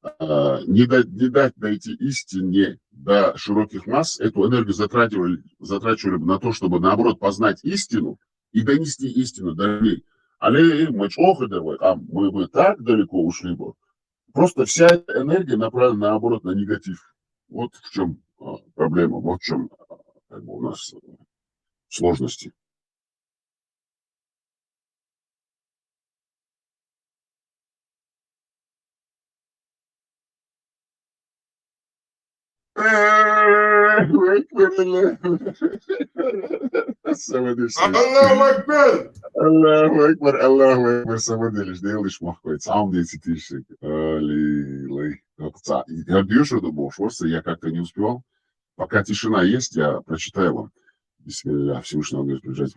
а, не дать, не дать дойти истине до широких масс, эту энергию затрачивали, затрачивали бы на то, чтобы, наоборот, познать истину и донести истину до людей. Але мы чохо давай, а мы бы так далеко ушли бы. Просто вся эта энергия направлена, наоборот, на негатив. Вот в чем, а, проблема, вот в чем, а, как бы у нас, а, сложности. Аллаху акбар! Аллаху акбар, Аллаху акбар, самодельный, делаешь махкой, сам десятишек. Али, лай. Я дюшу, думал, шорса, я как-то не успевал. Пока тишина есть, я прочитаю вам. Бисмилля, Всевышний Аллах, приближать.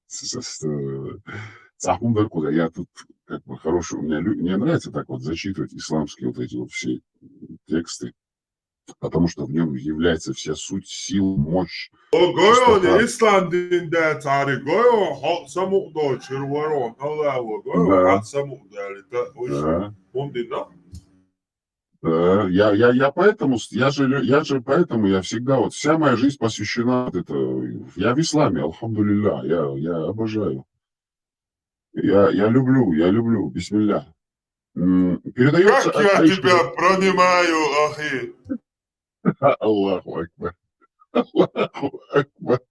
С-, с-, с-, Цахун Даркуда, я тут как бы хороший, у меня лю-, мне нравится так вот зачитывать исламские вот эти вот все тексты, потому что в нем является вся суть, сила, мощь, чистота. Гойон, ислам дин да цари, гойон, хо саму до чирварон, Аллах, гойон, да, хо саму да, это очень. Да. Он дин, да? Да, я, я, я поэтому, с- я же, лю- я же поэтому, я всегда, вот вся моя жизнь посвящена вот это. Я в исламе, алхамдулилля, я, я обожаю. Я, я люблю, я люблю, бисмилля. М, Передается Как от я Аиши. Тебя пронимаю, ахи. Аллаху акбар. Аллаху акбар.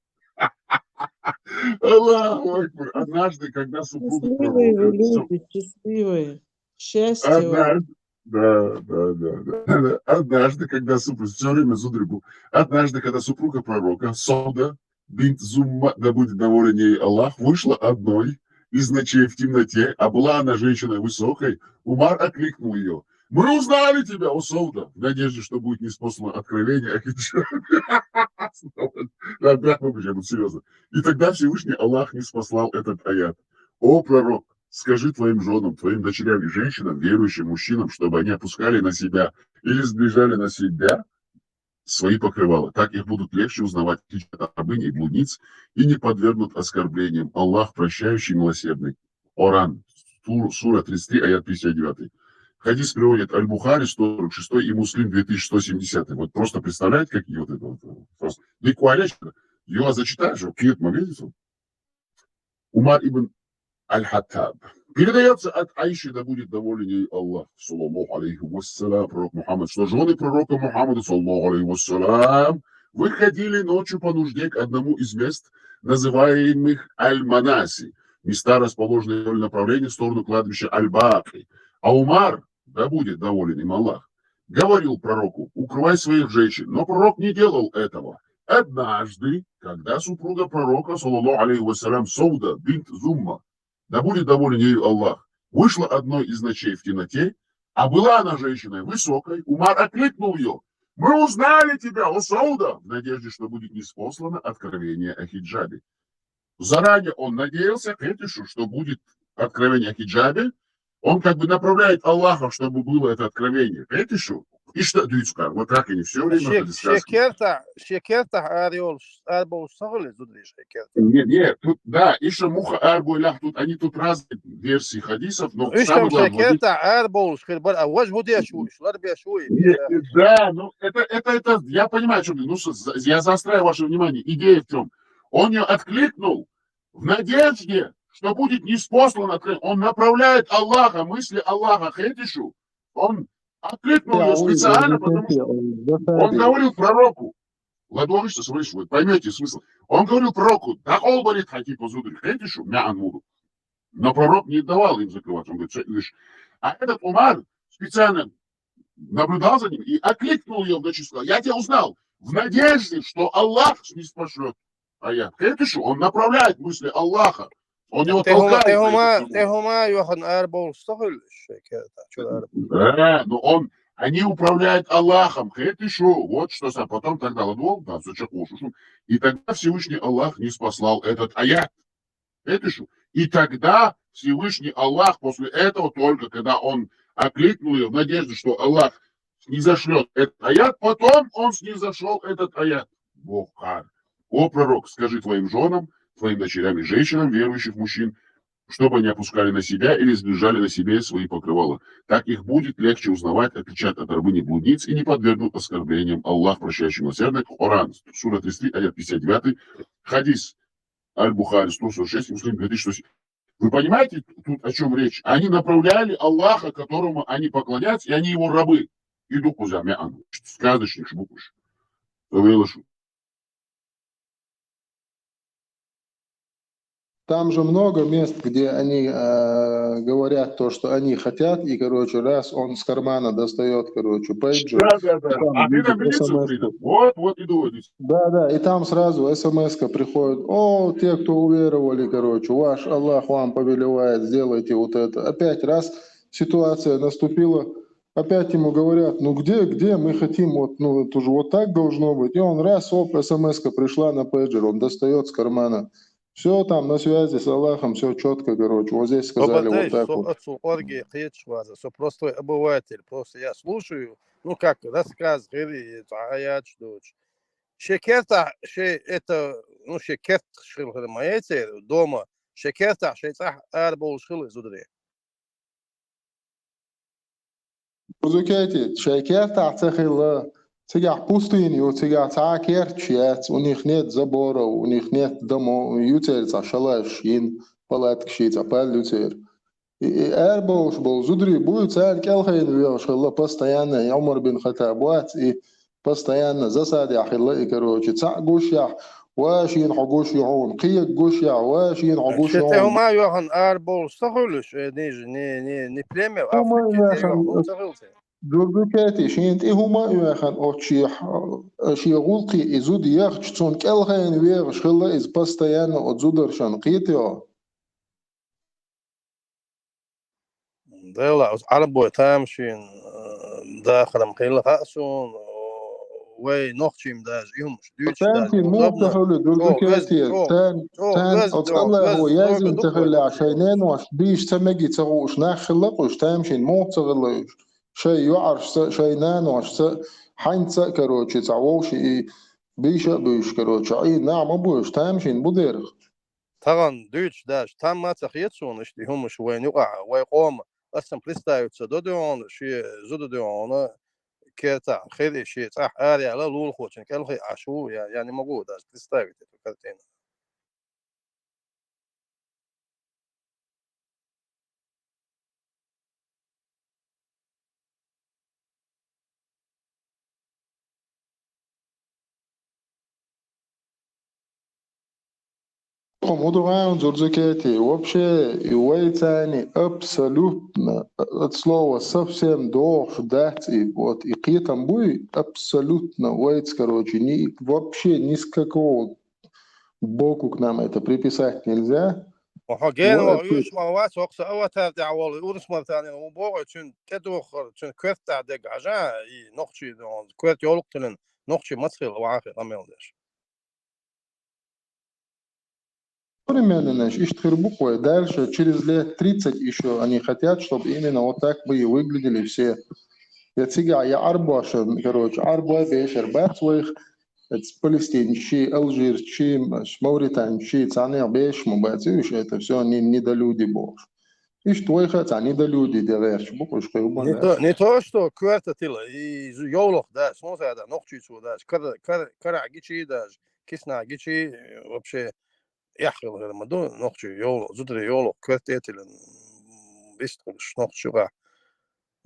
Аллаху акбар. Однажды, когда супруга... Счастливые вы люди, счастливые. Счастье вам. Однажды, да, да, да, да. Однажды, когда супруга, все время Зудригу, однажды, когда супруга пророка, Сауда бинт Зумма, да будет доволен ей Аллах, вышла одной из ночей в темноте, а была она женщиной высокой, Умар окликнул ее: «Мы узнали тебя, о Сауда», в надежде, что будет ниспослано откровение о хиджабе. Да, да, мы будем серьезно. И тогда Всевышний Аллах ниспослал этот аят. «О пророк, скажи твоим женам, твоим дочерям и женщинам, верующим мужчинам, чтобы они опускали на себя или сближали на себя свои покрывала. Так их будут легче узнавать, отличать от рабынь и блудниц, и не подвергнут оскорблениям. Аллах прощающий, милосердный». Коран, сур- сура тридцать три, аят пятьдесят девятый. Хадис приводит Аль-Бухари, сто сорок шестой, и Муслим, две тысячи сто семьдесят. Вот просто представляете, какие вот это вот, э, просто. Буквально, я зачитаю, что кирт момент. Умар ибн Аль-Хаттаб. Передается от Аиши, да будет доволен ей Аллах, саллаллаху алейхи вассалям, пророк Мухаммад, что жены пророка Мухаммада, саллаллаху алейхи вассалям, выходили ночью по нужде к одному из мест, называемых Аль-Манаси, места, расположенные вдоль направления в сторону кладбища Аль-Бакри. А Умар, да будет доволен им Аллах, говорил пророку: «Укрывай своих женщин». Но пророк не делал этого. Однажды, когда супруга пророка, саллаллаху алейхи вассалям, Сауда бинт Зумма, да будет доволен ею Аллах, вышла одной из ночей в темноте, а была она женщиной высокой, Умар окликнул ее: «Мы узнали тебя, о Сауда», в надежде, что будет ниспослано откровение о хиджабе. Заранее он надеялся, Хетишу, что будет откровение о хиджабе. Он как бы направляет Аллаха, чтобы было это откровение. Хетишу. И что, Дюцкар, вот как они все время... Шек- ходят, сказки. Шекерта, шекерта, ариол, арбол сагли, зудри шекерта. Нет, нет, тут, да, еще муха арболях, тут они тут разные версии хадисов, но самое главное, вот здесь... Шекерта, арбол, шхирбар, а вож будеш уйш, лар беш уй. Нет, да, ну, это, это, это, я понимаю, что, ну, с- я заостряю ваше внимание. Идея в чем? Он ее откликнул в надежде, что будет ниспослан откровение. Он направляет Аллаха, мысли Аллаха Хетишу. Он откликнул ее специально, потому что он говорил пророку. Ладно, что, смотришь, вы поймете смысл. Он говорил пророку: «Да холбарит хати по зудри Хетишу, мя анмуду». Но пророк не давал им закрывать. Он говорит: «Всё, видишь». А этот Умар специально наблюдал за ним и окликнул ее в ночи, сказал: «Я тебя узнал», в надежде, что Аллах ниспошлет аят. Хетишу, он направляет мысли Аллаха. Он его толкает. Тӏехьа хӏума, тӏехьа хӏума йоахана арабовлаш ца хуьлу уьш шайн кертахь, чуьра ара. Да, но он, они управляют Аллахом, кхетий шу, вот что са-, потом тогда ладвол, да, со чекх луш шу. И тогда Всевышний Аллах ниспослал этот аят. Кхетий шу. И тогда Всевышний Аллах после этого, только когда он окликнул её в надежде, что Аллах снизошлёт этот аят, потом он снизошёл этот аят. Бог кхаьра: «О пророк, скажи твоим жёнам, твоим дочерям и женщинам верующих мужчин, чтобы они опускали на себя или сближали на себе свои покрывала. Так их будет легче узнавать, отличать от рабыни-блудниц и не подвергнут оскорблениям». Аллах, прощающий, милосердный. Коран, сура тридцать три, аят пятьдесят девятый. Хадис Аль-Бухари, сто сорок шесть, Муслим, две тысячи сто семь. Вы понимаете, тут о чём речь? Они направляли Аллаха, которому они поклонятся, и они его рабы. И дукъуза меан. Сказочник шбукуш. Велашу. Там же много мест, где они э, говорят то, что они хотят, и, короче, раз он с кармана достает, короче, пейджер, да, да, да. И там видит смс-ку. Вот, вот и доводит. Да, да, и там сразу смс-ка приходит: «О, те, кто уверовали, короче, ваш Аллах вам повелевает, сделайте вот это». Опять раз ситуация наступила, опять ему говорят: «Ну где, где, мы хотим, вот, ну, это же вот так должно быть». И он раз, оп, смс-ка пришла на пейджер, он достает с кармана. Всё, там на связи с Аллахом, всё чётко, короче. Вот здесь сказали вот так вот. Со просто обыватель, просто я слушаю, ну, как рассказ, гӏири, аят, что шайн кертахь, шайн это, ну, шайн керт хила хир ма яцара, дома, шайн кертахь, шайн цӏахь арабовлаш хила зударий. Зукети, шайн кертахь ца хилла, цигахь пустыня ю, цигахь цхьа а керт яц, у них нет заборов, у них нет домов, ю церан цхьа шалаш йина, палаткаш йина, цхьа пал ю церан. И, и арабовлаш болу зударий буй, царна кӏелхьарвехаш хилла постоянно, и Ӏумар бин Хаттаб вац, и постоянно засадехь хилла и, короче, цхьаъ гуш яхь, ва шена хьо гуш ю хьуна, кхин гуш яхь, ва шена хьо гуш ю хьуна. Шайн тӏехьа хӏума йоахана арабовлаш ца хуьлу уьш, э, ниже, не, не, не племя, в Африке, тӏехьа ца хуьлу церан. Зурдукети, шена тӏехьа хӏума а йоахана оцу шен, э, шен гӏуллакхе и зуда яхча, цунна кӏелхьарвехаш хилла иза постоянно оцу зударшна, кхетий хьо? Делахь, оцу Ӏарбойн тамашийна, э, дахаран хилла хаьа суна, э, вай нохчийн даже и хӏумаш дуьйцуш даже. Тамашийна муха ца хуьлу, Зурдукети, царна, царна оцу Аллахо яздина ца хиллехь, шайн ненош дийша ца мега ца хууш нах хилла-кх уьш, тамашийна муха ца хилла уьш? Шайн йоӏаршца, шайн наношца, хьаьнца а, короче, цхьа вовшийн дийша а буьйш, короче, Ӏийна нах ма бу уьш, тамашийна бу дера. Тахана дуьйцуш даже, там ма ца хета суна иштта и хӏумаш вайна юкъахь, вай къоман. Ас-м представиться до дуьйна, шен зуда дуьйна, кертахь хир и шен цӏахь араяьлла лулахочун кӏелхье Ӏаш ву, я, я не могу даже представить эту картину. Хьо ма ду гӏайна, Зурдукети, вообще, и вайца ни абсолютно, от слова совсем догӏуш дац и, вот, и кхетам буй, абсолютно вайца, короче, ни, вообще ни с какого боку к нам это приписать нельзя. Хьо гена ваха юьш ма вац, хьо-кх сан аватар тӏехь волу урс мартанин ву боху, цуьнан тӏедухар, цуьнан коьртахь дерг хьажа, и нохчий, коьрта йовлакх тиллина, нохчий маца хилла ваха хир къамел деш. Современныйш иштта хир бу-кх вай. Дальше, через лет тридцать ещё они хотят, чтобы именно вот так мы и выглядели все. Я цигахь я Ӏарбошна, короче, Ӏарбой бешар бац вайх, эцу палестинчий, алжирчий, мавританчий, царнех бешаш ма бац уьш, это всё не, недолюди бохуш. Иштта вайх а цхьа недолюди де гӏерташ бу-кх уьш, кхин хӀумма а не то, не то, что коьрта тилла, и йовлакх дац, хӀунда аьлча нохчий цо дац, кара, кара, карахь гичий дац, киснахь гичий, вообще, эхь хилла хир ма ду, нохчий йовлакх, зударий йовлакх коьрта тӀе а тиллина, вистхуьлуш нохчий юкъахь,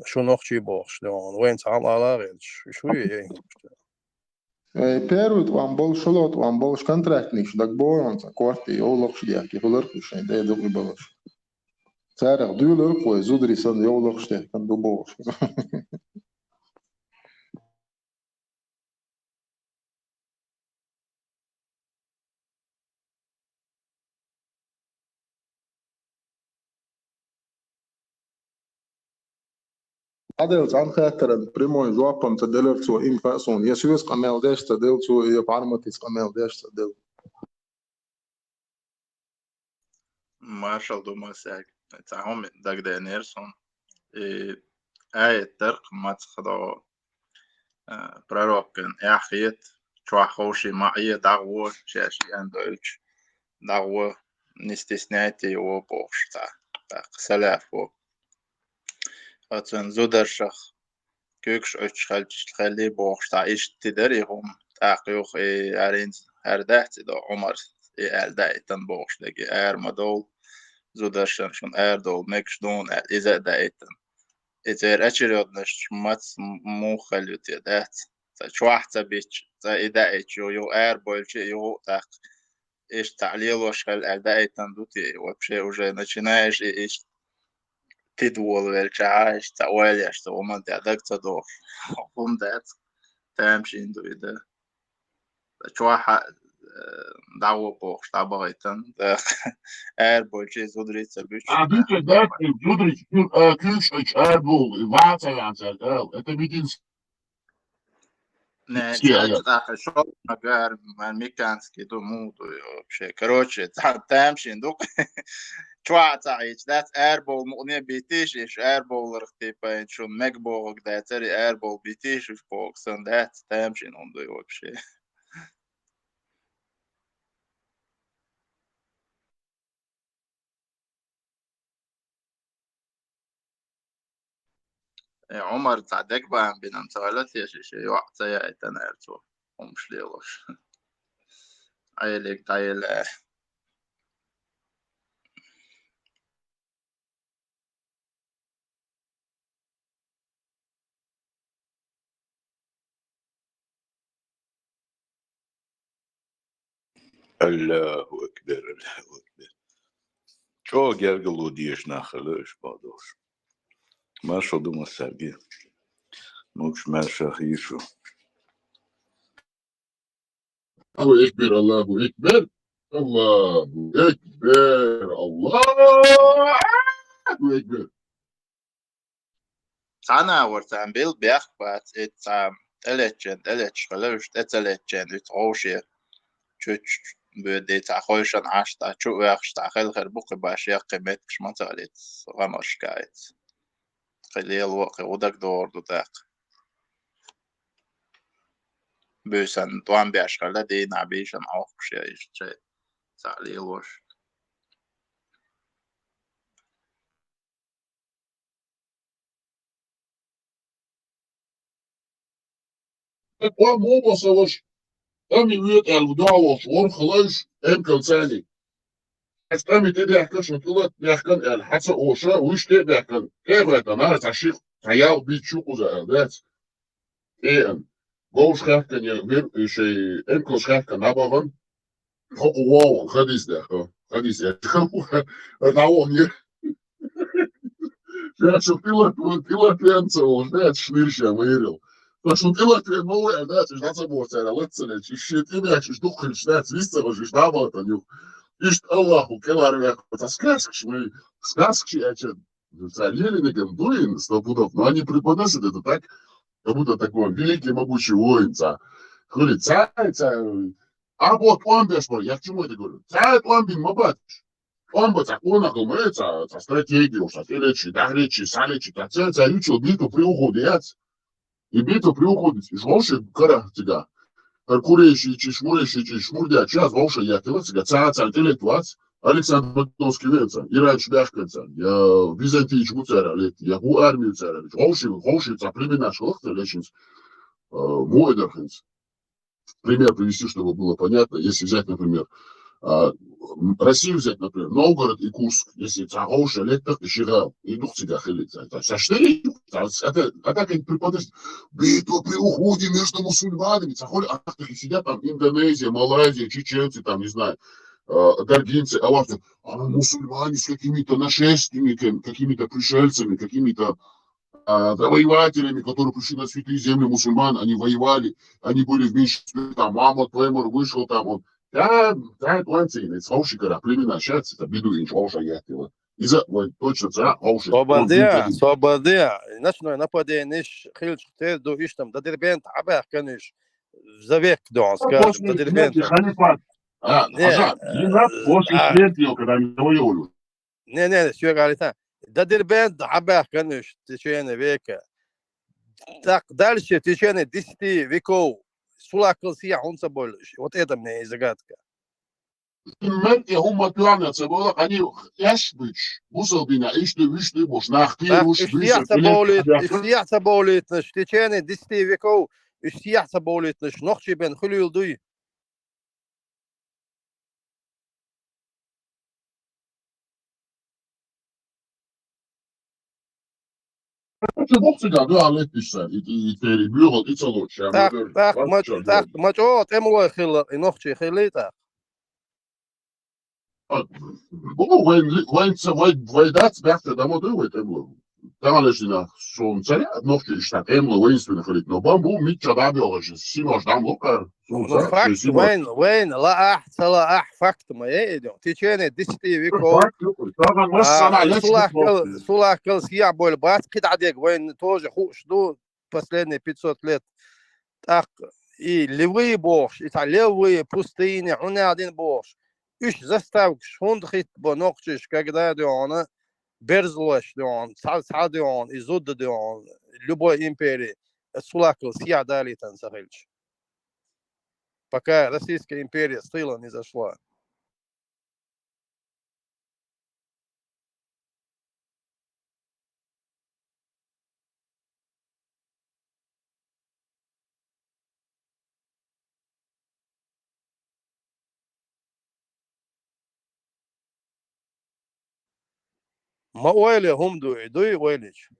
шу нохчий бохуш, вайна цхьа хӀума ала а гӀерташ, шу яй. Э, первый тӀом болуш, шолгӀа тӀом болуш контрактникаш дагабовла цхьа корта йовлакхаш дехке хиларх уьш шайн тӀе а дукъ болуш. Царах дуьйларх вай, зударий санна йовлакхаш дехкан ду бохуш. Хьаделла цхьан хаттаран прямой жоп-м ца делира цо, им хаьа суна. Я соьца къамел деш ца делла цо, я Парматица къамел деш ца делла. Маршал ду массаьрга. Цхьа хӀума дагадеанера суна. И аят дара-кх, маца хадо, а, пророкан эхь хета, чохь ховший ма Ӏе, дӀагӀо, шаьш еана дойлча, дӀагӀо, не стесняйтесь его бохуш цхьа, тӀаккха салафо. Оцун зударшах куьйгаш Ӏуьттуш хилча, хилли бохуш, цхьа иштта тидара и хӀума. ТӀаккха юха и аьрринца хӀара дац и до Ӏумар, и аьлла даийтина бохуш дерг, и ара ма довла, зударшна шуна арадовла мегаш дуна аьлла, иза а даийтина. И церан очередность маца муха хила ю те, дац? Цхьа чохь ца бича, цхьа и даийтича, юха арабойлча, юха а тӀаккха иштта цхьаъ лелош хилла аьлла даийтина ду те, вообще уже начинаешь и иштта тида волавелча, иштта цхьа ойла еш, цхьа хӀуманна тӀехь даг ца дохуш. ХӀума дац, тамашийна ду и дан. Чохь а, э, дӀагӀо бохуш, дӀабахийтина. ТӀаккха арабойлча, зударий ца буьтуш. А, буьтуш, да, зударий, а, куьйгаш Ӏуьттуш арабовла, ваха ца ваьхьна цаьрга ала. Это единственное. Не, Ски цаьрца аял. ТӀаккха шо магар, ма-, меканский ду, муха ду и вообще. Короче, ца-, тамашийна ду. Чохь а ца хьийча, дац, арабовла мукъане биттийша, иш арабовларх, типа, шуна мега бохург дацара, и арабовла биттийша, уьш бохург санна, дац, тамашийна хӀума ду и вообще. Э, Ӏумар цхьа дегабаам бинарг ца хилла те, шен йоӀ ца яийтинера цо, хӀумаш лелош. Ӏелиг дӀаелла. Аллаху акбар, Аллаху акбар. ЧӀогӀа гергарло дезаш нах хилла уьш, бакъдолуш. Маршалла ду массаьрга. Могуш-маьрша хуьлда шун. Аллаху акбар, Аллаху акбар, Аллаху акбар, Аллаху акбар. Цхьана а вара царна билла бехк бац, и цхьа тӀелетчен, тӀелетчаш хилла уьш, тӀе ца летчен, уьцу гӀовше чуьччу боьдий, цхьа хойшан Ӏаш, цхьа чу оьхуш, цхьа хила хир бу кхин баш, яккхий меттигаш ма ца хилийта, гӀамаршка а ица. Кхин лело а, кхин гӀу дагадогӀур ду тӀаккха. Буьйсанна тӀом беш хилла дийнахь, бийшанна Ӏохкуш я иштта шайн цхьаъ лелош. Тхо муха бо сан ваша? ТӀаме воьду аьлла, дуьхьал волчу ворхӀ хилла уьш, эмкалца аьлла. Аса тӀаме тӀе даьхкина, шуна тӀе лата даьхкина аьлла, хьан ца оша, вуьш тӀе а баьхкина, тӀе а баьхкина, ара цхьа шиъ, цхьа ялх бийца шу кхуза аьлла дац. ТӀе а. Говш хаьхкина я вир, шайн эмкалш хаьхкина дӀабахана. Хьо кху вогӀу, хадис даьхка. Хадис эр. ДӀавахана я. Ша шу тӀе лата, тӀе лата вен ца вогӀуш, дац, шнир ша ма ерил. Ткъа шу тӀе лата вен ма ву аьлла, дац, уьш дӀа ца боху цара, лаца ца леча. Уьш шен тӀе баьхкаш, уьш дукха хилча, дац, вист ца хилча, уьш дӀабахана юха. Иштта Аллаху кӀелхьара ваьккха, цхьа сказкаш, мы, сказкаш аьлча, цхьа лелийнарг-м ду и сто пудов, но они преподносят это так, как будто такой великий могучий воин, цхьа. Хуьли, цхьа, цхьа, а вот тӀом беш бара, я к чему это говорю? Цхьа тӀом бина ма бац уьш. ТӀом бан цхьа къонахалла ма яц, цхьа, цхьа стратегия, цхьа тӀелечи, дӀахьлечи, схьалечи, цхьа цхьа, цхьа ючул битва при уходе яц. И битва при уходе, и вовшийн карахь цигахь. ХӀара Курешичи, Шмурешичи, Шмурдячи, аз вовшийн яхкина цигахь, цхьа а царна тӀелетта вац, Александр Македонский веанца, иранчу баьхкинца, я византийчу бу цара летта, я хӀу армию цара летта. Вовшийн, вовшийн цхьа племенаш хилла-кх цара лечкъинца, а, муха эр дара хӀинца. Пример привести, чтобы было понятно, если взять, например, а, м, Россию взять, например, Новгород и Курск, если цхьа вовшийн летта-кх и ши гӀала, и дукха цигахь хилла цара. Так, цхьа штыри, а, а так, а так они преподносят, битва при уходе между мусульманами, цхьа хуьли, а так и сидят там Индонезия, Малайзия, чеченцы, там, не знаю, а, даргинцы, а вот, а мусульмане с какими-то нашественниками, какими-то пришельцами, какими-то а, завоевателями, которые пришли на святые земли мусульман, они воевали, они были в меньшинстве, там, Мухаммад Таймур вышел, там, он, да, да, это ванцин, это слушай, когда племена общаются, это бедуин, чего уж я вот. Иза вай точно ца ховш. Собар де, собар де. Ночной нападенеш хилча тера ду иштта-м, до Дербента хьабаьхкан уьш. За век дуьхьа, скажем, до Дербента. Халифат. А, не, хьажа, э, после а, смерти его, когда они завоевывали. Не, не, не, соьга алита. До Дербента хьабаьхкан уьш в течение века. Так дальше в течение десяти веков сулаккхал сехьа хӀунда ца бовлу? Вот это мне и загадка. Мет я хӀума туьхьана ца бовла, они эш буьч, бусалба дина, иштта, иштта буш, нах кхируш, уьш сехьа ца бовлийт-, уьш сехьа ца бовлийтинаш, в течение десяти веков уьш сехьа ца бовлийтинаш, нохчий бен хуьлийла дуй? Чу бухсига дуьхьал леттиш цара, и, и, и тӀера боьхал, и ца лоцуш, тӀаккха, тӀаккха ма-, тӀаккха ма чӀогӀа тӀемалой хилла, и нохчий хилла тӀаккха. А, бу, вайн, вайн ца, вай, вай дац баьхка, да ма ду вай тӀемалой. Тахана леш дина, сон ца лаьа, нохчий иштта тӀемалой воинственный хилийта, но бан бу, мичча дӀабоьлхуш, синош дӀа ма лукъара. Ну, факт, вайн, вайн, лаахь, ца лаахь, факт ма яй, идём. В течение десяти веков, факт, а, сулаккхал, сулаккхал сехьа бовла бац, кхидӀа дега вайн тоже хууш ду, последние пятьсот лет. ТӀаккха и левые бохуш, и цхьа левые пустыни, хӀунда аьлла дина бохуш. Уьш заставкаш хӀунда хӀиттабо нохчаша, когда дуьхьана берзалош дуьхьана, цхьа, цхьа дуьхьана, и зуда дуьхьана, любой империи, сулаккхал сехьа далийтан ца хилча. Пока Российская империя с тыла не зашла. Ма ойла, хӀума дуй, дуй ойлича.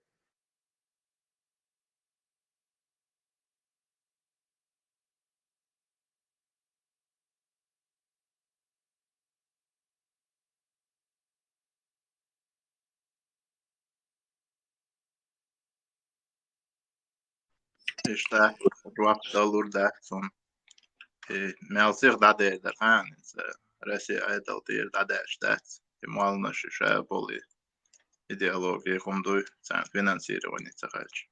Иштта, жоп далур дац цунна. И мел сиха дӀадер дара хьан, иза Россия Idol тӀера дӀадаьлча дац. И молланаш ша болу и идеология хӀума дуй, царна финансирование ца хилча.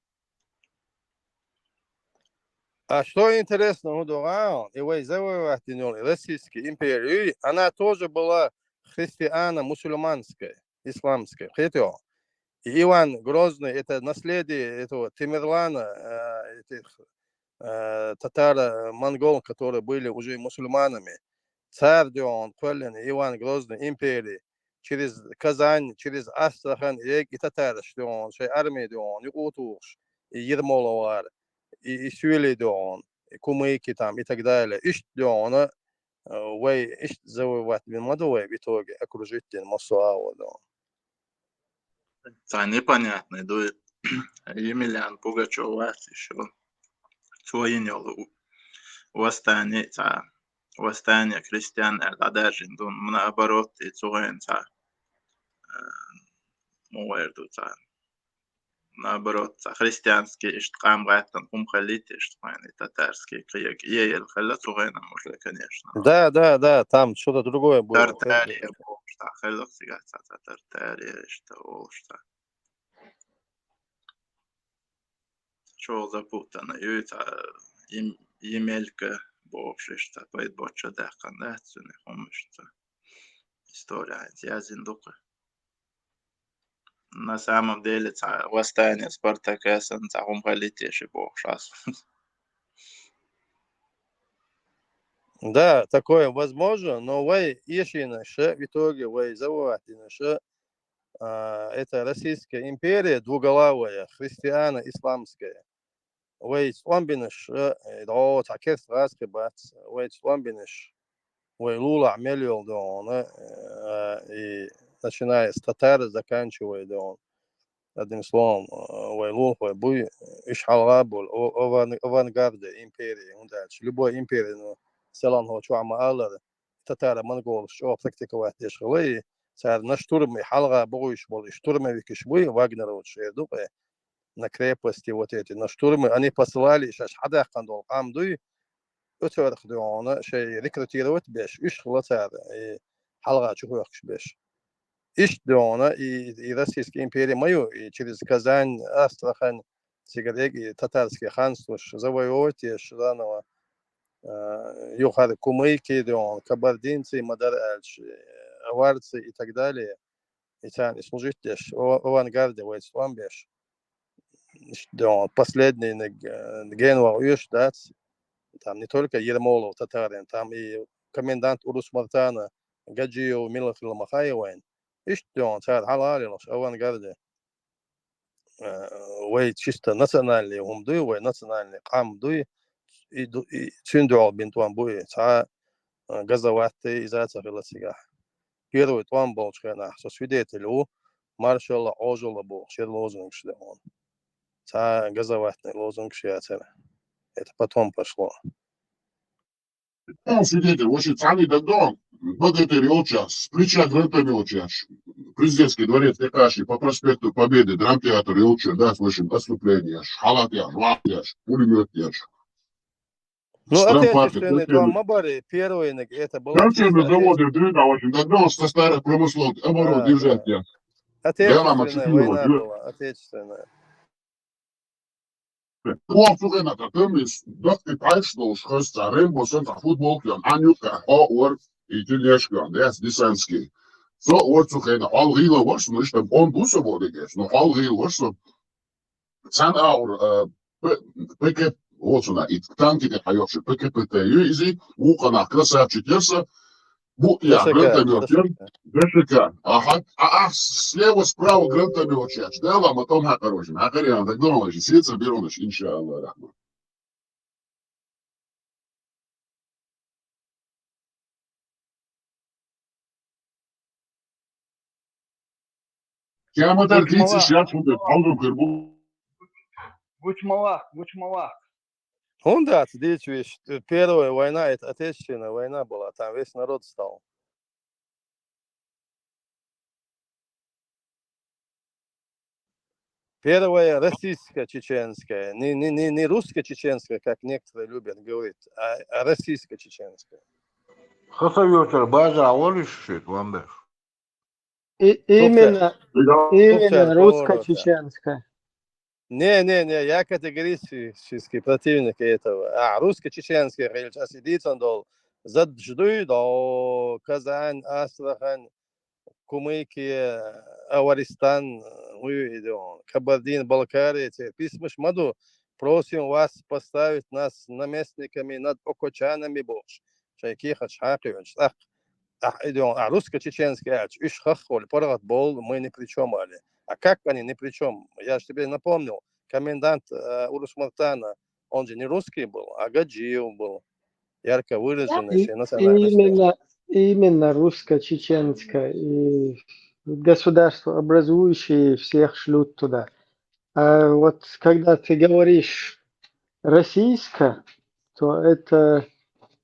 А что интересно, хӀун ду гӀан, и вай завоевать дина йолу Российская империя, она тоже была христиано-мусульманская, исламская. Кхетий хьо? И Иван Грозный, это наследие этого Тамерлана, э, этих, э, татаро-монгол, которые были уже мусульманами. Цара дуьхьана кхоьллина Иван Грозный импери через Казань, через Астрахань, ег и татараш дуьхьана, шайн арми дуьхьана, юкъа тухуш, и Ермоловара, и, и Сюли дуьхьана, и Кумыки там, и так далее. Иштта дуьхьана, э, вай иштта завоевать дина ма ду вай в итоге, окружить дина массо а агӀор дуьхьана. Цхьа непонятный ду. Емельян Пугачёв вац ишо. Цо йина йолу у-, восстание, цхьа восстание крестьян аьлла дӀадаьржина ду, наоборот, и цу гӀайна цхьа, э, муха эр ду цхьа, наоборот, цхьа христианский иштта къам гӀаттана хӀума хилийта иштта гӀайна, и татарский кхиега. Иэйла хилла цу гӀайна, может, конечно. Да, да, да, там что-то другое было. Тартария бохуш цхьа хилла цигахь цхьа, цхьа Тартария иштта олуш цхьа. ЧӀогӀа запутанный ю цхьа, Ем-, Емелька бохуш иштта, пайда боцчу даьккхина дац цуьнан хӀума иштта. История хӀинца яздина ду-кх. На самом деле, цхьа восстание Спартакиан цхьа хӀума хилийта ши бохуш ас. Да, такое возможно, но вай эшийна ша, в итоге вай завоевать дина ша, а, это Российская империя двуглавая, христиано-исламская. Вай цӀом бинарш, э, дӀо цхьа керста гӀазкхи бац, вай цӀом бинарш, вай лулахь мел йолу дуьхьана, э, и начиная с татар, заканчивая дуьхьана. Одним словом, э, вай лулахой буй, уьш хьалха а болу, о-, аван-, авангарде империи, хӀунда аьлча любой империя, ну, селанхо чохь ма-аллара, татаро-монголаш чӀогӀа практиковать деш хилла, и цара на штурме хьалха бохуьйтуш болу, и штурмовикаш буй, вагнеровцаш эр ду-кх, на крепости вот эти, на штурмы, они посылали, шаьш хьадаьккхина долу къам дуй, оцарах дуьхьана шайн рекрутировать беш, уьш хилла цара, и хьалха чухоьхкуш беш. Иштта дуьйна и, и Российская империя ма ю, и через Казань, Астрахань, цигара и татарский ханство завоевывать еш заново, а, юха кумыки дуьйна, кабардинцы, ма дарра аьлча, аварцы и так далее. И царна и служить деш, о-, авангарде вайца тӀом беш. Иштта дуьйна последний, э, генвар уьш дац. Там не только Ермолов татарин, там и комендант Урус-Мартана Гаджиев мила хилла ма хаьий вайна. Иштта дуьйна цара хьалха лелаш авангарде. Э, вай чисто национальный хӀума дуй, вай национальный къам дуй, и ду-, и цуьнан дуьхьал бина тӀом бу и. Цхьа, э, газоватый иза ца хилла цигахь. Первый тӀом болчу хенахь со свидетель ву, маршалла, Ӏожалла бохуш яра лозунгаш дуьйна. Цхьа газоватный лозунгаш яцара. Это потом пошло. Он свидетель, вообще царний дагдон, богатырь йолчаш, с плеча гранатомёт яш, Президентский дворец тӀекхачий, по проспекту Победы, драмтеатр йолчу, да, в общем, отступление яш, халат яш, вахт яш, пулемёт яш. Ну, штрафбат, отечественный тӀом ма бара, первый, это было консервный завод, да, в общем, дагдон со старых промыслов, оборот держать яш. Отечественная война была, отечественная. Оха цу хенахь тхан тӀом беш, доккхий пхьаьрш долуш хаза цхьа Рэмбо санна цхьа футболка йолу, Ӏан юккъехь хьо а вара, и тельняшка йолу, яц, десантский. Со а вара цу хенахь, хьол гӀийла вара со, ну, иштта он бу со боху дегаш, но хьол гӀийла вара со. Цхьана агӀор, а, П-, П К, оцуна, и танки тӀе хьайоккхуш, П К П Т ю иза, вукху нах красавчик яра со, бу я, Д Ш К, гранатомёт яра, Д Ш К. Д Ш К. Аха, а, а, слева, справа гранатомёт яц. Да, ладно, тӀом хьакхарвожина, хьакхарвожина, так думал, сица беронаш, иншаллах, рахман. Кемадар дийца шаьш хӀун дерг хьалдум хир бу. Гучмалах, гучмалах. ХӀунда дац дийца веш, первая война, это Отечественная война была, там весь народ стал. Первая российско-чеченская, не, не, не, не русско-чеченская, как некоторые любят говорить, а, а российско-чеченская. Хасавюртера база а валиш шит, Ламбеш? И, именно, именно русско-чеченская. Не, не, не, я категорически противник этого. А, русско-чеченская, хилча, аса дийцан долу, задж дуй, до Казань, Астрахань, Кумыкия, Аваристан, уй, идём, Кабардино-Балкария, те писмаш ма ду, просим вас поставить нас наместниками над окочанами бохуш. Шайн кехаташ хьакхоьхьуш, тӀаккха, ахь, идём, а, русско-чеченский аьлча, уьш хаххоли, паргӀат болу, мы ни при чём али. А как они ни при чём? Я же тебе напомнил, комендант, э, Урус-Мартана, он же не русский был, а гаджиев был. Ярко выраженная национальность. Именно, именно русско-чеченская. И государство образующие всех шлют туда. А вот когда ты говоришь «российско», то это,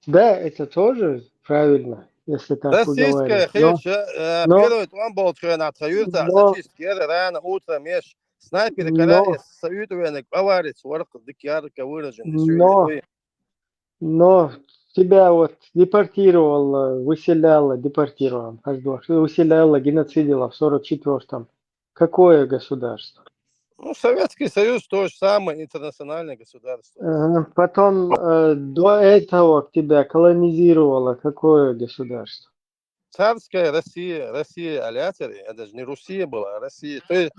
да, это тоже правильно, если так поговорить. Российская, но, хилча, э, но первый тӀом болчу хенахь тхан юьртахь зачистка яра, рано утром еш снайпер караэс са уьйтӀа венаг аварец вара, дика ярко выраженный. Но тебя вот депортировало, выселяло, депортировало, пардон, выселяло, геноцидило в сорок четвёртом. Какое государство? Ну, Советский Союз то же самое, интернациональное государство. Ага. Потом, э, до этого тебя колонизировало какое государство? Царская Россия, Россия аляцери, это же не Русия была, а Россия. То есть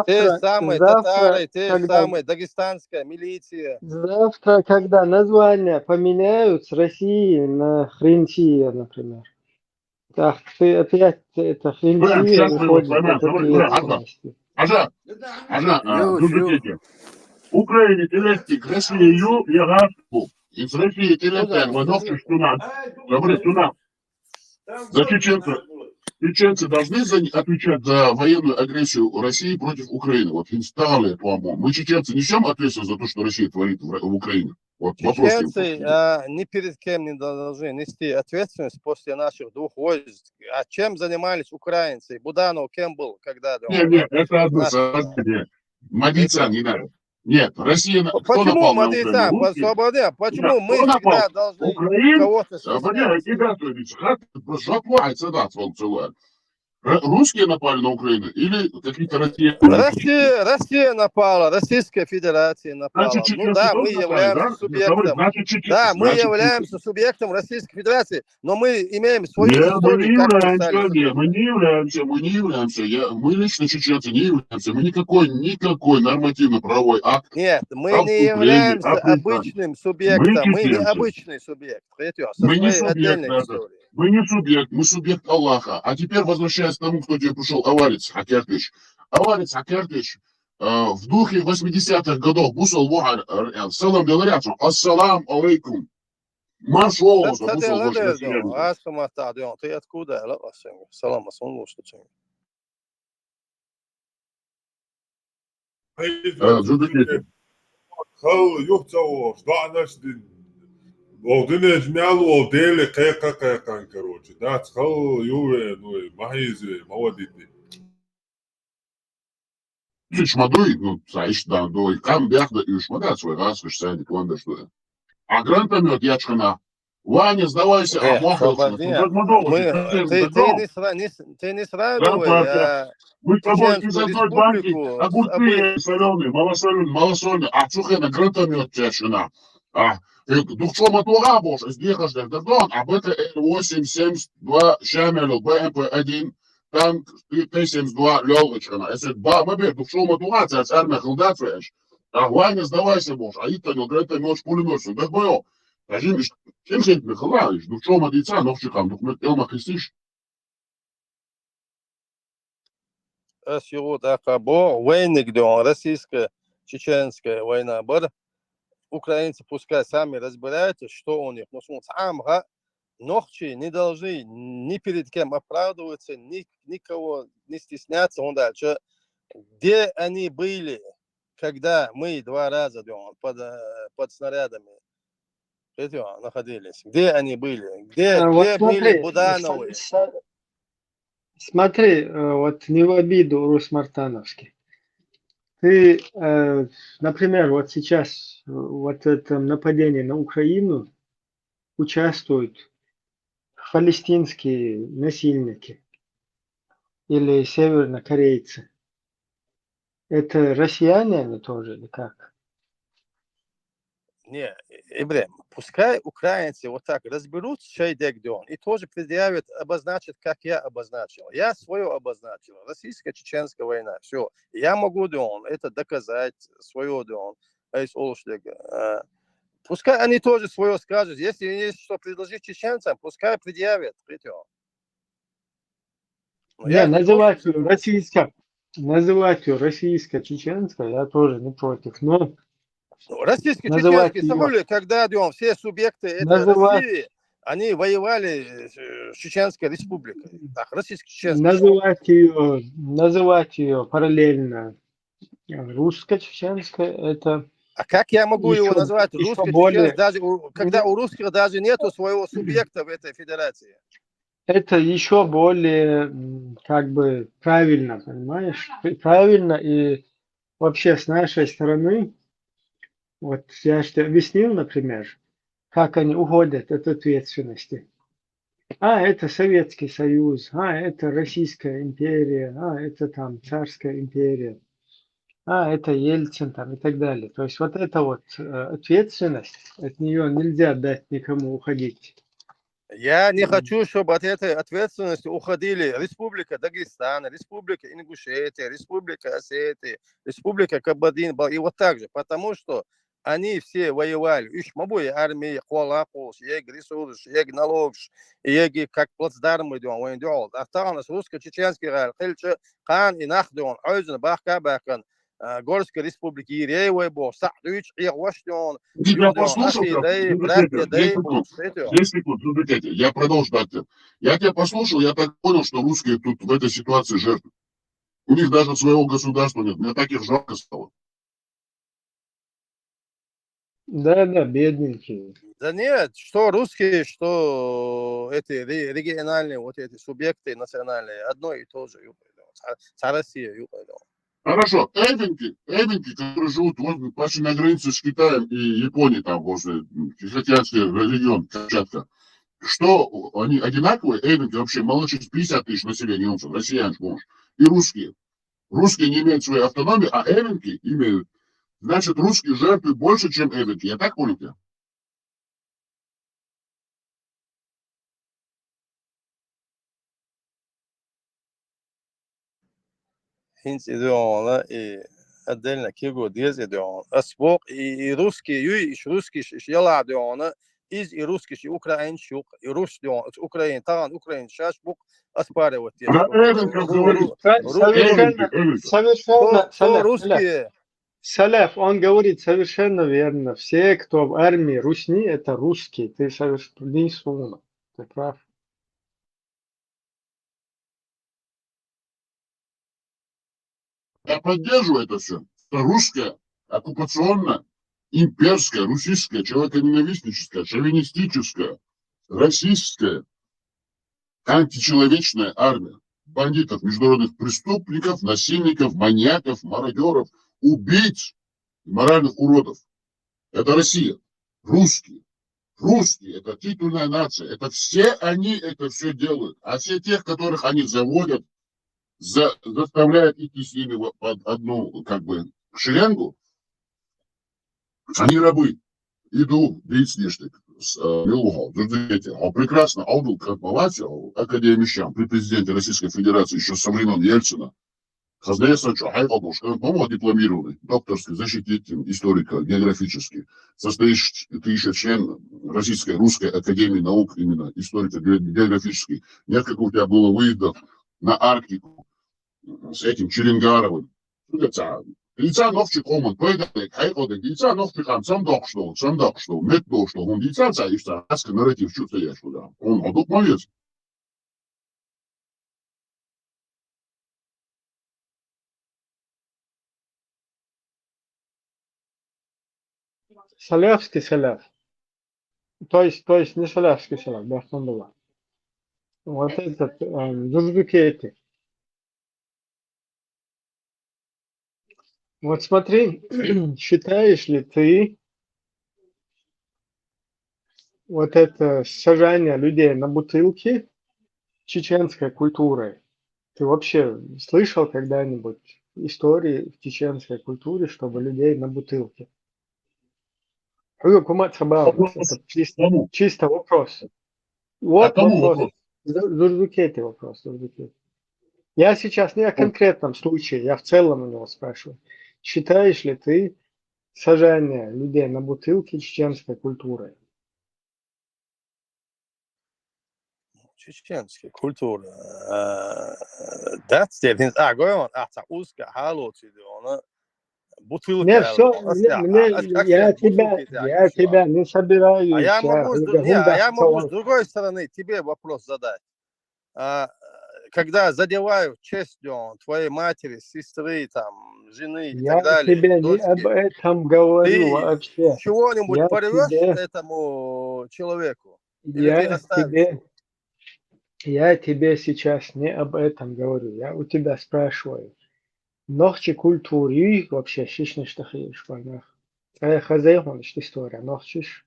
те же самые татары, те же самые дагестанская милиция. Завтра, когда названия поменяют с России на Хренсия, например. Так, ты опять это Хренсия уходит от ответственности. Хьажа, хьажа, а, Украина тӀелеттиг Россия ю, я гӀазкху. Из России тӀелеттиг, вадохчуш цунах. Говорит, цунах. За чеченцев. Чеченцы должны за, отвечать за военную агрессию России против Украины. Вот, по-моему. Мы, чеченцы, несем ответственность за то, что Россия творит в, в Украине? Вот вопрос. Чеченцы, а, ни перед кем не должны нести ответственность после наших двух войск. А чем занимались украинцы? Буданов кем был, когда... Не, не, это одно соображение. Мадица не надо. Нет, Россия... Почему Мадица? Свобода. Почему мы всегда должны кого-то стеснять? Ребята, просто плохо, это да, он целует. Р- Русские напали на Украину или какие-то россияне? Россия, Россия напала, Российская Федерация напала. Значит, Ну да, чеченцы мы тоже напали, являемся да? субъектом. Значит, чеченцы, Да, мы значит, являемся субъектом Российской Федерации, но мы имеем свою Нет, мы историю, не как являемся, писали. нет, мы не являемся, мы не являемся. Я, мы лично чеченцы не являемся. Мы никакой, никакой нормативно-правовой акт. Нет, мы Там не вступление, являемся описание. обычным субъектом, мы не чеченцы. Обычный субъект. Третье, со Мы не своей субъект отдельной даже. Историей. Мы не субъект, мы субъект Аллаха. А теперь, возвращаясь к тому, кто тебе пришел, аварец Хакертыш. Аварец Хакертыш, э, в духе восьмидесятых годов бусал вахар, э, салам деларяцу. Ассалам алейкум. Марш Да, оғыз, да, бусал да, вахар. да, да. Аз хаматта, да, ты откуда? Алло, Василий. Салам, ассалам, слушайте. Э, Джудикети. Хал юхцаво, ждана сдин. Вовдине жмял, вовдели, кайка, кайкан, короче. Да, хал юве, ну, и махизве, молодите. Иш мадуй, ну, са иш да, дой, кам бяхда иш мада, свой газ, иш сани, кванда, что я. А гранатомет я чхана. Ваня, сдавайся, а Э, махал, Кабардин, что я. мы, ты, ты не сра-, не с- ты не сравнивай, Братья, а, мы с тобой из чеченскую одной банки, республику с огурцы обы- соленые, малосоленые, малосоленые, а чухена гранатомет чешина. А, э, дух чё мотора бож, из дехаш дер дон, а Б Т Р восемь семьдесят два Шамелю, Б М П один, танк Т семьдесят два лёлочкана. Если два мобиль, дух чё мотора, царь армия хылдацвеш. А Ваня, сдавайся бож, а итанил гранатомет пулемёт, да бо. Кажим, кем хет михлаиш, дух чё мадица, нохчикам, дух мет элма хисиш. Аз югу даха бо войниг дон, российско-чеченская война бар. Украинцы пускай сами разбираются, что у них. Но смотри, сам га, нохчи не должны ни перед кем оправдываться, ни, никого не стесняться. Он дальше. Где они были, когда мы два раза дон, под, э, под снарядами эти, а, находились? Где они были? Где, А, вот где были смотри, Будановы? с- с- смотри, э, вот не в обиду, Рус Мартановский. Ты, э, например, вот сейчас, э, вот в этом нападении на Украину участвуют палестинские насильники или севернокорейцы. Это россияне они тоже или как? Не, Ибрем, пускай украинцы вот так разберутся, чей дек дон, и тоже предъявят, обозначат, как я обозначил. Я свое обозначил. Российско-чеченская война. Все. Я могу дон это доказать, свое дон. Эйс Олшлиг. Э, Пускай они тоже свое скажут. Если есть что предложить чеченцам, пускай предъявят. Видите? Ну, Не, я не называть против. Её российско, называть ее российско-чеченской, я тоже не против. Но Ну, российско-чеченские называть её- события, когда дон, все субъекты это Называть- России, они воевали э, с Чеченской республикой. Так, российско-чеченская. называть ее, называть ее параллельно русско-чеченской, это А как я могу его ещё- назвать? ещё Русский более- чеченец, даже у- когда у русских даже нету своего субъекта в этой федерации. это еще более м, как бы правильно, понимаешь? П- Правильно и вообще с нашей стороны, вот я же тебе объяснил, например, как они уходят от ответственности. А, это Советский Союз, а, это Российская империя, а, это там Царская империя, а, это Ельцин там и так далее. То есть вот эта вот э, ответственность, от нее нельзя дать никому уходить. Я не хочу, чтобы от этой ответственности уходили Республика Дагестан, Республика Ингушетия, Республика Осетия, Республика Кабардин-Бал-, и вот так же, потому что они все воевали. Иш мабуй армии, колакулш, ег ресурс, ег налогш, ег как плацдарм идён, войн дёл. Арталнас русско-чеченский гал, хилча кан и нах дён, ойзен бахка бахкан, а, Горской республики Иреевой бо, сах дуч, и ваш дён, Ты меня ё дён, послушал, ахи как? дэй, Ну, брат дядя, дэй, дядя, бо, что это? Десять секунд, ну, дядя, я продолжу, дядя. Я тебя послушал, я так понял, что русские тут в этой ситуации жертвы. У них даже своего государства нет. Мне так их жалко стало. Да, да, бедненькие. Да нет, что русские, что эти ре- региональные, вот эти субъекты национальные, одно и то же. Ца- ца Россия, ю- Хорошо. Эвенки, эвенки, которые живут вот почти на границе с Китаем и Японией, там, возле м, Тихоокеанский регион, Камчатка. Что, они одинаковые? Эвенки вообще мало, через пятьдесят тысяч населения, он, россияне, помнишь? И русские. Русские не имеют своей автономии, а эвенки имеют. Значит, русские жертвы больше, чем эвенки. Я так понял тебя? ХӀинца и дуьхьана, и отдельно киго деза и дуьхьана. Ас боху, и, и русский юй, иш русский ш-, иш яла дуьхьана, иза и русский ш-, и украинец юкъ, и рус дуьхьана, ас Украин, тахана Украин шаш букъ, ас паре вот те. Про Эвенков говорит. Совершенно, Эвенков. Совершенно, Кто, кто Саляф, Саляф, русские? Саляф, он говорит совершенно верно. Все, кто в армии русни, это русские. Ты совершенно, ты прав. Я поддерживаю это все. Это русская, оккупационная, имперская, русистская, человеконенавистническая, шовинистическая, расистская, античеловечная армия бандитов, международных преступников, насильников, маньяков, мародеров, убийц и моральных уродов. Это Россия. Русские. Русские, это титульная нация. Это все они это все делают. А все тех, которых они заводят, за, заставляют идти с ними в- под одну, как бы, шеренгу, они рабы. Иду, дийцнештик, с, э, милугал, дурдите, а прекрасно, Абдул Катмалати, академищан при президенте Российской Федерации еще со времен Ельцина. Хозяйство, что, хай Абдул, что, по-моему, дипломированный, докторский, защититель историка, географический. Состоишь ты еще член Российской Русской Академии Наук, именно историко-географический. Нет, как у тебя было выездов на Арктику с этим Челенгаровым. Дийца нохчи къоман пайдалек, хьекъалдек, дийца нохчи къам цамдокъуш долу, цамдокъуш долу, мет долуш долу, хӀун дийца ца иштта, аска нарратив чу таяш хӀун дан. Хьуна хьо дукха ма веза. Салявский Саляв. То есть, то есть не Салявский Саляв, да, он была. Вот этот, эм, Джурджукети. Вот смотри, считаешь ли ты вот это сажание людей на бутылки чеченской культурой? Ты вообще слышал когда-нибудь истории в чеченской культуре, чтобы людей на бутылки? Хьоьга хӀума ца баьлла, это чисто, Кому? Чисто вопрос. А Вот кому вопрос. Вопрос? Зу- Зурзукети вопрос, Зурзукети. Я сейчас не о конкретном случае, я в целом у него спрашиваю. Считаешь ли ты сажание людей на бутылки чеченской культурой? Чеченский культура. Э, дац дер, хӀинца, а, гой ван, а, ца узка, хьалоци де вана, бутылка Не, аьлла все, ван, ас мне, я, мне, а, ас, ас я я тебя, бутылки тя я ищу, а. тебя не собираюсь. А я я могу, с хьоьга ду- не, а хӀума я могу с ца- другой стороны тебе вопрос задать. А, э, когда задевают честь, э, твоей матери, сестры, там, жены и Я так далее, тебе не об дочки, этом говорю ты вообще. чего-нибудь Я порвешь тебе, этому человеку? Или ты я оставишь тебе, его? я тебе сейчас не об этом говорю. Я у тебя спрашиваю. Нохчи культура юй вообще шишнаш тахиеш ванах? Ай хазай хонаш история нохчиш.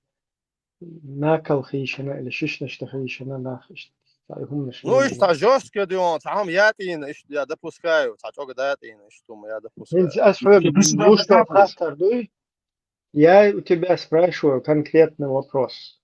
Накал хийшана или шишнаш тахиешана нах иш-, ай хумнаш Ну, юй. ишта жестко, да, он, там я тина, иш-, я допускаю, та чога да тина, иш-, тум, я допускаю. Хинца ас хьоьга Ты себя муш закапываешь. хаттар дуй? Я у тебя спрашиваю конкретный вопрос.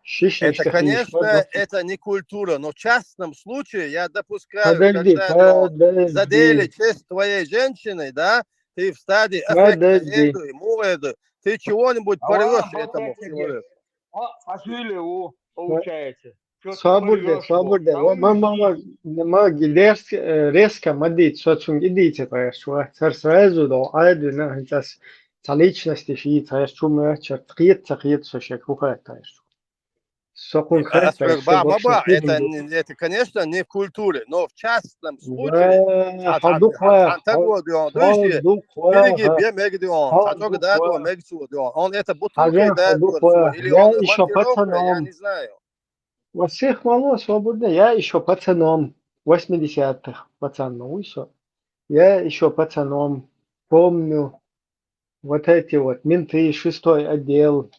Шишнаш Это, тахиеш конечно, ванах? Это не культура, но в частном случае я допускаю, Подожди, когда, да, он, задели подожди, честь твоей женщины, да, ты в стадии аффекта подожди. еду, ему еду, ты чего-нибудь Давай, порвешь болтай этому тебе. человеку. А, фасули у, получается. Чё ты Свобода, порвёшь его? свобода. Давай Ма, ма, ма, учись. ма, ма, резко, э, резко ма дийца, со цунга и дийца тхаьш чу. Цар сразу до айду на хинцас ца личности ши тхаьш чу ма чар тхиет, ца хиет со шек хухаьт тхаьш чу. Со кун А, хаттар, а, со ба, ма, бокшна ба, это, хилин не, это, конечно, не в культуре, но в частном случае, Ва, а, хьо а, дукха, а, так хьо, вот, он, хьо дыши, дукха, береги, хьо, бе, мегди, он, хьо а только да, дукха. Он, мегди, он, он это бутылкой Хьажа, хьо да, дукха. или Я он ещё монтировка, я пацаном. Не знаю. Ва сих мало свободно, я ещё пацаном. Восьмидесятых пацан, ну и всё. Я ещё пацаном помню вот эти вот менты, шестой отдел,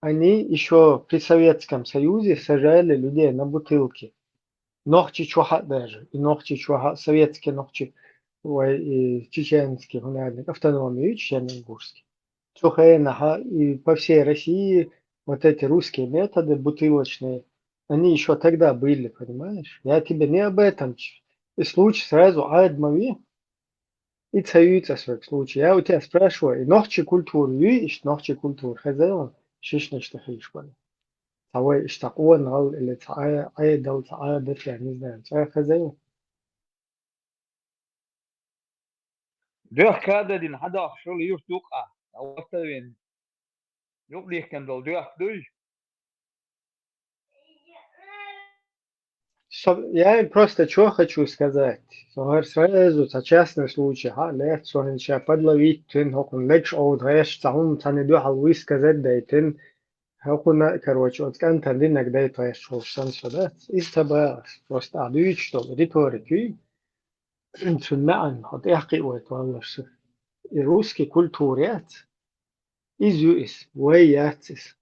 они еще при Советском Союзе сажали людей на бутылки. Нохчи чохьа даже, и нохчи чохьа, советские нохчи, ой, и чеченские, гунарник, автономию, и чечено-ингушский. Цу хенахьа, и по всей России вот эти русские методы бутылочные, они еще тогда были, понимаешь? Я тебе не об этом. И случай сразу адмови, и цаюется свой случай. Я у тебя спрашиваю, и нохчи культура, юй, иш нохчи культура, хозяин, шишнаш тахиш бана. Цавай иш такуан гал, или цаая, ай дал цаая, да, я не знаю, цаая хозяин. Доьхка а дадина, хьадоахаш йола юрт юкъа, а ваттавина. Юкъ дихкан долу доьхка дуй? Со-, я просто чё хочу сказать. Со гӀар сразу цхьа частный случай, хьа, лаьцна со хӀинца ша подловить тин, хӀокхунна мегаш овда гӀеш, цхьа хӀума цхьана дуьхьал высказать дайтина. ХӀокхунна, короче, оцу кӀантана динарг дайта гӀеш волуш санна со дац. Иза ца баьхьа, просто ахь дуьйцуш долу риторика юй. Цуьнан маьӀна хьо тӀехкхиъ вайта валлалаш ша. И русский культура яц. Иза ю иза, вай яц иза.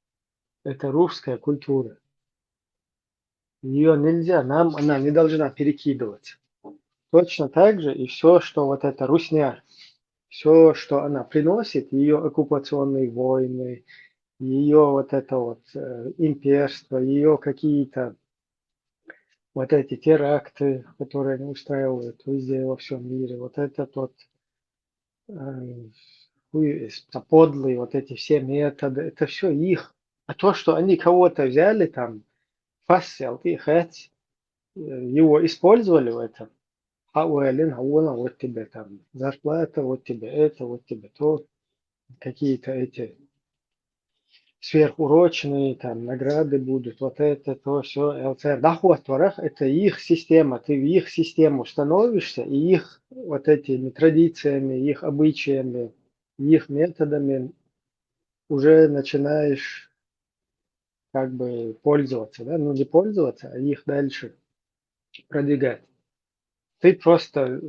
Это русская культура. Её нельзя, нам она не должна перекидываться. Точно так же и всё, что вот эта русня, всё, что она приносит, её оккупационные войны, её вот это вот, э, имперство, её какие-то вот эти теракты, которые они устраивают везде во всём мире, вот этот вот, э, хуй, э, подлые вот эти все методы, это всё их. А то, что они кого-то взяли там, фассел, и хец, э, его использовали в этом, а уэлин, а вон, а вот тебе там зарплата, вот тебе это, вот тебе то, какие-то эти сверхурочные, там, награды будут, вот это, то, всё, Л Ц Р. Да, вот, ворах, это их система, ты в их систему становишься, и их вот этими традициями, их обычаями, их методами уже начинаешь как бы пользоваться, да, ну, не пользоваться, а их дальше продвигать. Ты просто, э,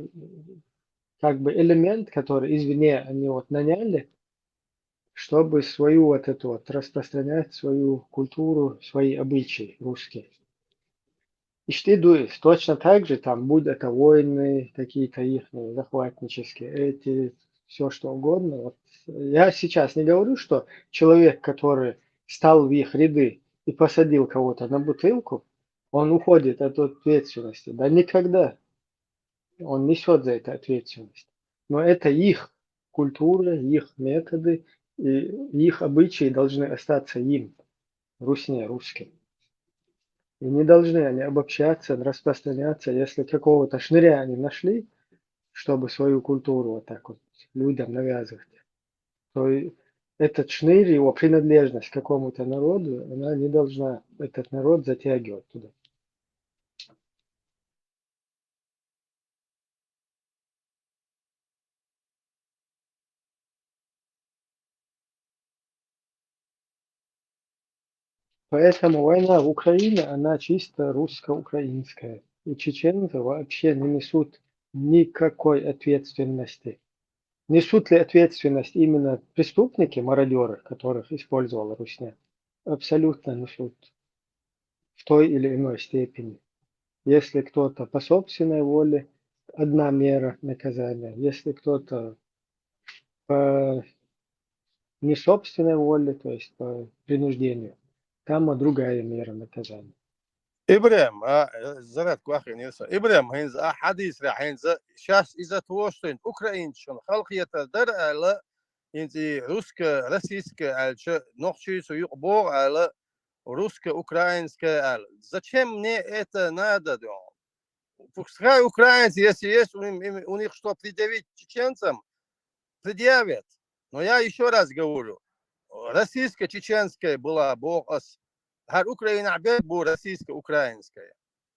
как бы элемент, который извне они вот наняли, чтобы свою вот эту вот распространять, свою культуру, свои обычаи русские. И что, точно так же там, будь это войны какие-то ихние, захватнические, эти, всё что угодно. Вот я сейчас не говорю, что человек, который стал в их ряды и посадил кого-то на бутылку, он уходит от ответственности. Да никогда. Он несёт за это ответственность. Но это их культура, их методы, и их обычаи должны остаться им, русне, русским. И не должны они обобщаться, распространяться, если какого-то шныря они нашли, чтобы свою культуру вот так вот людям навязывать, то и этот шнырь, его принадлежность к какому-то народу, она не должна этот народ затягивать туда. Поэтому война в Украине, она чисто русско-украинская. И чеченцы вообще не несут никакой ответственности. Несут ли ответственность именно преступники, мародёры, которых использовала русня? Абсолютно несут. В той или иной степени. Если кто-то по собственной воле, одна мера наказания. Если кто-то по несобственной воле, то есть по принуждению, там, а, другая мера наказания. ИбрахӀим, а, э, зарядка вахин ирса. ИбрахӀим, хӀинца, а, хьадисра, хӀинца, шаьш иза тошдина, украинцашна халахетар дара аьлла, хӀинца и русско-российская аьлча, нохчий цу юкъа богӀу аьлла, русско-украинская аьлла. Зачем мне это надо, дон? Пускай украинцы, если есть у них, у них что предъявить чеченцам, предъявят. Но я ещё раз говорю, российско-чеченская была боху ас. ХӀара Украина бер бу российско-украинская.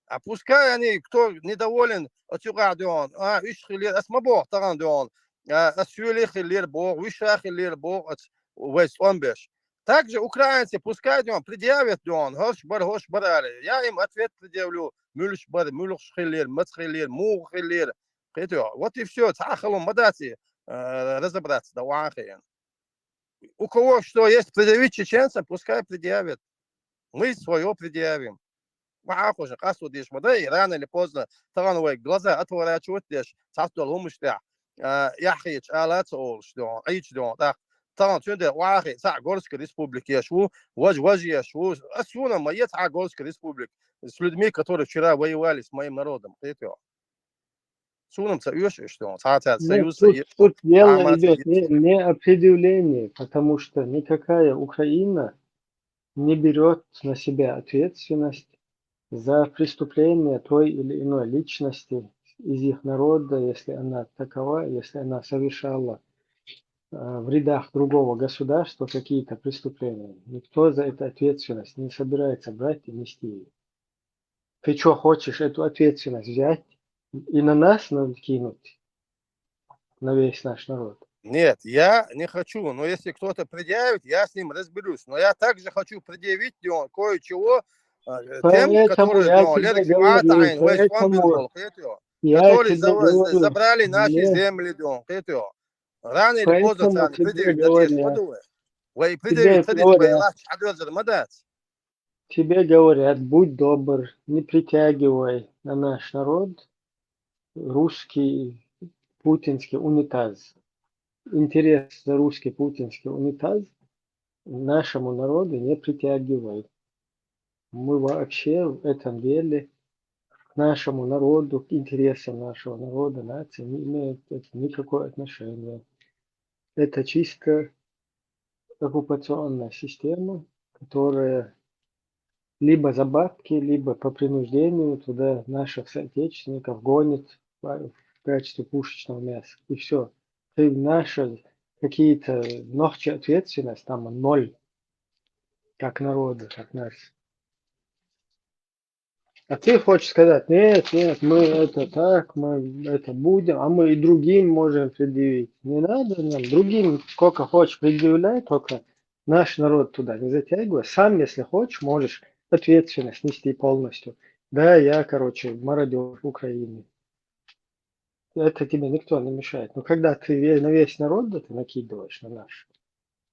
А пускай они, кто недоволен, оцу юкъахь дуьхьал, а, уьш хилира, ас ма боху тахана дуьхьал, а, ас соьлий хилира боху, вуьшта хилира боху, ас вай тӀом беш. Также украинцы пускай дуьхьал предъявят дуьхьал, хӀорш бара, хӀорш бара аьлла. Я им ответ предъявлю, муьлш бара, муьлхаш хилира, маца хилира, муха хилира. Кхетий хьо? Вот и всё, цхьа а хала ма дац и, а, разобраться дан охьа а хиъна. У кого что есть предъявить чеченцам, пускай предъявят. Мы свое предъявим. Ма хьахожа, къасто деш ма дай, и рано или поздно, тагана вай глаза отворачивать деш, цхьацца дола хӀумаш тӀехь, а, яхьийча ала ца олуш дон, Ӏийча дон, тӀаккха тагана цуьнан де вахи цхьа Горская республика еш ву, вож, вож еш ву. Ас суна ма е цхьа Горская республика с людьми, которые вчера воевали с моим народом. Кхетий хьо? Суна ца оьшу иштта, цхьа цаьрца союз ца тут, е-, тут дело идет не, не о предъявлении, потому что никакая Украина не берет на себя ответственность за преступление той или иной личности из их народа, если она такова, если она совершала, э, в рядах другого государства какие-то преступления. Никто за это ответственность не собирается брать и нести её. Ты чё, хочешь эту ответственность взять и на нас накинуть, на весь наш народ? Нет, я не хочу, но если кто-то предъявит, я с ним разберусь. Но я также хочу предъявить, э, кое-чего, э, тем, которые, ну, лерг жамаат айн, вай шон биргол, кхетий хьо, которые за-, забрали наши земли, дон, кхетий хьо. Рано или поздно царна предъявить дац, ма ду вай. Вай предъявить ца дича, вай лахча хьадоьрзур ма дац. Тебе говорят, будь добр, не притягивай на наш народ русский путинский унитаз. Интерес за русский путинский унитаз нашему народу не притягивай. Мы вообще в этом деле к нашему народу, к интересам нашего народа, нации не имеет это никакого отношения. Это чисто оккупационная система, которая либо за бабки, либо по принуждению туда наших соотечественников гонит в качестве пушечного мяса. И всё. И наши какие-то нохчи ответственность там ноль. Как народа, как нации. А ты хочешь сказать: «Нет, нет, мы это так, мы это будем, а мы и другим можем предъявить». Не надо нам, другим сколько хочешь предъявляй, только наш народ туда не затягивай. Сам, если хочешь, можешь ответственность нести полностью. Да, я, короче, мародёр Украины. Это тебе никто не мешает. Но когда ты ве-, на весь народ это накидываешь, на наш,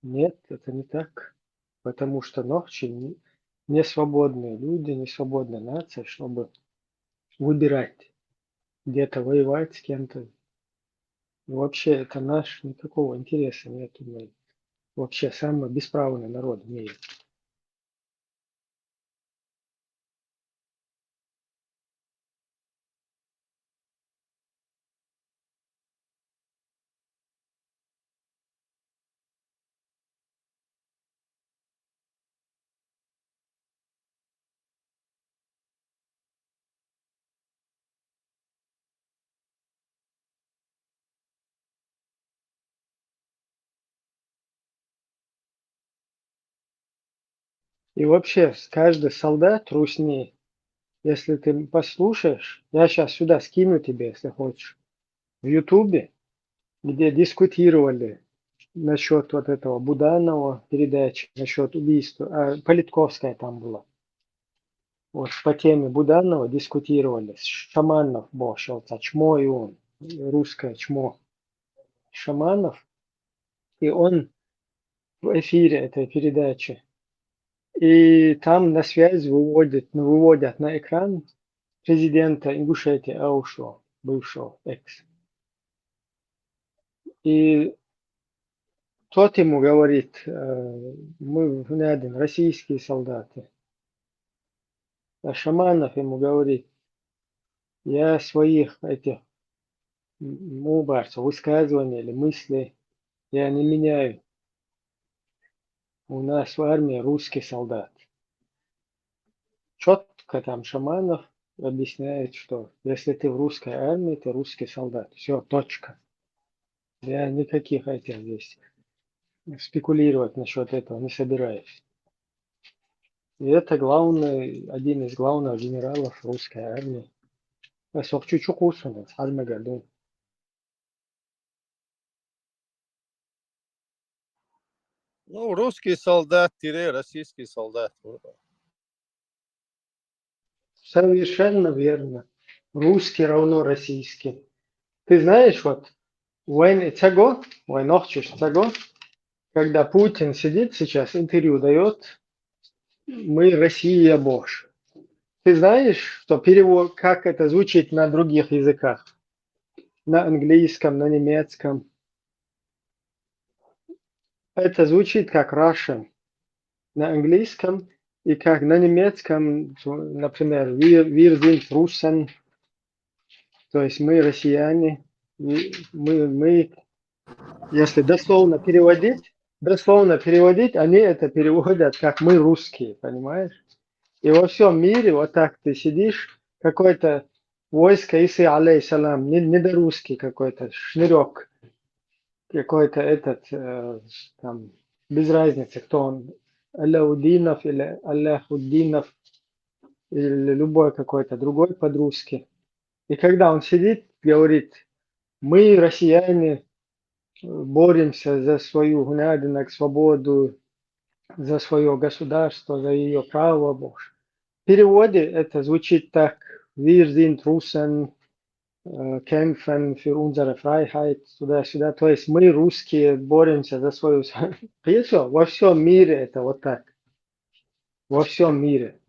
нет, это не так. Потому что нохчи не, не свободные люди, не свободная нация, чтобы выбирать, где-то воевать с кем-то. И вообще, это наш, никакого интереса нету. Мы вообще самый бесправный народ в мире. И вообще, с-, каждый солдат русни, если ты послушаешь, я щас сюда скину тебе, если хочешь, в Ютубе, где дискутировали насчёт вот этого Буданова передачи, насчёт убийства, а, Политковская там была. Вот по теме Буданова дискутировали. Шаманов бохуш йолу цхьа чмо ю он, русское чмо. Шаманов. И он в эфире этой передачи. И там на связь выводит, ну, выводят на экран президента Ингушетии Аушева, бывшего, экс. И тот ему говорит, э, мы в Надин, российские солдаты. А Шаманов ему говорит: «Я своих этих, м, мубарцев, высказываний или мыслей я не меняю. У нас в армии русский солдат». Чётко там Шаманов объясняет, что если ты в русской армии, ты русский солдат. Всё, точка. Я никаких этих здесь спекулировать насчёт этого не собираюсь. И это главный, один из главных генералов русской армии. Ас охчу чу кхуссунас, хьалмагар ду. Ну, русский солдат тире российский солдат. Совершенно верно. Русский равно российский. Ты знаешь, вот, вайн и ца го, вайн нохчаш ца го, Когда Путин сидит сейчас, интервью дает, мы Россия, боже. Ты знаешь, что перевод, как это звучит на других языках? На английском, на немецком. Это звучит как Russian на английском и как на немецком, например, wir, wir sind Russen, то есть мы россияне, мы, мы, если дословно переводить, дословно переводить, они это переводят как мы русские, понимаешь? И во всем мире вот так ты сидишь, какое-то войско Исы, алейхиссалам, не, недорусский какой-то, шнырек, какой-то этот, э, там, без разницы, кто он, Аляудинов или Аляхуддинов, или любой какой-то другой подростки. И когда он сидит, говорит, мы, россияне, боремся за свою гунядинок свободу, за свое государство, за ее право, боже. В переводе это звучит так: wir sind Russen, э, kämpfen für unsere Freiheit, туда-сюда. То есть мы, русские, боремся за свою... Во всем мире это вот так. Во всем мире.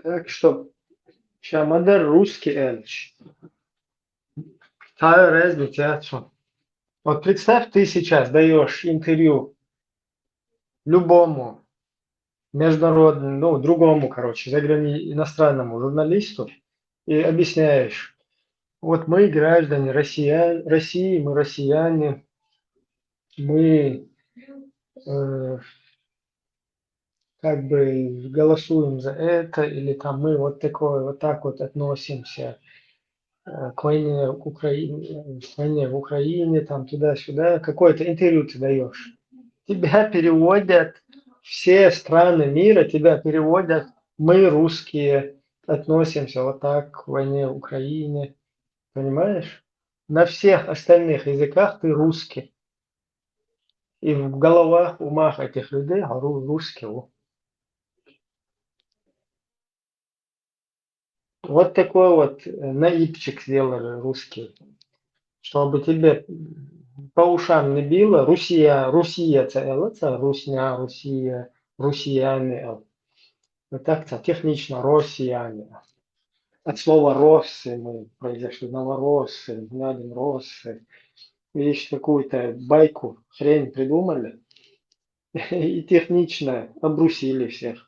Так что, чамадар русский элч. Та разница, отцу. Вот представь, ты сейчас даешь интервью любому международному, ну, другому, короче, заграни... иностранному журналисту и объясняешь: вот мы граждане Россия... России, мы россияне, мы э, как бы голосуем за это, или там мы вот такое, вот так вот относимся э, к войне, к Украине, к войне в Украине, там туда-сюда, какое-то интервью ты даешь. Тебя переводят, все страны мира тебя переводят, мы, русские, относимся вот так к войне в Украине. Понимаешь? На всех остальных языках ты русский. И в головах, умах этих людей ру... русский. Вот такой вот э, наибчик сделали русский. Чтобы тебе по ушам не било, Русия, Русия це эле, це русня, Русия, русияне. Вот так це технично, россияне. От слова «россы» мы произошли, новороссы, гунядин россы. И ещё какую-то байку, хрень придумали. И технично обрусили всех.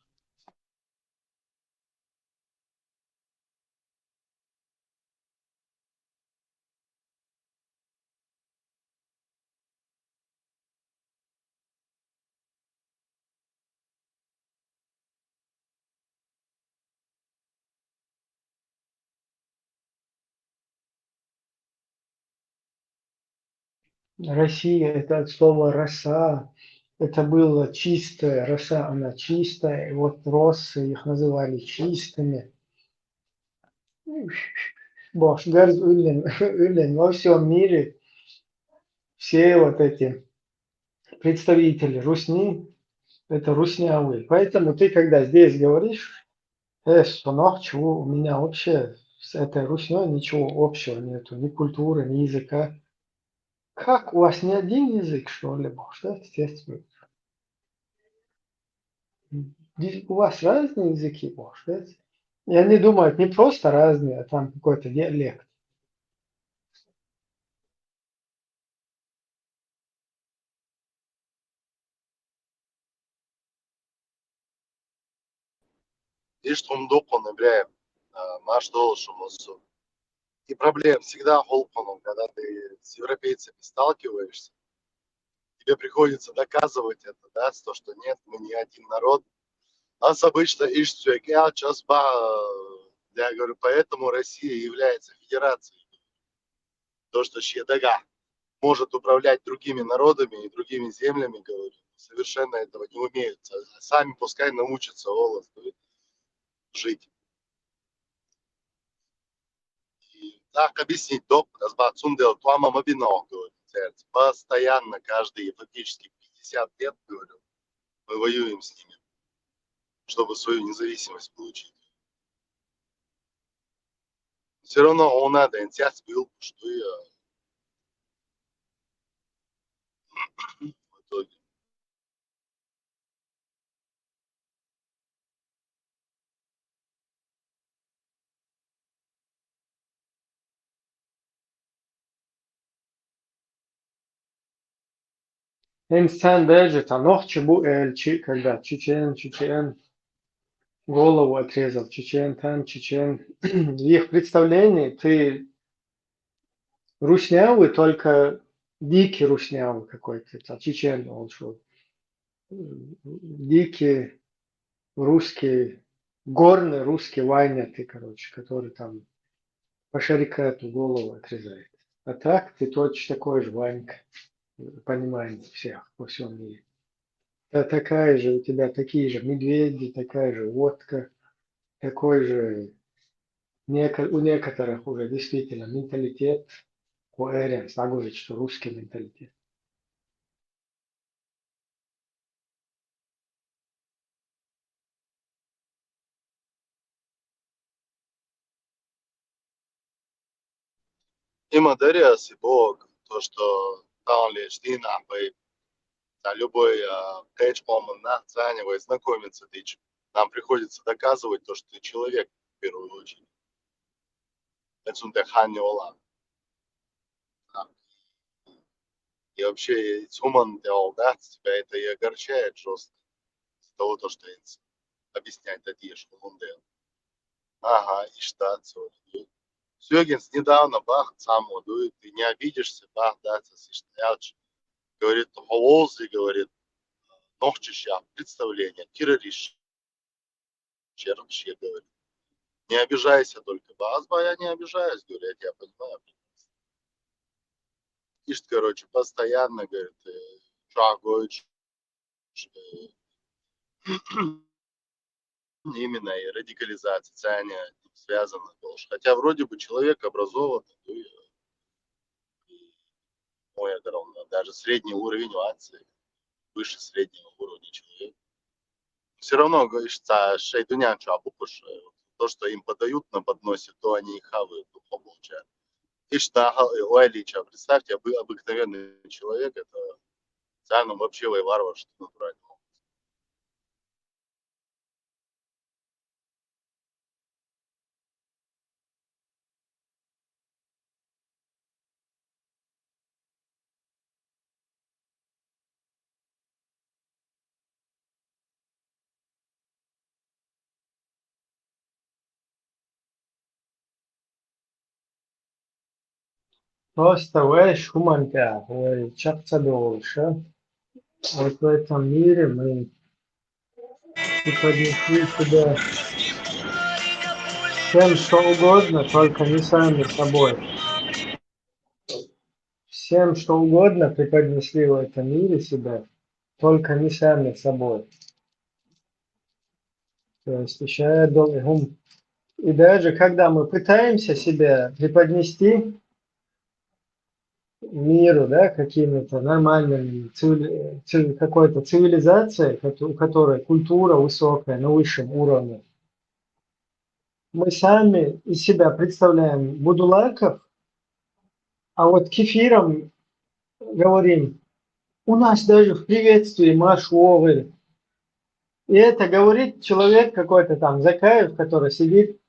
Россия, это от слова «роса». Это было чистая роса, она чистая. И вот россы, их называли чистыми. Боже, гарз үллен, үллен, во всем мире все вот эти представители русни, это русня вы. Поэтому ты, когда здесь говоришь, э, сынок, чего у меня вообще с этой руснёй ничего общего нету, ни культуры, ни языка. Как, у вас не один язык, что ли, боже, да? Естественно. Здесь у вас разные языки, боже, да? И они думают, не просто разные, а там какой-то диалект. Ишт хумдукун, Ибрахим, а, маш долшумусу. И проблем всегда холкуном, когда ты с европейцами сталкиваешься. Тебе приходится доказывать это, да, то, что нет, мы не один народ. А обычно ищут все, я сейчас, ба, я говорю, поэтому Россия является федерацией. То, что Шедака может управлять другими народами и другими землями, говорю, совершенно этого не умеют. А сами пускай научатся олас, говорю, жить. И так объяснить, доп, разбацун дел, туама мабина, говорю, постоянно, каждые фактически пятьдесят лет, говорю, мы воюем с ними, чтобы свою независимость получить. Все равно он надо, энтузиаст был, что я в итоге. Инсан даже там нохчи бу элчи, когда чечен, чечен, голову отрезал, чечен, там чечен. В их представлении ты руснявы, только дикий руснявы какой-то, там, чечен, он что, дикий русский, горный русский вайня ты, короче, который там по шарикату голову отрезает. А так ты точно такой же Ванька. Понимание всех по всему миру. Да, такая же у тебя, такие же медведи, такая же водка, такой же неко- у некоторых уже действительно менталитет, коэрен, сагужич, что русский менталитет. Има дариаси Бог, то, что таун лечтина бай, за любой а, печком на цане, знакомиться тыч. Нам приходится доказывать то, что ты человек в первую очередь. Это сунтеханни ола. И вообще, суман да, тебя это и огорчает жестко. Из-за того, то, что объяснять это ешь, он да. Ага, и штат. Сёгинс недавно бах, сам дует, ты не обидишься, бах, да, сишта. Говорит, Холози, говорит, нохчища представление, террорист. Черчилль говорит, не обижайся только. Базба, я не обижаюсь, говорю, я тебя понимаю. Ишт, короче, постоянно, говорит, э, Чуагович, э, именно и радикализация, цене связана тоже. Хотя вроде бы человек образованный, ну, и, и, ой, я говорю, даже средний уровень у Аци, выше среднего уровня человек. Все равно, говоришь, шейдунян чуабукуш, то, что им подают на подносе, то они и хавают, то получают. Ишта, представьте, обы- обыкновенный человек, это специально вообще варвар, что натурально. Просто вай шуманка, вай чакца долша. Вот в этом мире мы преподнесли себя всем, что угодно, только не сами собой. Всем, что угодно, преподнесли в этом мире себя, только не сами собой. То есть, ещё я думаю, и даже когда мы пытаемся себя преподнести миру, да, какими-то нормальными цивили- цивили- какой-то цивилизацией, у которой культура высокая, на высшем уровне, мы сами из себя представляем будулаков, а вот кефиром говорим, у нас даже в приветствии машуовы. И это говорит человек какой-то там Закаев, который сидит: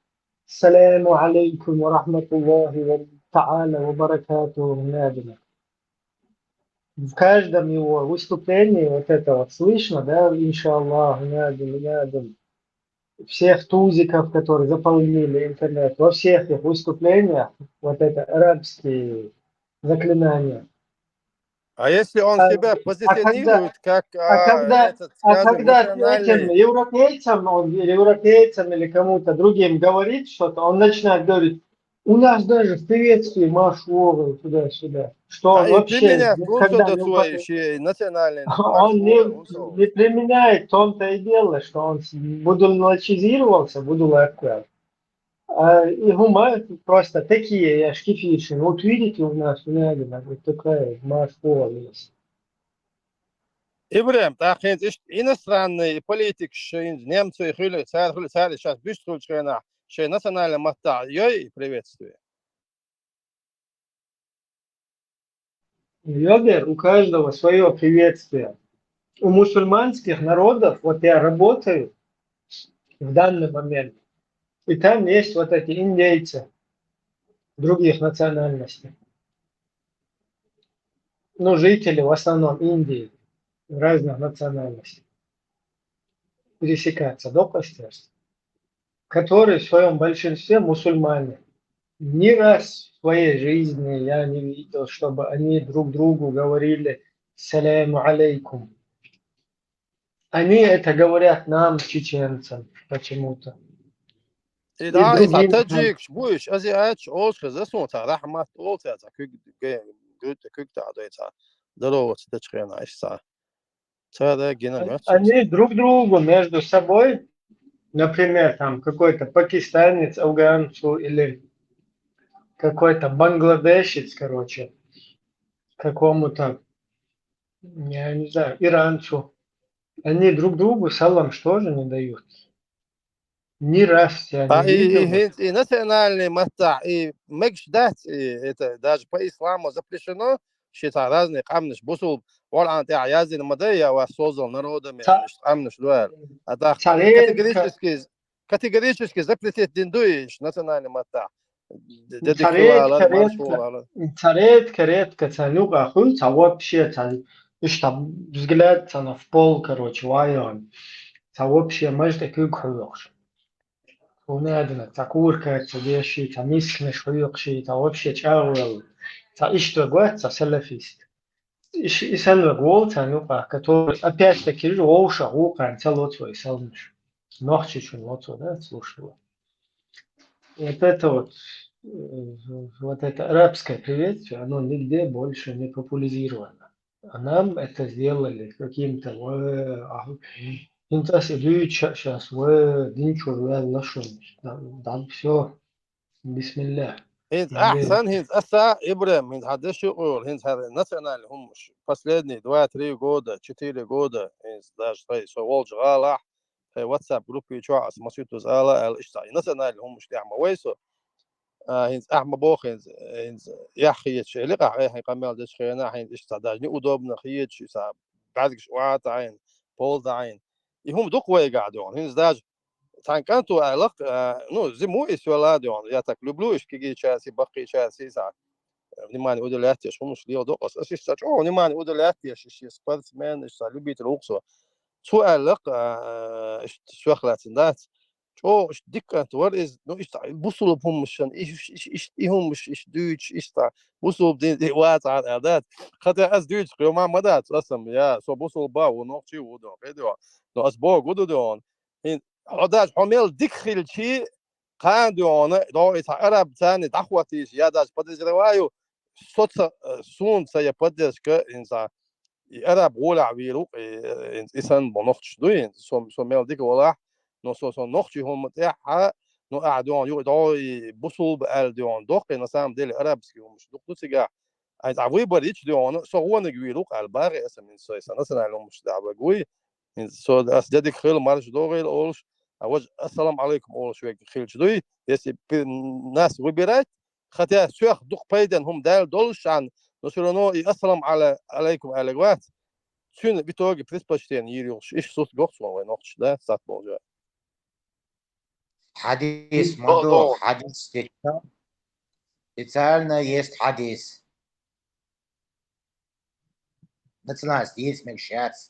«Саляму алейкум ва рахматуллахи ва тааля ва баракатуху», Надина. В каждом его выступлении вот это вот слышно, да, иншаллах, Надин, Надин. Всех тузиков, которые заполнили интернет, во всех их выступлениях вот это арабские заклинания. А если он А, себя а когда, позиционирует как, а а, когда, этот, а скажем, когда этим национальный... европейцам, он, или европейцам, или кому-то другим говорит что-то, он начинает говорить: «У нас даже в приветствии марш Воли», туда-сюда. Что он А и вообще применяет, он никогда что-то не свой, употребляет. еще и национальный Он марш не, Воли, он что? Не применяет, в том-то и дело, что он с- будулачизировался, будулаккуял. А, и гума просто такие, я шкифишин. Вот видите, у нас в Нягина вот такая марш Воли есть. Ибрем, тахин иш иностранный политик шин немцы хили, цар хили, цар сейчас быстро хена, шей национальный матта, йой, приветствие. Йогер, у каждого свое приветствие. У мусульманских народов, вот я работаю в данный момент, и там есть вот эти индейцы других национальностей. Ну, жители в основном Индии, разных национальностей. Пересекаться до костер, которые в своем большинстве мусульмане. Ни раз в своей жизни я не видел, чтобы они друг другу говорили «саляму алейкум». Они это говорят нам, чеченцам, почему-то. И И да, и другим таджик, буйш, азиатч, олш, хаза сун, та рахмат, ол, та, та, кук, ге, грут, кук, та, да, та, здорово, та, чхена, иш, та. Та, да, гена, Они, мёт, они друг другу между собой, например, там какой-то пакистанец афганцу или какой-то бангладешец, короче, какому-то, я не знаю, иранцу, они друг другу салам тоже не дают. Ни раз я А, не и, и, видел. хинт, и национальный матта, и мегш дат, и это даже по исламу запрещено, считать разные камниш, бусул, вал анте язин мадая, вас создал народами, Та- камниш дуэл. А так, Царедка, категорически, категорически запретить дин дуиш, национальный матта. Д-, д-, царедка, дикуала, марш редка, Воли. Царедка, редка, ца нюка хуй, ца вообще, ца, ишта взгляд, ца на в пол, короче, вайон. Ца вообще, может, и кук хуй. Унадна, ца курка, ца деши, ца мислиш хуй, ца вообще чавел. Ца ишта гуа, ца салафист. Иш-, исан ваг вол ца нюка, который опять-таки же вовша гукан ца лоцо и салмиш. Нохчичун лоцо, да, слушала. Вот это вот, э, вот это арабское приветствие, оно нигде больше не популяризировано. А нам это сделали каким-то, э, а, интас идут сейчас, э, динчур, э, лашун. Да, да, все. Бисмилля. Хинт Мгм. Ахсан, хинт Аса, Ибрем, хинт хаддеш юкъур, хинт хар национальный хумуш. Последние два-три года, четыре года, хинт даже хай со волж гала, хай WhatsApp группе чуа ас масютуз ала, ал ишта национальный хумуш тяхма вайсо. А, хинт ахма бох, хинт, хинт яхиет шелик, а, хай камел деш хена, хинт ишта даже неудобно хиет, ишта базгш уата айн, пол да айн. И хум дук вайга дон, хинт даже танканту айлак, а, ну, зиму и свела дон. Я так люблю, ишкиги часи, бакки часи, са, э, внимание уделять, я шумуш лил док, ас, ас, ас, о, внимание уделять, я ши, ши спортсмен, ишта любитель уксо. Цу айлак, а, иш, свяхлацин, да. Чо, иш, диккант вар из, ну, ишта, бусулуб хумушан, иш, иш, иш, и хумуш, иш, дюч, ишта, бусулуб дин, и вац, а, а, да. Хотя аз дюч, кё мама, да, асам, я, со бусулба, у ног чи, у дон, кедо. Но аз бо гуду дон. Хин, хо даже, хо мел дик хилчи, кан дона, до и та араб цани дахватиш, я даже подозреваю, соца, э, сунца я поддержка, инса, и араб воля виру, и, э, ин-, исан бо нохч дуин, со, со мел дик вола, но со, со нохчи хом тяха, но а дон ю, до и бусул б ал дон, дох, и на самом деле арабский хом дук ду цига. Ай, а выбор ич дон, со гоныг виру, ал баре, эсам ин со, иса национальный хом да, багуй, ин со, ас дядик хил марш догыл олш, а вот ассалам алейкум олш век хилч дуй, если пи-, нас выбирать, хотя сёх дух пайдан хум дал долшан, но всё равно и ассалам ала-, алейкум алегват. Сюн в итоге предпочтение йирюлш, иш сут гохцон вай нохч, да, сат болжа. Хадис, О, мадо, о. Хадис теча. Специально есть Хадис. Национальность есть мегшац.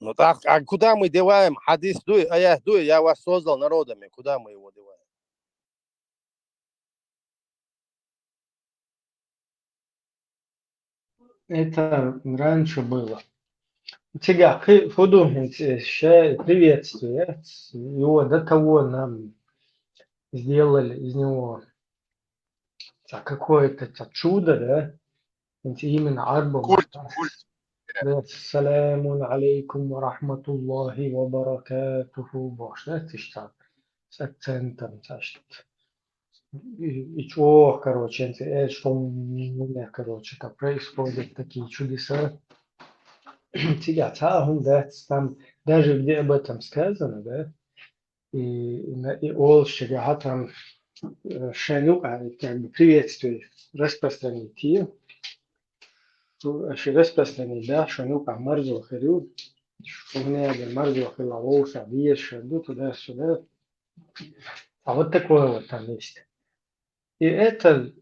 Ну так, а куда мы деваем? Хадис дуй, аят дуй, я вас создал народами. Куда мы его деваем? Это раньше было. Цигахы фуду, э, ща приветствие. Его до того нам сделали из него ца-, какое-то ца-, чудо, да? Ведь именно арба. Культ, культ. Да, «Саламун алейкум ва рахматуллахи ва баракатуху», баш, да, ты что, с акцентом, ца-, что. И, и чё, короче, это, э, что у меня, короче, там происходят такие чудеса. Цигахы, да, там даже где об этом сказано, да, и, и на-, и олшча гахьа там, э, шайну, а, как бы приветствие распространить. И, ну, а ши распространить, да, шайну, а марзо хирю, что мне, да, марзо хила лоша, вешаю, туда-сюда. А вот такое вот там есть. И это,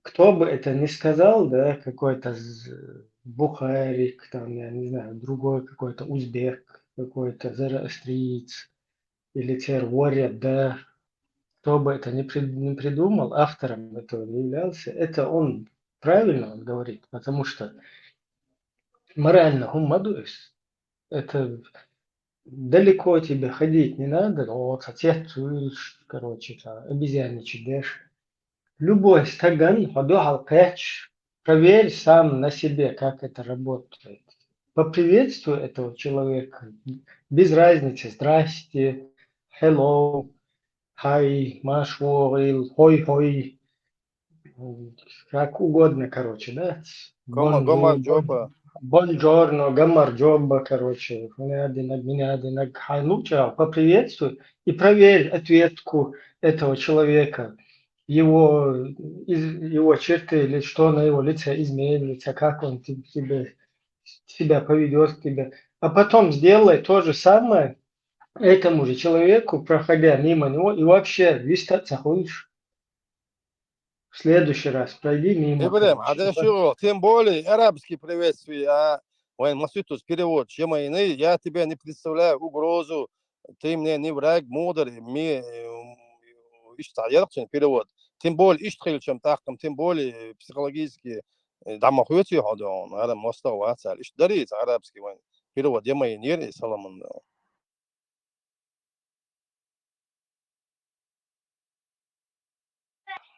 кто бы это ни сказал, да, какой-то з-, бухарик, там, я не знаю, другой какой-то узбек, какой-то зороастриец, или церворя, да, кто бы это ни прид-, ни придумал, автором этого не являлся, это он правильно он говорит, потому что морально хумадуис, это далеко тебе ходить не надо, вот отец, короче, там, обезьянничать дашь. Любой стаган, ходу халкач, проверь сам на себе, как это работает. Поприветствуй этого человека, без разницы, здрасте, hello, hi, машворил, хой-хой, как угодно, короче, да? Гома-, гомар джоба. Бонджорно, гомар джоба, короче, хуйня один, меня один, хай, ну, чё, поприветствуй и проверь ответку этого человека, его, из-, его черты или что на его лице изменится, как он те-, тебе, себя поведет к тебе. А потом сделай то же самое этому же человеку, проходя мимо него, и вообще виста цахуиш. В следующий раз пройди мимо, короче. Ибрагим, а да ещё, тем более арабский приветствие, а, вайн маситус перевод, я тебе не представляю угрозу, ты мне не враг, мудар, ми, э, ишта яркъ чен перевод. Тем более, ишта хилчам тахкам, тем более, э, психологически, э, дама хуйти ходон, арам мостагъа вацал. Ишта дари, арабский вайн перевод, я мои нервы, саламан да.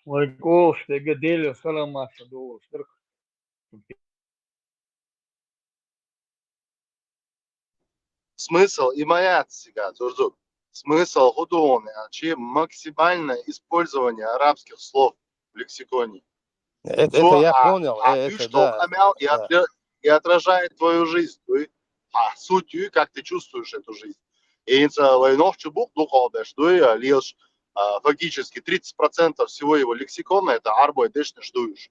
Вай, кол, что я делю, саламаша, доллар, штырк. Смысл, и моя цига, Зурзук. Смысл худуны, а чи максимальное использование арабских слов в лексиконе. Это, это я понял, а, э, это, да, и отра-, и отражает твою жизнь, то есть, а, суть, и как ты чувствуешь эту жизнь. И инца вайнох чубук духовдаш, то есть, а, лишь, а, фактически тридцать процентов всего его лексикона — это арбой дешнеш дуюш.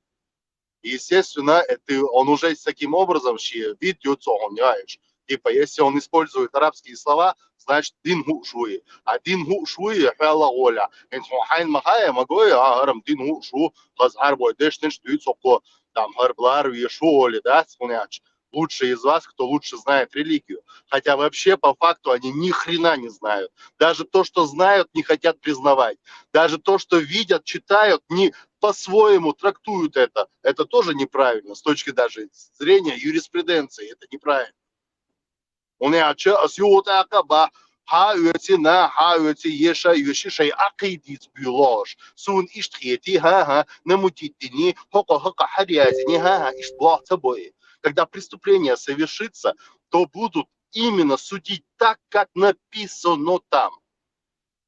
И, естественно, это он уже с таким образом, щи вид юцо он яиш. Типа, если он использует арабские слова, значит, дин ху шуи. А дин ху шуи, хвала оля. Эн ху хайн махая, магой, а, арам дин ху шу, хаз арбой дешнеш дуй цоко, там, хар блар, ви шу оли, да, схуняч. Лучшие из вас, кто лучше знает религию. Хотя вообще, по факту, они ни хрена не знают. Даже то, что знают, не хотят признавать. Даже то, что видят, читают, не по-своему трактуют это. Это тоже неправильно с точки даже зрения юриспруденции. Это неправильно. Уни ача ас юта акаба, ха уци на, ха уци еша, юши шай акидис бюлош. Сун ишт хети, ха, ха, намутитини, хока, хока, харязини, ха, ха, ишт блох цабой. Когда преступление совершится, то будут именно судить так, как написано там.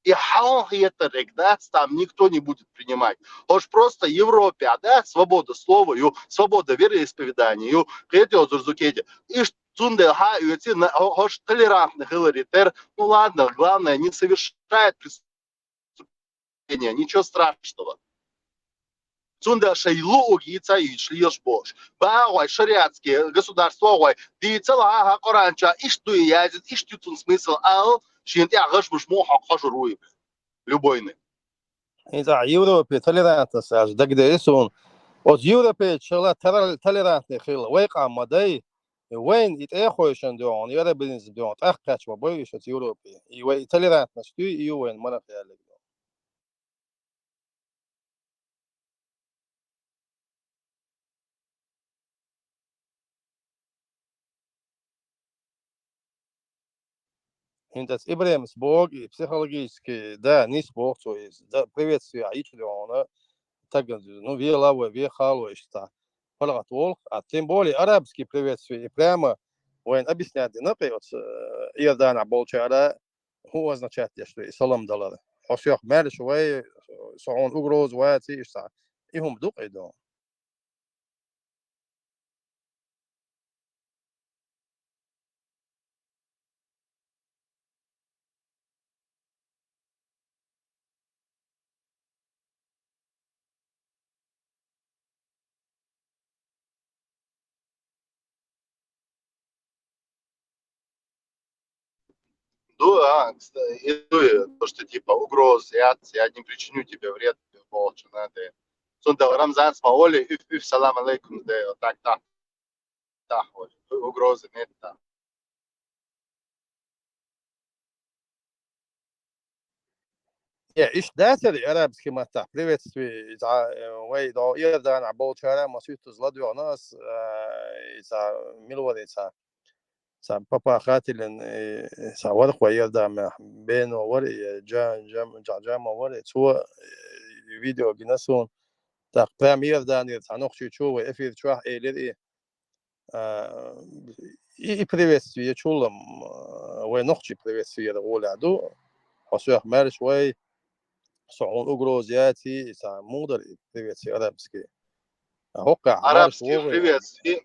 И хал это регнас там никто не будет принимать. Хош просто Европе, а, да, свобода слова, ю, свобода вероисповедания, ю, кеди озурзукеди. И цунде ха, ю, ци на, хо-, хош толерантный хиларитер, ну ладно, главное, не совершает преступления, ничего страшного. Цунда шайлу огица ишлиеш бош. Ба гой шариатские государство гой. Ди цела ха Коранча иш ду язит, иш ду цун смысл ал, шин ти агаш буш мо ха хажуруй. Любойны. Инца Европе толерантность аж дагде исун. От Европе чела тарал-, толерантный хил. Вай къамадай. Вайн и тӀехойшан дён, яра бизнес дён, тӀах кач ва бой иш от Европе. И вай толерантность, и вайн манах ялик. ХӀинца Ибрахимас боху и психологически, да, нийса боху цо иза. Да, приветствие а йича хьуна, таган, ну, вела вай, вехала вай иштта. ПаргӀат волу, а тем более арабский приветствие, и прямо вайна объяснять дина кхин оцу, э, Иорданахь болчара, хӀун означать деш ду и салам далар. Хьо соьх маьрша вай, со хьуна угроза вац, иштта. И хӀума ду кхин ду. Да, а, кстати, и то, что типа угроз, я, я не причиню тебе вред, волчу, надо. Сунда Рамзан Смаоли, уф, уф, салам алейкум, да, вот так, так. Так, вот, угрозы нет, да. Э, иштта дацара арабский маттахь приветствие, иза, э, вай до Иорданахь болчара, маситтаза ладоьгӀна ас, э, иза мила вара иза, цхьа папа хатилин, э, цхьа вара кхо Иорданахь, Бено вара, э, Джа-, Джам-, Джа-, Джама вара, цо, э, видео гина суна. Так, прям Иорданера цхьа нохчичо вай эфир чохь элира и, а, и, и приветствие чулам, а, вай нохчий приветствиера гӀолехь ду. Хьо соьх маьрша вай, со хьуна угроза яций, и цхьа муха дара и приветствие арабский. А хӀоккхахь маьрша Арабский вогӀий. Приветствие.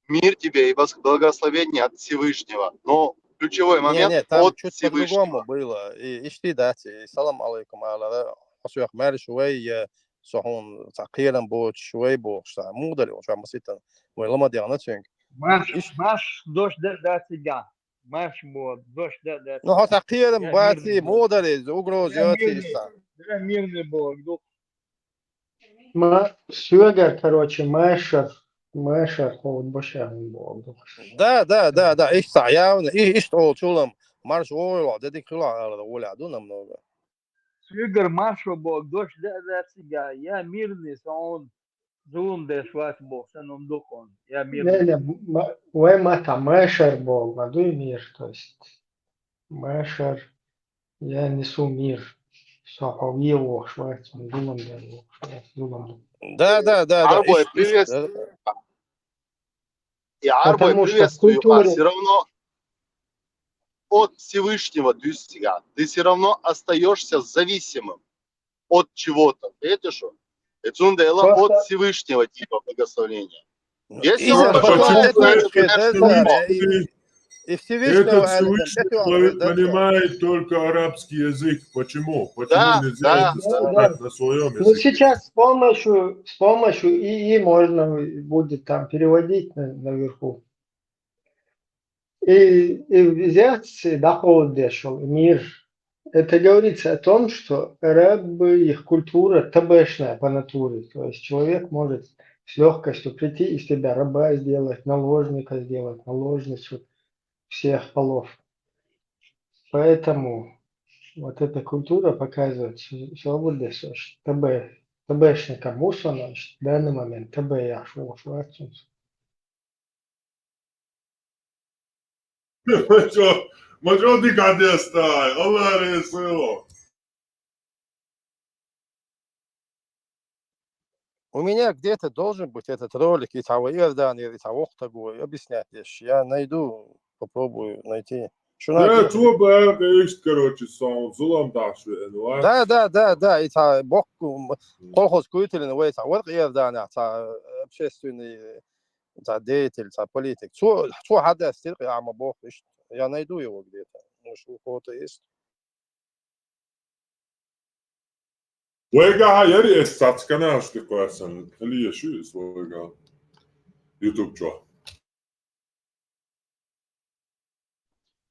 Мир тебе и бос-, благословение от Всевышнего. Но ключевой Не, момент не, там от чуть Всевышнего. По-другому было. И иштта дац, и салам алейкум алара, хьо соьх маьрша вай, я со хьуна цхьа кхерам боцуш вай бохуш, цхьа муха дара, уьш маситтаза вай ламаз дехна цуьнга. Марш, Иш- марш, дош де, да, цига. Марш бо, дош де, да, Ну, хьо цига. Цхьа кхерам Я баций, мирный бо. Муха дара иза, угроза Я йоций мирный, иштта. Я мирный бо, ду. Ма-, соьгара, короче, Майшар, Майшар хӀо башахь боху. Да, да, да, да, иштта явно, и, иштта олу чулам, марша вогӀий, де дика хила алара гӀолехь ду намного. Соьгара марш бо, дош де, да, цига, я мирный, со хьуна зулам деш вац боху, сан хӀума ду хьуна, я Не, мирный. Не, ма-, вай маттахь Майшар боху, ма дуй мир, то есть. Майшар, я несу мир. Со хьо вен вохуш вац, зулам деш вохуш вац, зулам ду. Да, да, да, да, Арбой, иштта, иштта, привет. Да. И Арбой, Потому что приветствую вас. Культура Всё равно от Всевышнего дуьсу цига. Ты всё равно остаёшься зависимым от чего-то. Видите, что? И цундела Просто от Всевышнего типа благословения. Ну, Если и он это пошёл, почему это это, это, это, и, и Всевышнего Этот Всевышний это, это, понимает только арабский язык. Почему? Почему Да, нельзя да, это да. Сказать на своём языке? Ну, сейчас с помощью, с помощью ИИ можно будет там переводить на, наверху. И, и взять, да, холодешал, мир. Это говорится о том, что арабы, их культура табешная по натуре. То есть человек может с лёгкостью прийти из тебя раба сделать, наложника сделать, наложницу всех полов. Поэтому вот эта культура показывает, что, что табе-, табешникам мусана, в данный момент табе я шо, шо отсюда. Ма чо, ма чо дика дестаьй, Аллах реза хуьлда. У меня где-то должен быть этот ролик, и цхьа вай Иорданера, и цхьа воккха стаг вай объяснять деш. Я найду, попробую найти. Шу Да, найти. Цо баьхна иштта, короче, со зулам даш веана вац. Да, да, да, да, и цхьа боккха, м, Мгм. Колхоз куйталина вай цхьа вара Иорданехь, цхьа, э, общественный, цхьа деятель, цхьа политик. Цо, цо хьадаьстира, я ма боху иштта. Я найду его где-то. Может, у кого-то есть. Вайгахьа яра эс цац каналаш тӀе кхоьссина, хила еш ю иза вайгахьа. YouTube чохь.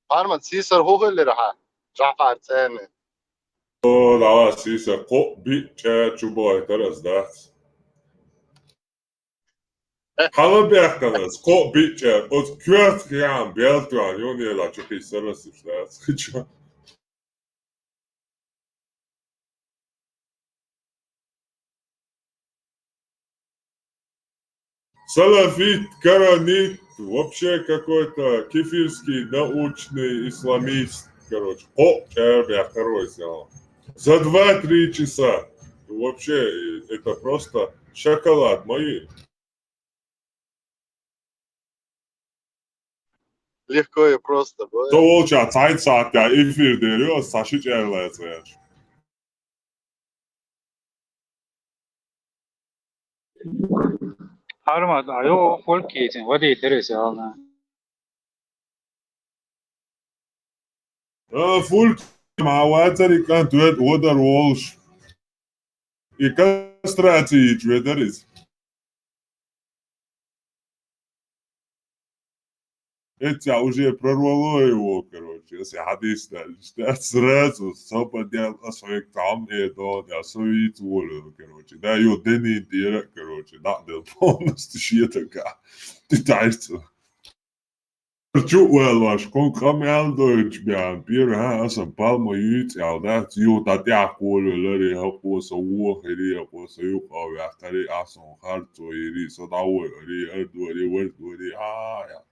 Пармат, сийсара хӀун хиллира хьан? Жафар цӀена. О, дала сийсара, кхоъ биъ чӀа чу бохуьйтура ас дац. Хьала бехкана ас, кхоъ биъ чӀа, оцу коьртах яхьан бел тоьхна, юнела чу кхийсара ас иштта дац. Чу. Салафит, каранит, Вообще какой-то кефирский научный исламист, короче. О, чарбя, короче. За два-три часа. Вообще, это просто шоколад мой. Легко и просто бывает. Со волча цайт саат я эфир дерё, саши чарлац. Армат, а ё фольк этин, вот и дерес ална. А, фольк, ма вацари кан туэт водар волш. И кастраций ич ведарис. Это уже прорвало его, короче, если хадис дальше. Да, сразу соподел, а свой там, и то, да, свой волю, короче. Да, ё дени дира, короче, да, да, полностью щитака. Ты дальше. Чу уэлваш, кон кам ял дойч бян, пир ха, асан палма юйц ял, да, ю татя колю лари, ха, коса уо, хери, ха, коса ю, кавя, хари, асан, харцо, ери, садавой, ери, эрдуэри, вердуэри, а, я.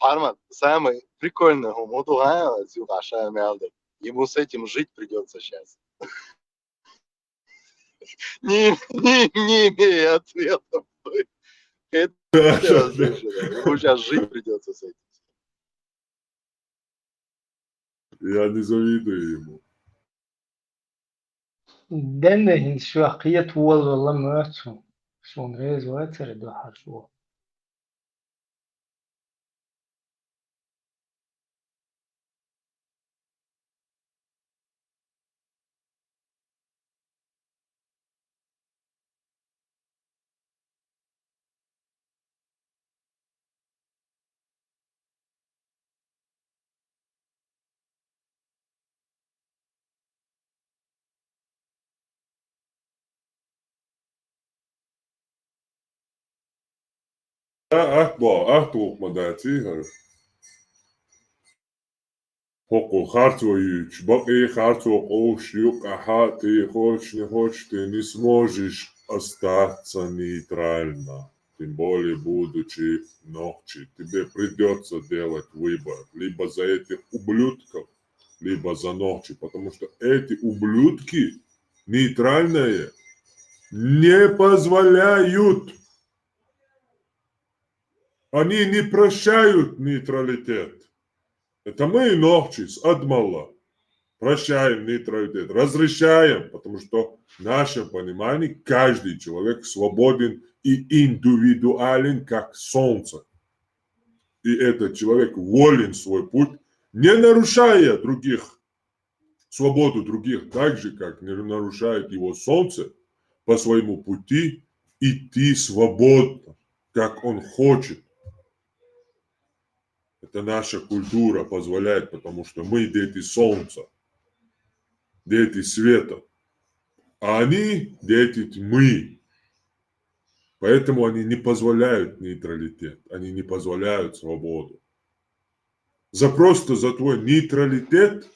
Арман, самый прикольный, он вот угая, зюк аша мялдер. Ему с этим жить придется сейчас. Не, не, не имея ответов. Это, это, слушай, да, ему сейчас жить придется с этим. Я не завидую ему. Деннэ хин шуахият уолла мөцү. Шун рез вацаре дохар шуо. Ахт бо, ахт ухмадати, хар. Хоку харцо юч, бакъи харцо къош, юкъа хати, хочешь, не хочешь, ты не сможешь остаться нейтрально, тем более будучи нохчи. Тебе придется делать выбор либо за этих ублюдков, либо за нохчи, потому что эти ублюдки нейтральные не позволяют. Они не прощают нейтралитет. Это мы, нохчи, с Адмала, прощаем нейтралитет, разрешаем, потому что в нашем понимании каждый человек свободен и индивидуален, как солнце. И этот человек волен свой путь, не нарушая других, свободу других, так же, как не нарушает его солнце, по своему пути идти свободно, как он хочет. Это наша культура позволяет, потому что мы дети солнца, дети света, а они дети тьмы. Поэтому они не позволяют нейтралитет, они не позволяют свободу. За просто за твой нейтралитет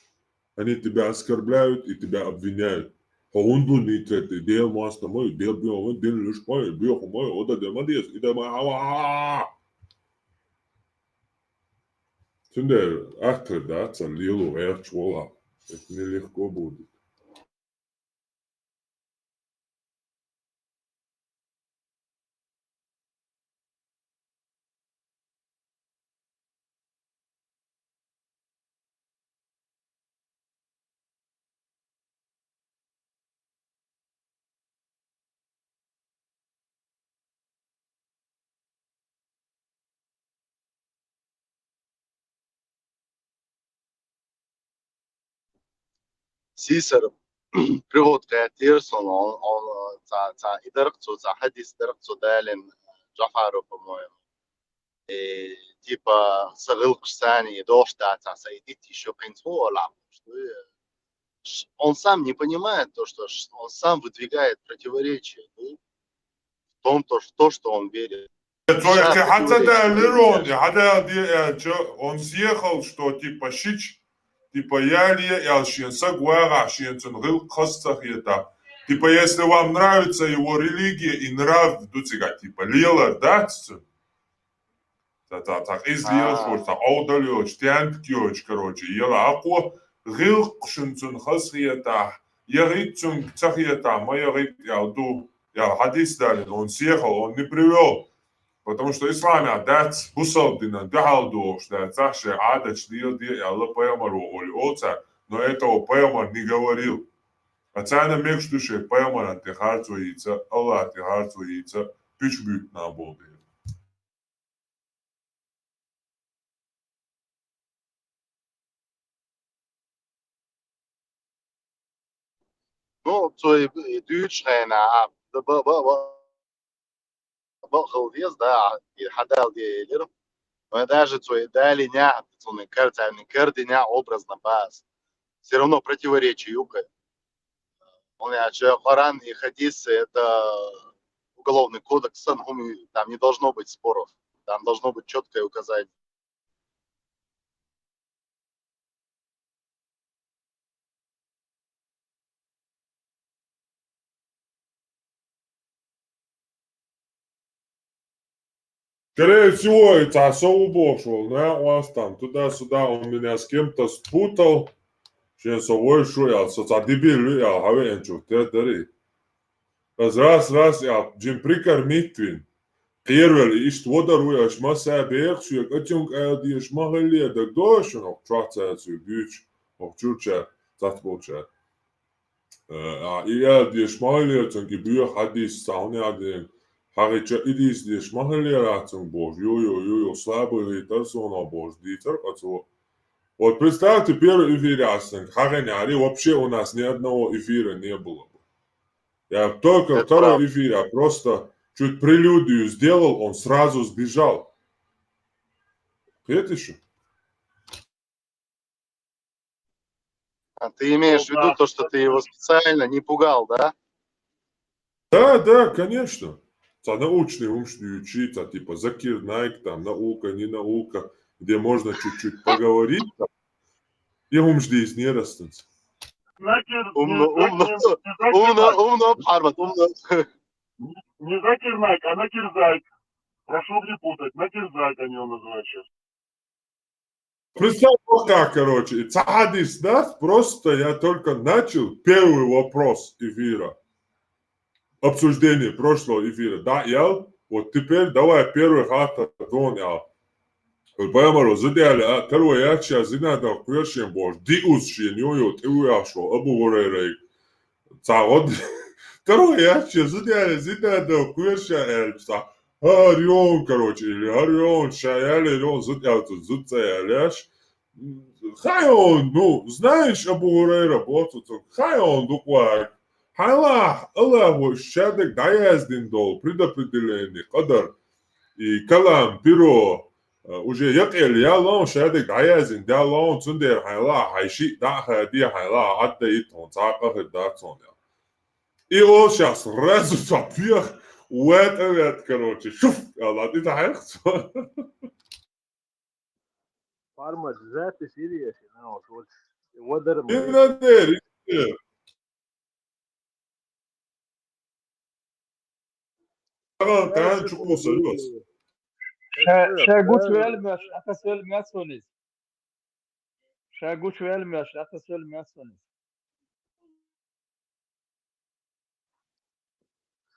они тебя оскорбляют и тебя обвиняют. Хоунду нейтралитет, дел маста мой, дел био мой, дел лишь мой, био мой, ода дел мадес, и дел мой, ава. Сюндер, ахтер, да, цан лилу, эрч вола. Это нелегко будет. Сисар приводка тирсон, он, он, ца, ца, идаркцу, ца, хадис даркцу далин, Джафару, по-моему. И, типа, сагылксани, и дождь, да, ца, са, идите ещё концу, ла, что, э, ш-, он сам не понимает то, что ш-, он сам выдвигает противоречие, ну, в том, то, что, то, что он верит. Цой хатса да лирон, хада ди, э, чё, он съехал, что, типа, шич, типа, я ли, я шин, сагвара, шин, цун гыл, костах, это. Типа, если вам нравится его религия и нрав, ду цига, типа, лела, да, цу? Цхьа, цхьа, цхьа къиза лелаш волча, цхьа Ӏовдал йолча, тентак йолча, короче, ела акхо, гӀиллакх шун цунна хазахетахь, яхийта цунга ца хетахь, ма яхийта аьлла ду, аьлла хьадис далийна, он сехал, он не привёл. Потому что исламехь дац бусалба динан дуьхьал догӀуш дац, цхьа шайн Ӏадаташ леладе аьлла пайхамаро олий олу цара, но этого пайхамар не говорил. Ткъа царна мегаш ду шайн пайхамарна тӀе харцо йийца, Аллахьна тӀе харцо йийца, пуьчу буьйцу нах болу дела. Ну, цо и, и дуьйцуш хьайна, а, да, ба, ба, ба, ба, хала деза, да, и хьадала де элира. Но даже цо и далийнехь, цунна кар-, царна кар динехь образно база. Всё равно противоречие ю-кх. Хьуна аьлча, Коран и хьадис — это уголовный кодекс, сан хӀума, там не должно быть споров. Там должно быть чёткое указание. Скорее всего, и цхьа со ву бохуш волу, но я у вас там туда-сюда, он меня с кем-то спутал, шен со вуьйш ву аьлла, со цхьа дебил ю аьлла, хьан веанчух тера дарий? Ас раз, раз, я, жим прикормить вин. Кхеравелла, и иштта вадар вуй, аша масса бехаш ве, кӀачунга аьла дезаш ма хиллера, дагадогӀий шуна, хӀокху чохь цаьрца вуй буьйцуш, хӀокху чуьрчара, цхьацболчара. Э, а, и аьла дезаш ма хиллера, цунга и боьха хьадис, цхьа хӀун яа ден, хьагӀича и дийца дезаш ма хиллера, цунга бохуш, ю, ю, ю, ю, слабый гӀийтар суна бохуш, дийцар къа цо. Вот представьте, первый эфир яц цунга, хьагӀина яри, вообще у нас ни одного эфира не было бы. Я только второй эфир, я просто чуть прелюдию сделал, он сразу сбежал. Кхетий шу? А ты имеешь в виду то, что ты его специально не пугал, да? Да, да, конечно. Цхьа научный хӀумаш дуьйцуш, цхьа типа Закир Найк, там, наука, не наука, где можно чуть-чуть поговорить, там. И хӀумаш дийцинера ас цуьнца. Умно, умно, умно, умно, Армат, умно. Не Закир Найк, а Накир Зайк. Прошу не путать, Накир Зайк они его называют сейчас. Представь, вот как, короче, и цхьа хьадис дац, просто я только начал первый вопрос эфира. Обсуждение прошлого эфира. Да, я, вот теперь давай первый хаттар дон, я. Пайхамаро зуда аьлла, а, таро яц ша зина дан кхоьру шен бохуш, диъ уз шен йо-йо тӀе вуьйш волу Абу ХӀурайрайга. Цхьа гӀо-, таро яц ша зуда аьлла, зина дан кхоьру ша аьлча, цхьа хӀара йон, короче, или хӀара йон, ша яьлла йон, зуда аьлла, зуда ца аьлла еш. Хьан йон, ну, знаешь, Абу ХӀурайра, боху цо, хьан йон дукъ ваьг. Хьайла, Аллахо шадерг дӀаяздина долу предопределение, къадар, и калам, перо, а, уже якъел яллон, шадерг дӀаяздина даллон, цундела хьайла, хьайн шиъ дӀа а хадий, хьайла, Ӏадда итт хьуна, цхьа а къа хир дац хьуна. И ол сейчас сразу цхьа пех, ватӀа-ватӀа, короче, шуф, аьлла, и тӀаьхьа цо. Формат запись ирьеш, ну, вот, вот, вот, И надо, и надо. Ага, тан чукъо са юас. Ша, ша гучу велмеш, ата сел мясонис. Ша гучу велмеш, ата сел мясонис.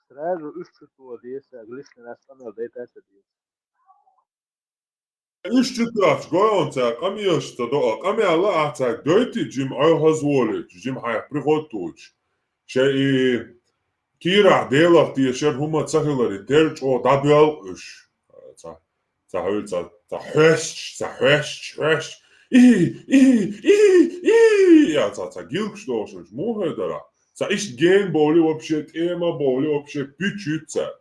Сразу уьш чу тоха деза, лишний раз къамел дайташ а деза. Уьш чу тоьхча, гой хьуна, цара къамелаш ца до, къамел а ахь цаьрга дойтий, жима Ӏойхьаза волуьйтуш, жима хьайх приход тухуьйтуш. Шайн и кийрахь Делах тешар хӀума ца хиларе, тера чӀогӀа дӀабоьлху уьш. Ца, ца хьуьлла, ца, ца хьоьсташ, ца хьоьсташ, хьоьсташ. И, и, и, и, я, ца, ца гилгаш дохуш, муха хӀара дара. Ца иштта гена бовлий вообще, тӀема бовлий вообще, пуьчуьйту цара.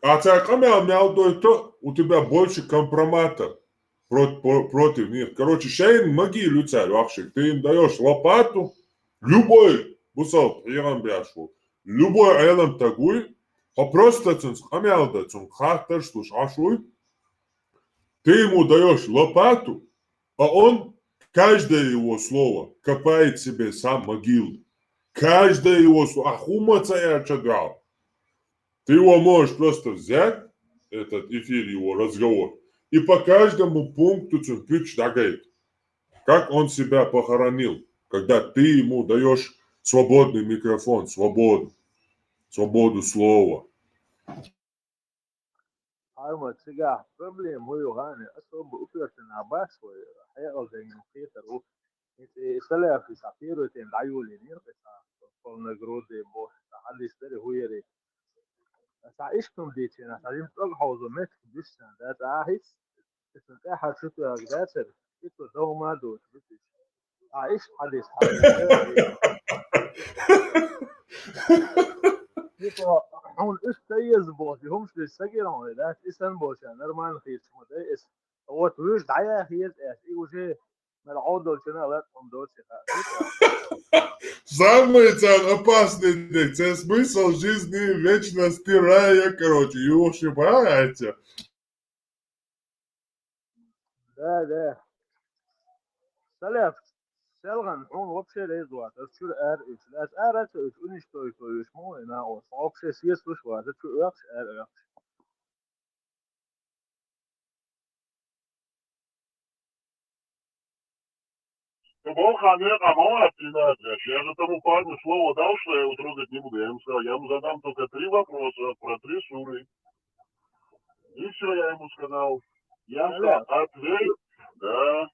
А цара къамел мел дойту, у тебя больше компромата прот-, про-, против них. Короче, шайна магийла ю цара вахшиг. Ты им даёшь лопату, любой, бусалба хьехам беш ву, любой Ӏелам таг вуй, хьо просто цунца къамел дан, цунга хаттарш луш Ӏаш вуй. Ты ему даёшь лопату, а он каждое его слово копает себе сам могилу. Каждое его слово, ахума цая чадрал. Ты его можешь просто взять, этот эфир, его разговор, и по каждому пункту цумпич дагает. Как он себя похоронил, когда ты ему даешь свободный микрофон, свободу, свободу слова. Хьарма, цигахь проблема хӀу ю хаьий, особо уфертина бац вай, хьекъал дайна хетар ву. Ити салафи са пиротен дӀайолийна кхета, полногрудый боху, сан хьадис дари хӀу яри. Сан иштта хӀума дийцина, сан жима цӀогӀа хьовзо меттиг дуьссан, да, цӀа а хӀиц, иза тӀаьхьа чу тоьгӀа дацара, и цо дов ма доцу, битиш. А иштта хьадис хьан. Типа, хьуна уьш ца еза боху, и хӀумаш деш сагира хьуна, дац, и санна боху, ша нормально хийцаш ма дай эс. Вот вуьш дӀаяхьа еза эс, и уже мел Ӏодолчунна латта хӀума доций хаьа. Самый царна опасный дек, царна смысл жизни вечно стирая, короче, юхши баьхьа. Да, да. Салаф, селхана хьуна вообще реза вац, ас чуьра ара уьш. Ас ара ца уьш, уничтожить йо уьш, ма вай, на, оцу вообще сецалуш вац, чу оьхуш, ара оьхуш. Бо хьан некъа ма вац, Инат, я же тому парню слово дал, что я его трогать не буду. Я ему сказал, я ему задам только три вопроса про три суры. И все, я ему сказал. Я ему сказал, ответь, да.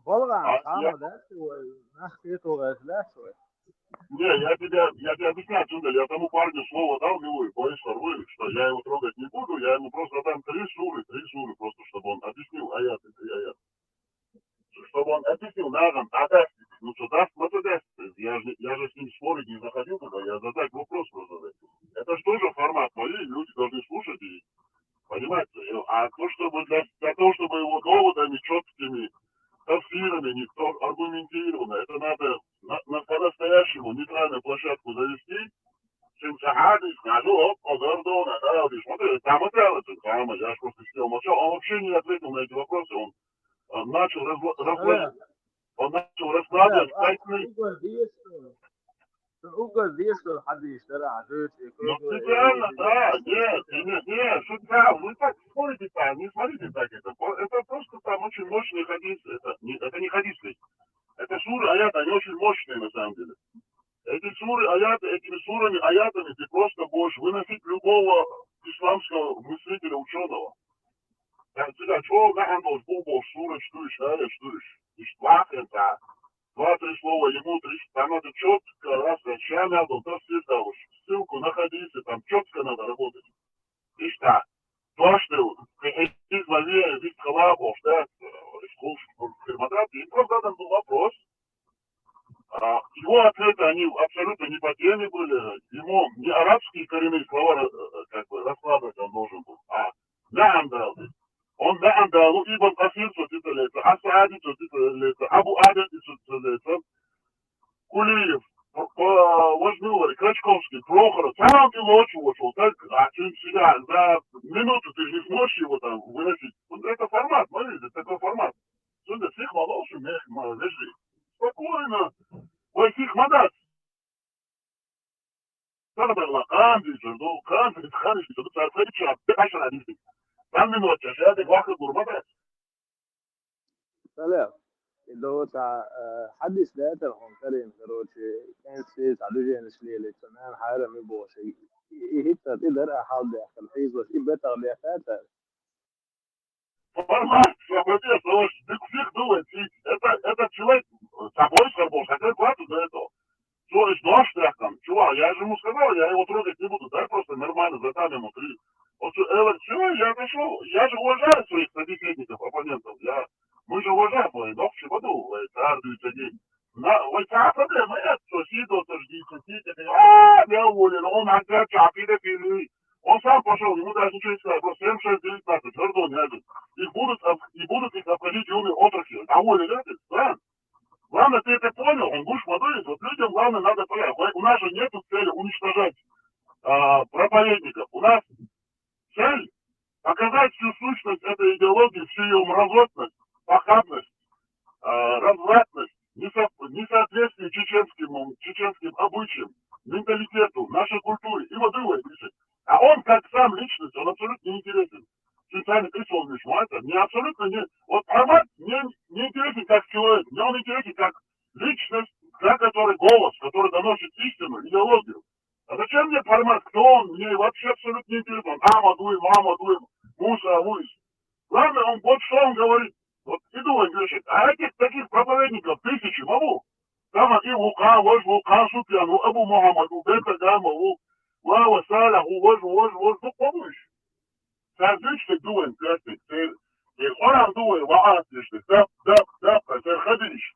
Болган, А, хама я- да, свой, нах ты то да, свой. Не, я тебе, я тебе объясняю, Цундаль, я тому парню слово дал, милый, Борис Харвоевич, что я его трогать не буду, я ему просто дам три суры, три суры, просто чтобы он объяснил аяты, три аята. Чтобы он объяснил, наган, а даст, ну что, даст, ну то даст, я же, я же с ним спорить не заходил туда, я задать вопрос просто задать. Это же тоже формат, мои люди должны слушать и понимать. А то, чтобы для, для того, чтобы его доводами четкими, тафсирами, никто аргументированно, это надо на, на, по-настоящему нейтральную площадку завести, чем сахадис, надо, оп, озардона, да, вот, смотри, там это, там, я же просто сидел, молчал, он вообще не ответил на эти вопросы, он, он начал разгла- разгла- он начал раскладывать тайны. Ну, специально, да, нет, нет, нет, что да, вы так спорите-то, не смотрите так это. Это просто там очень мощный хадис, это не, это не хадис ведь. Это суры, аяты, они очень мощные на самом деле. Эти суры, аяты, этими сурами, аятами ты просто можешь выносить любого исламского мыслителя, ученого. Цигахь чӀогӀа бахьана долуш бу бохуш сура чу дуьйш, ая чу дуьйш. Иштта вахана цхьа два-три слова ему, три, там надо чётко раз, ша мел долу тафсир далуш, ссылку на хадисы, там чётко надо работать. Иштта, дош делу, кхин хьесиз ма ве, вист хала бохуш, да, хир ма дац, и просто задан был вопрос, А, его ответы, они абсолютно не по теме были. Ему не арабские коренные слова, э, как бы, раскладывать он должен был. А, наам дал. Он наам дал, Ибн Касир цо циталеца, Ас-Саади цо циталеца, Абу Адет цо циталеца, Кулиев, по, по, возьму, говорит, Крачковский, Прохоров, сам ты лучше вошел, так, а ты всегда за минуту ты же не сможешь его там выносить. Вот это формат, смотрите, такой формат. Цуьнан сиха ма вовшу, мех ма вежарий. Спокойно. Вай сиха ма дац. Сагадагла кхана дийцар ду, кхана дийцар ду, цара кхеча, бе ашра дийцар. Там минут час, я дек вахка гур ма дац. Салам. И до та, э, хадис дайтар хьуна карийна, короче, кӀентий цхьа движенеш лелийта, нана хьайрам ю бохуш. И, и хӀиттар, и дара а хьал дехкар, хьийзош, и бетах дехкар. Формат, свободе, слушай, дык всех думает, и это, этот человек, э, собой с тобой, хотел плату за это. Слушай, что ж ты там, чувак, я же ему сказал, я его трогать не буду, дай просто нормально задам ему три. Вот что, Эвер, чего, я пришел, я же уважаю своих собеседников, оппонентов, я, мы же уважаем, мы, ну, чего думал, каждый день. На, вот та проблема, это, что сидел, то жди, сидел, а, я уволен, он опять чапи допили. Он сам пошел, ему даже ничего не сказал, просто семь, шесть, девять, пятнадцать, Гордон, я говорю, их будут, об- и будут их обходить юные отроки. А уволили, да? Главное, ты это понял, он будешь молодой, вот людям главное надо понять. У нас же нету цели уничтожать а, проповедников. У нас цель показать всю сущность этой идеологии, всю ее мразотность, похабность, а, развратность, несов- Несоответствие чеченским, чеченским обычаям, менталитету, нашей культуре. Им одно интересно. А он как сам личность, он абсолютно не интересен. Специально прислал мне, это мне абсолютно не... Вот Роман мне не интересен как человек, мне он интересен как личность, за которой голос, который доносит истину, идеологию. А зачем мне формат, кто он, мне вообще абсолютно не интересен. Ахмад Уин, Мухаммад Уин, Муса Уис. Главное, он вот что он говорит. Вот иду он пишет. А этих таких проповедников тысячи, могу. Там и Лука, вож Лука, Супьян, у Абу Мухаммад, у Бетагама, у Вава Салах, у вож, вож, вож, ну, помнишь? Сардыч ты дуэн, пятый, ты, ты Коран дуэн, ваат, ты, дап, дап, дап, ты, Хадиш,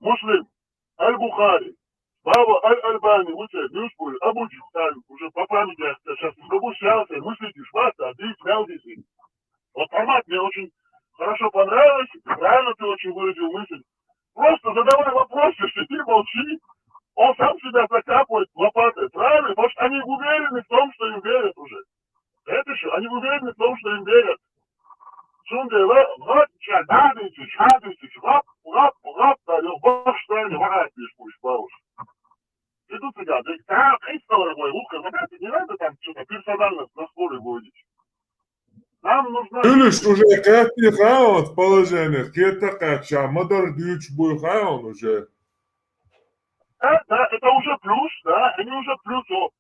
Муслим, Аль-Бухари, Баба Аль-Альбани, вот это, Ньюсбури, Абу Джихталь, уже по памяти, я сейчас не могу, снял ты, мыслите, шмат, а ты снял здесь. Вот формат мне очень хорошо понравилось, правильно ты очень выразил мысль. Просто задавай вопросы, сиди, молчи. Он сам себя закапывает лопатой, правильно? Потому что они уверены в том, что им верят уже. Это еще, они уверены в том, что им верят. Сунде, ва, ва, ча, да, да, ча, да, ча, лап, лап, лап, да, лёг, бах, что ли, ва, ты ж будешь, бабушка. Иду тебя, да, да, Христово, мой, лука, вот это, не надо там что-то персонально на споры вводить. Нам нужно... Юлиш уже катни хаун положение, кета кача, мадар дюч буй хаун уже. Да, да, это уже плюс, да, они уже плюс, о.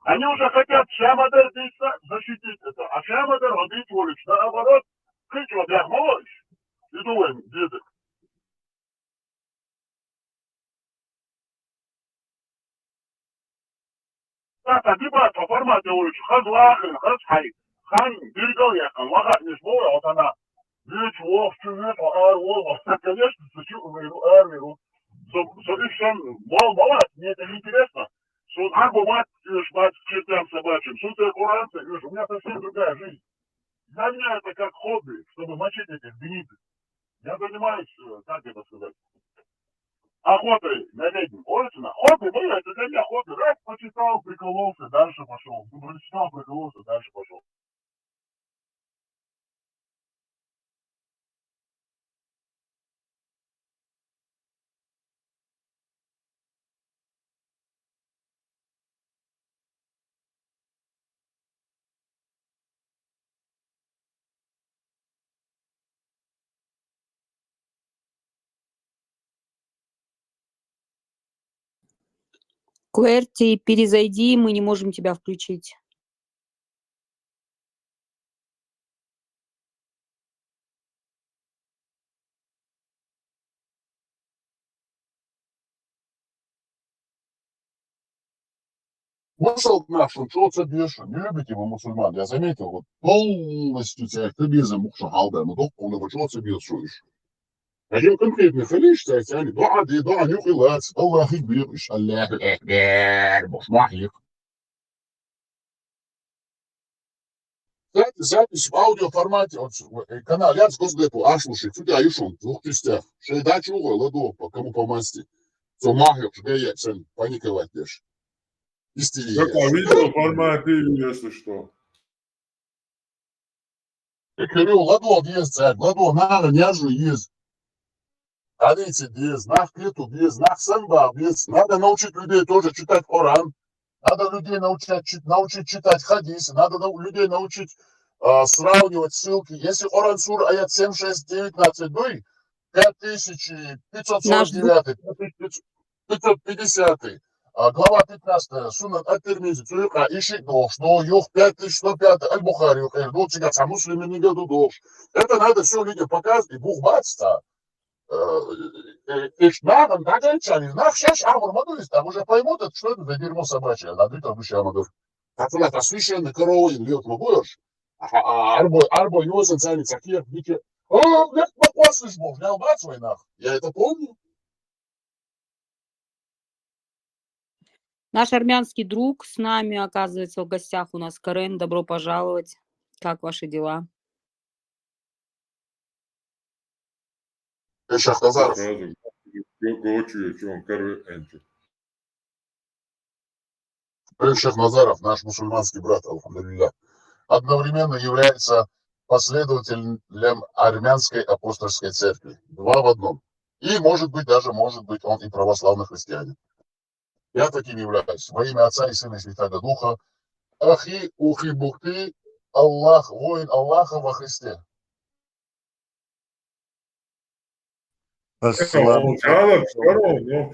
Они уже хотят Шамадар действия защитить это. А Шамадар родить Волич, наоборот, ты что, да, молодец? И думаем, где ты? Та, та дебат по формату улич, хаз вахин, хаз хай, хан, диргал яхан, вахат не смогла, вот она. Вич, вох, чу, вич, а, ар, вох, конечно, сучу, умеру, ар, веру. Со, со, и всё, мол, мол, мне это не интересно. Сон арбо мат, ешь, мат, к чертям собачьим. Сон ты Коран, ты ешь, у меня совсем другая жизнь. Для меня это как хобби, чтобы мочить этих гнид. Я занимаюсь, э, как это сказать, охотой на ведьм. Ой, цена. Хобби, ну, это для меня хобби. Раз почитал, прикололся, дальше пошёл. Прочитал, прикололся, дальше пошёл. Кверти, перезайди, мы не можем тебя включить. Вышел к нашим, что ты бьешь? Не любите вы мусульман, я заметил, вот полностью тебя ты беза мукша халда, ну, док, он его, что ты бьешь, что ещё? Один конкретный халиш, ця, ця, дуа, ди, дуа, нюхилац, Аллах Акбар, иш, Аллах Акбар, бошмахих. Запись, запись в аудиоформате, вот, э, канал, я с Госдепу, ашлуши, судя Юшум, в двух частях. Шейда чуга, ладу, по кому по масти. Со махих, шгея, цен, паниковать деш. Истерия. Так, а видеоформате, если что. Кирилл, ладу, без, ладу, надо, не ожи, есть. Арийцы без, нах кету без, нах самба без. Надо научить людей тоже читать Коран. Надо людей научать, чит-, научить читать хадисы. Надо нау-, людей научить, а, сравнивать ссылки. Если Коран сура аят семь, шесть, девятнадцать, ну и пять тысяч пятьсот сорок девятый, пятьсот пятьдесятый, а, глава пятнадцатая, Сунан ат-Тирмизи, Цуюка, иши дохш, но юх пять тысяч сто пятый, Аль-Бухари, юх, э, ну, цыган, а Муслим не году дохш. Это надо все людям показывать, и бух бац, да. Э, э, э, ишмаган, да, женщины, нах, шеш, а, мурмаду, там уже поймут, это, что это за дерьмо собачье, да, ты там, Шамадов. Так у нас священный караул, льёт, могу, а, а, арбо, арбо, юосан, цани, цакир, дикер. О, нет, ну, послышь, бог, я бац, война. Я это помню. Наш армянский друг с нами, оказывается, в гостях у нас. Карен, добро пожаловать. Как ваши дела? Э, Шахназаров. Сразу го-, го-, чую, чё он, короче, энчи. Э, Шахназаров, наш мусульманский брат, алхамдулилля, одновременно является последователем армянской апостольской церкви. Два в одном. И, может быть, даже, может быть, он и православный христианин. Я таким являюсь. Во имя Отца и Сына и Святаго Духа. Ахи, ухи, бухты, Аллах, воин Аллаха во Христе. Ассаламу алейкум.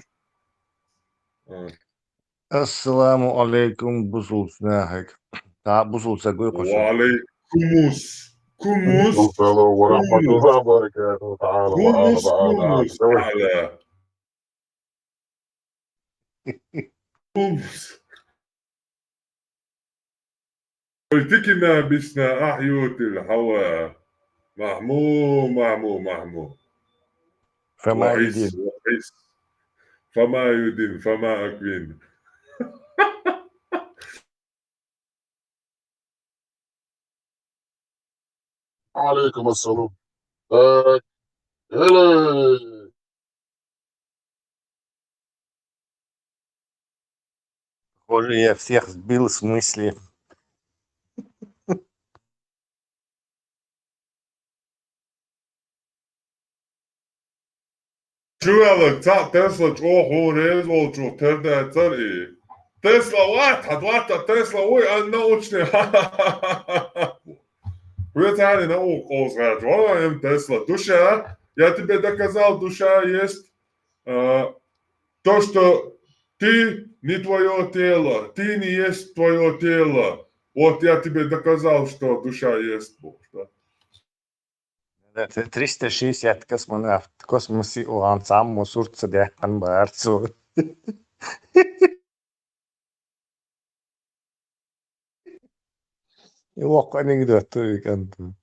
Ассаламу алейкум, бусулба нах. Та бусулба саг гой кхоша. Ва алейкумус. Кумус. Ассаламу алейкум ва рахматуллахи ва баракатуху. Таала ва Кумус, ала ва ала. Кумус, ала. Кумус. Ой, тикина бисна ахьютил хьава. Махьму, махьму, махьму. Фама Вахис, юдин. Вахис. Фама юдин, фама аквин. Алейкум ассалам. Так. Эле. Похоже, я всех сбил с мысли. Чу аьлла, цхьаъ Тесла чӀогӀа хьуна реза волчух тера дацар и. Тесла вац, хьа вац, Тесла вуй, а научный. Вецани наука къовсгӀач. Вала эм Тесла. Душа, я тебе доказал, душа есть. А, то, что ты не твоё тело, ты не есть твоё тело. Вот я тебе доказал, что душа есть. Вот, да. Да, т-, триста шестьдесят космонавт, космосе охан саму сурца дехкан барцу. И вокх анекдот туй канту.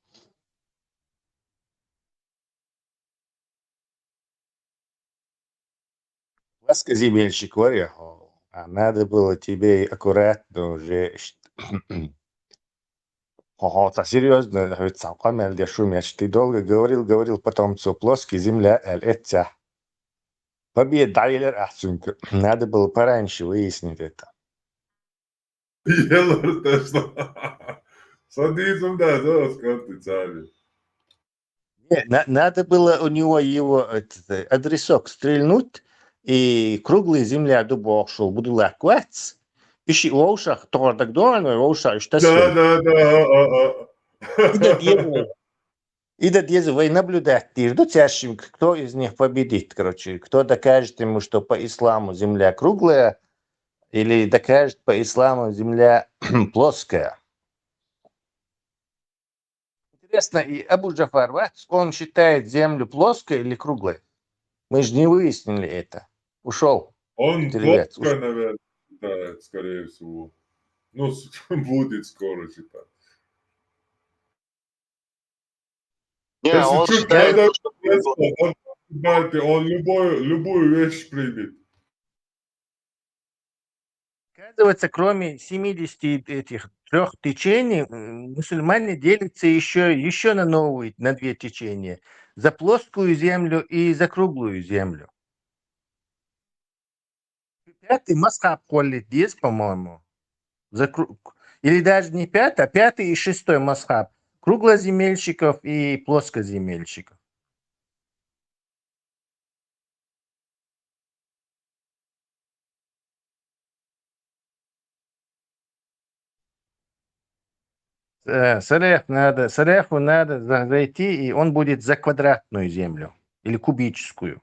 Плоскоземельщик вар я, хо. А надо было тебе аккуратно уже, ш-, хо, хо, та серьёзно, ведь сам къамел де шумяч. Ты долго говорил, говорил, потом цо плоский земля, эль эця. Победа дӀаелар ахь цуьнга. Надо было пораньше выяснить это. Елар ташна. Садизм да, да, скажи, царь. Не, на-, надо было у него его, этот, э, адресок стрельнуть, и круглый земля ду бохушал, буду лаквац. И ши вовшах, тохар даг догӀан вай, вовшах, иш тас Да, вай. Да, да, а, а, а. И да деза вай. И да деза вай наблюдать дийр ду цаьршимка, кто из них победит, короче, кто докажет ему, что по исламу земля круглая, или докажет по исламу земля плоская. Интересно, и Абу Джафар вац, он считает землю плоской или круглой? Мы же не выяснили это. Ушёл. Он Телевец, плоская, уш- наверное, считает, скорее всего. Ну, с-, будет скоро считать. Не, Если он чуть считает, надо, что он, он любой, любую вещь примет. Оказывается, кроме семидесяти этих трёх течений, м, мусульмане делятся ещё, ещё на новые, на две течения. За плоскую землю и за круглую землю. Пятый мазхаб кхоллалийта деза, по-моему. За кру-, или даже не пятый, а пятый и шестой мазхаб. Круглоземельщиков и плоскоземельщиков. Э, Салех надо, Салеху надо за-, зайти, и он будет за квадратную землю или кубическую.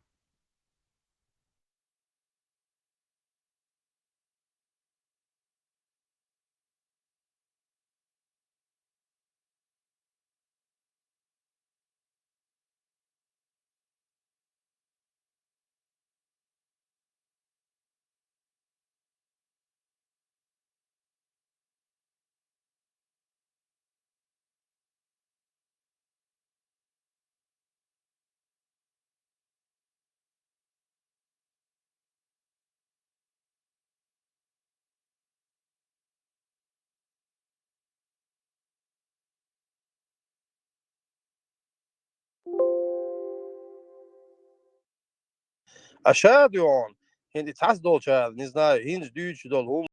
Ӏа ша дуьйхьун, хӀинца и цхьацца долчара, не знаю, хӀинца дуьйцуш долу хӀума.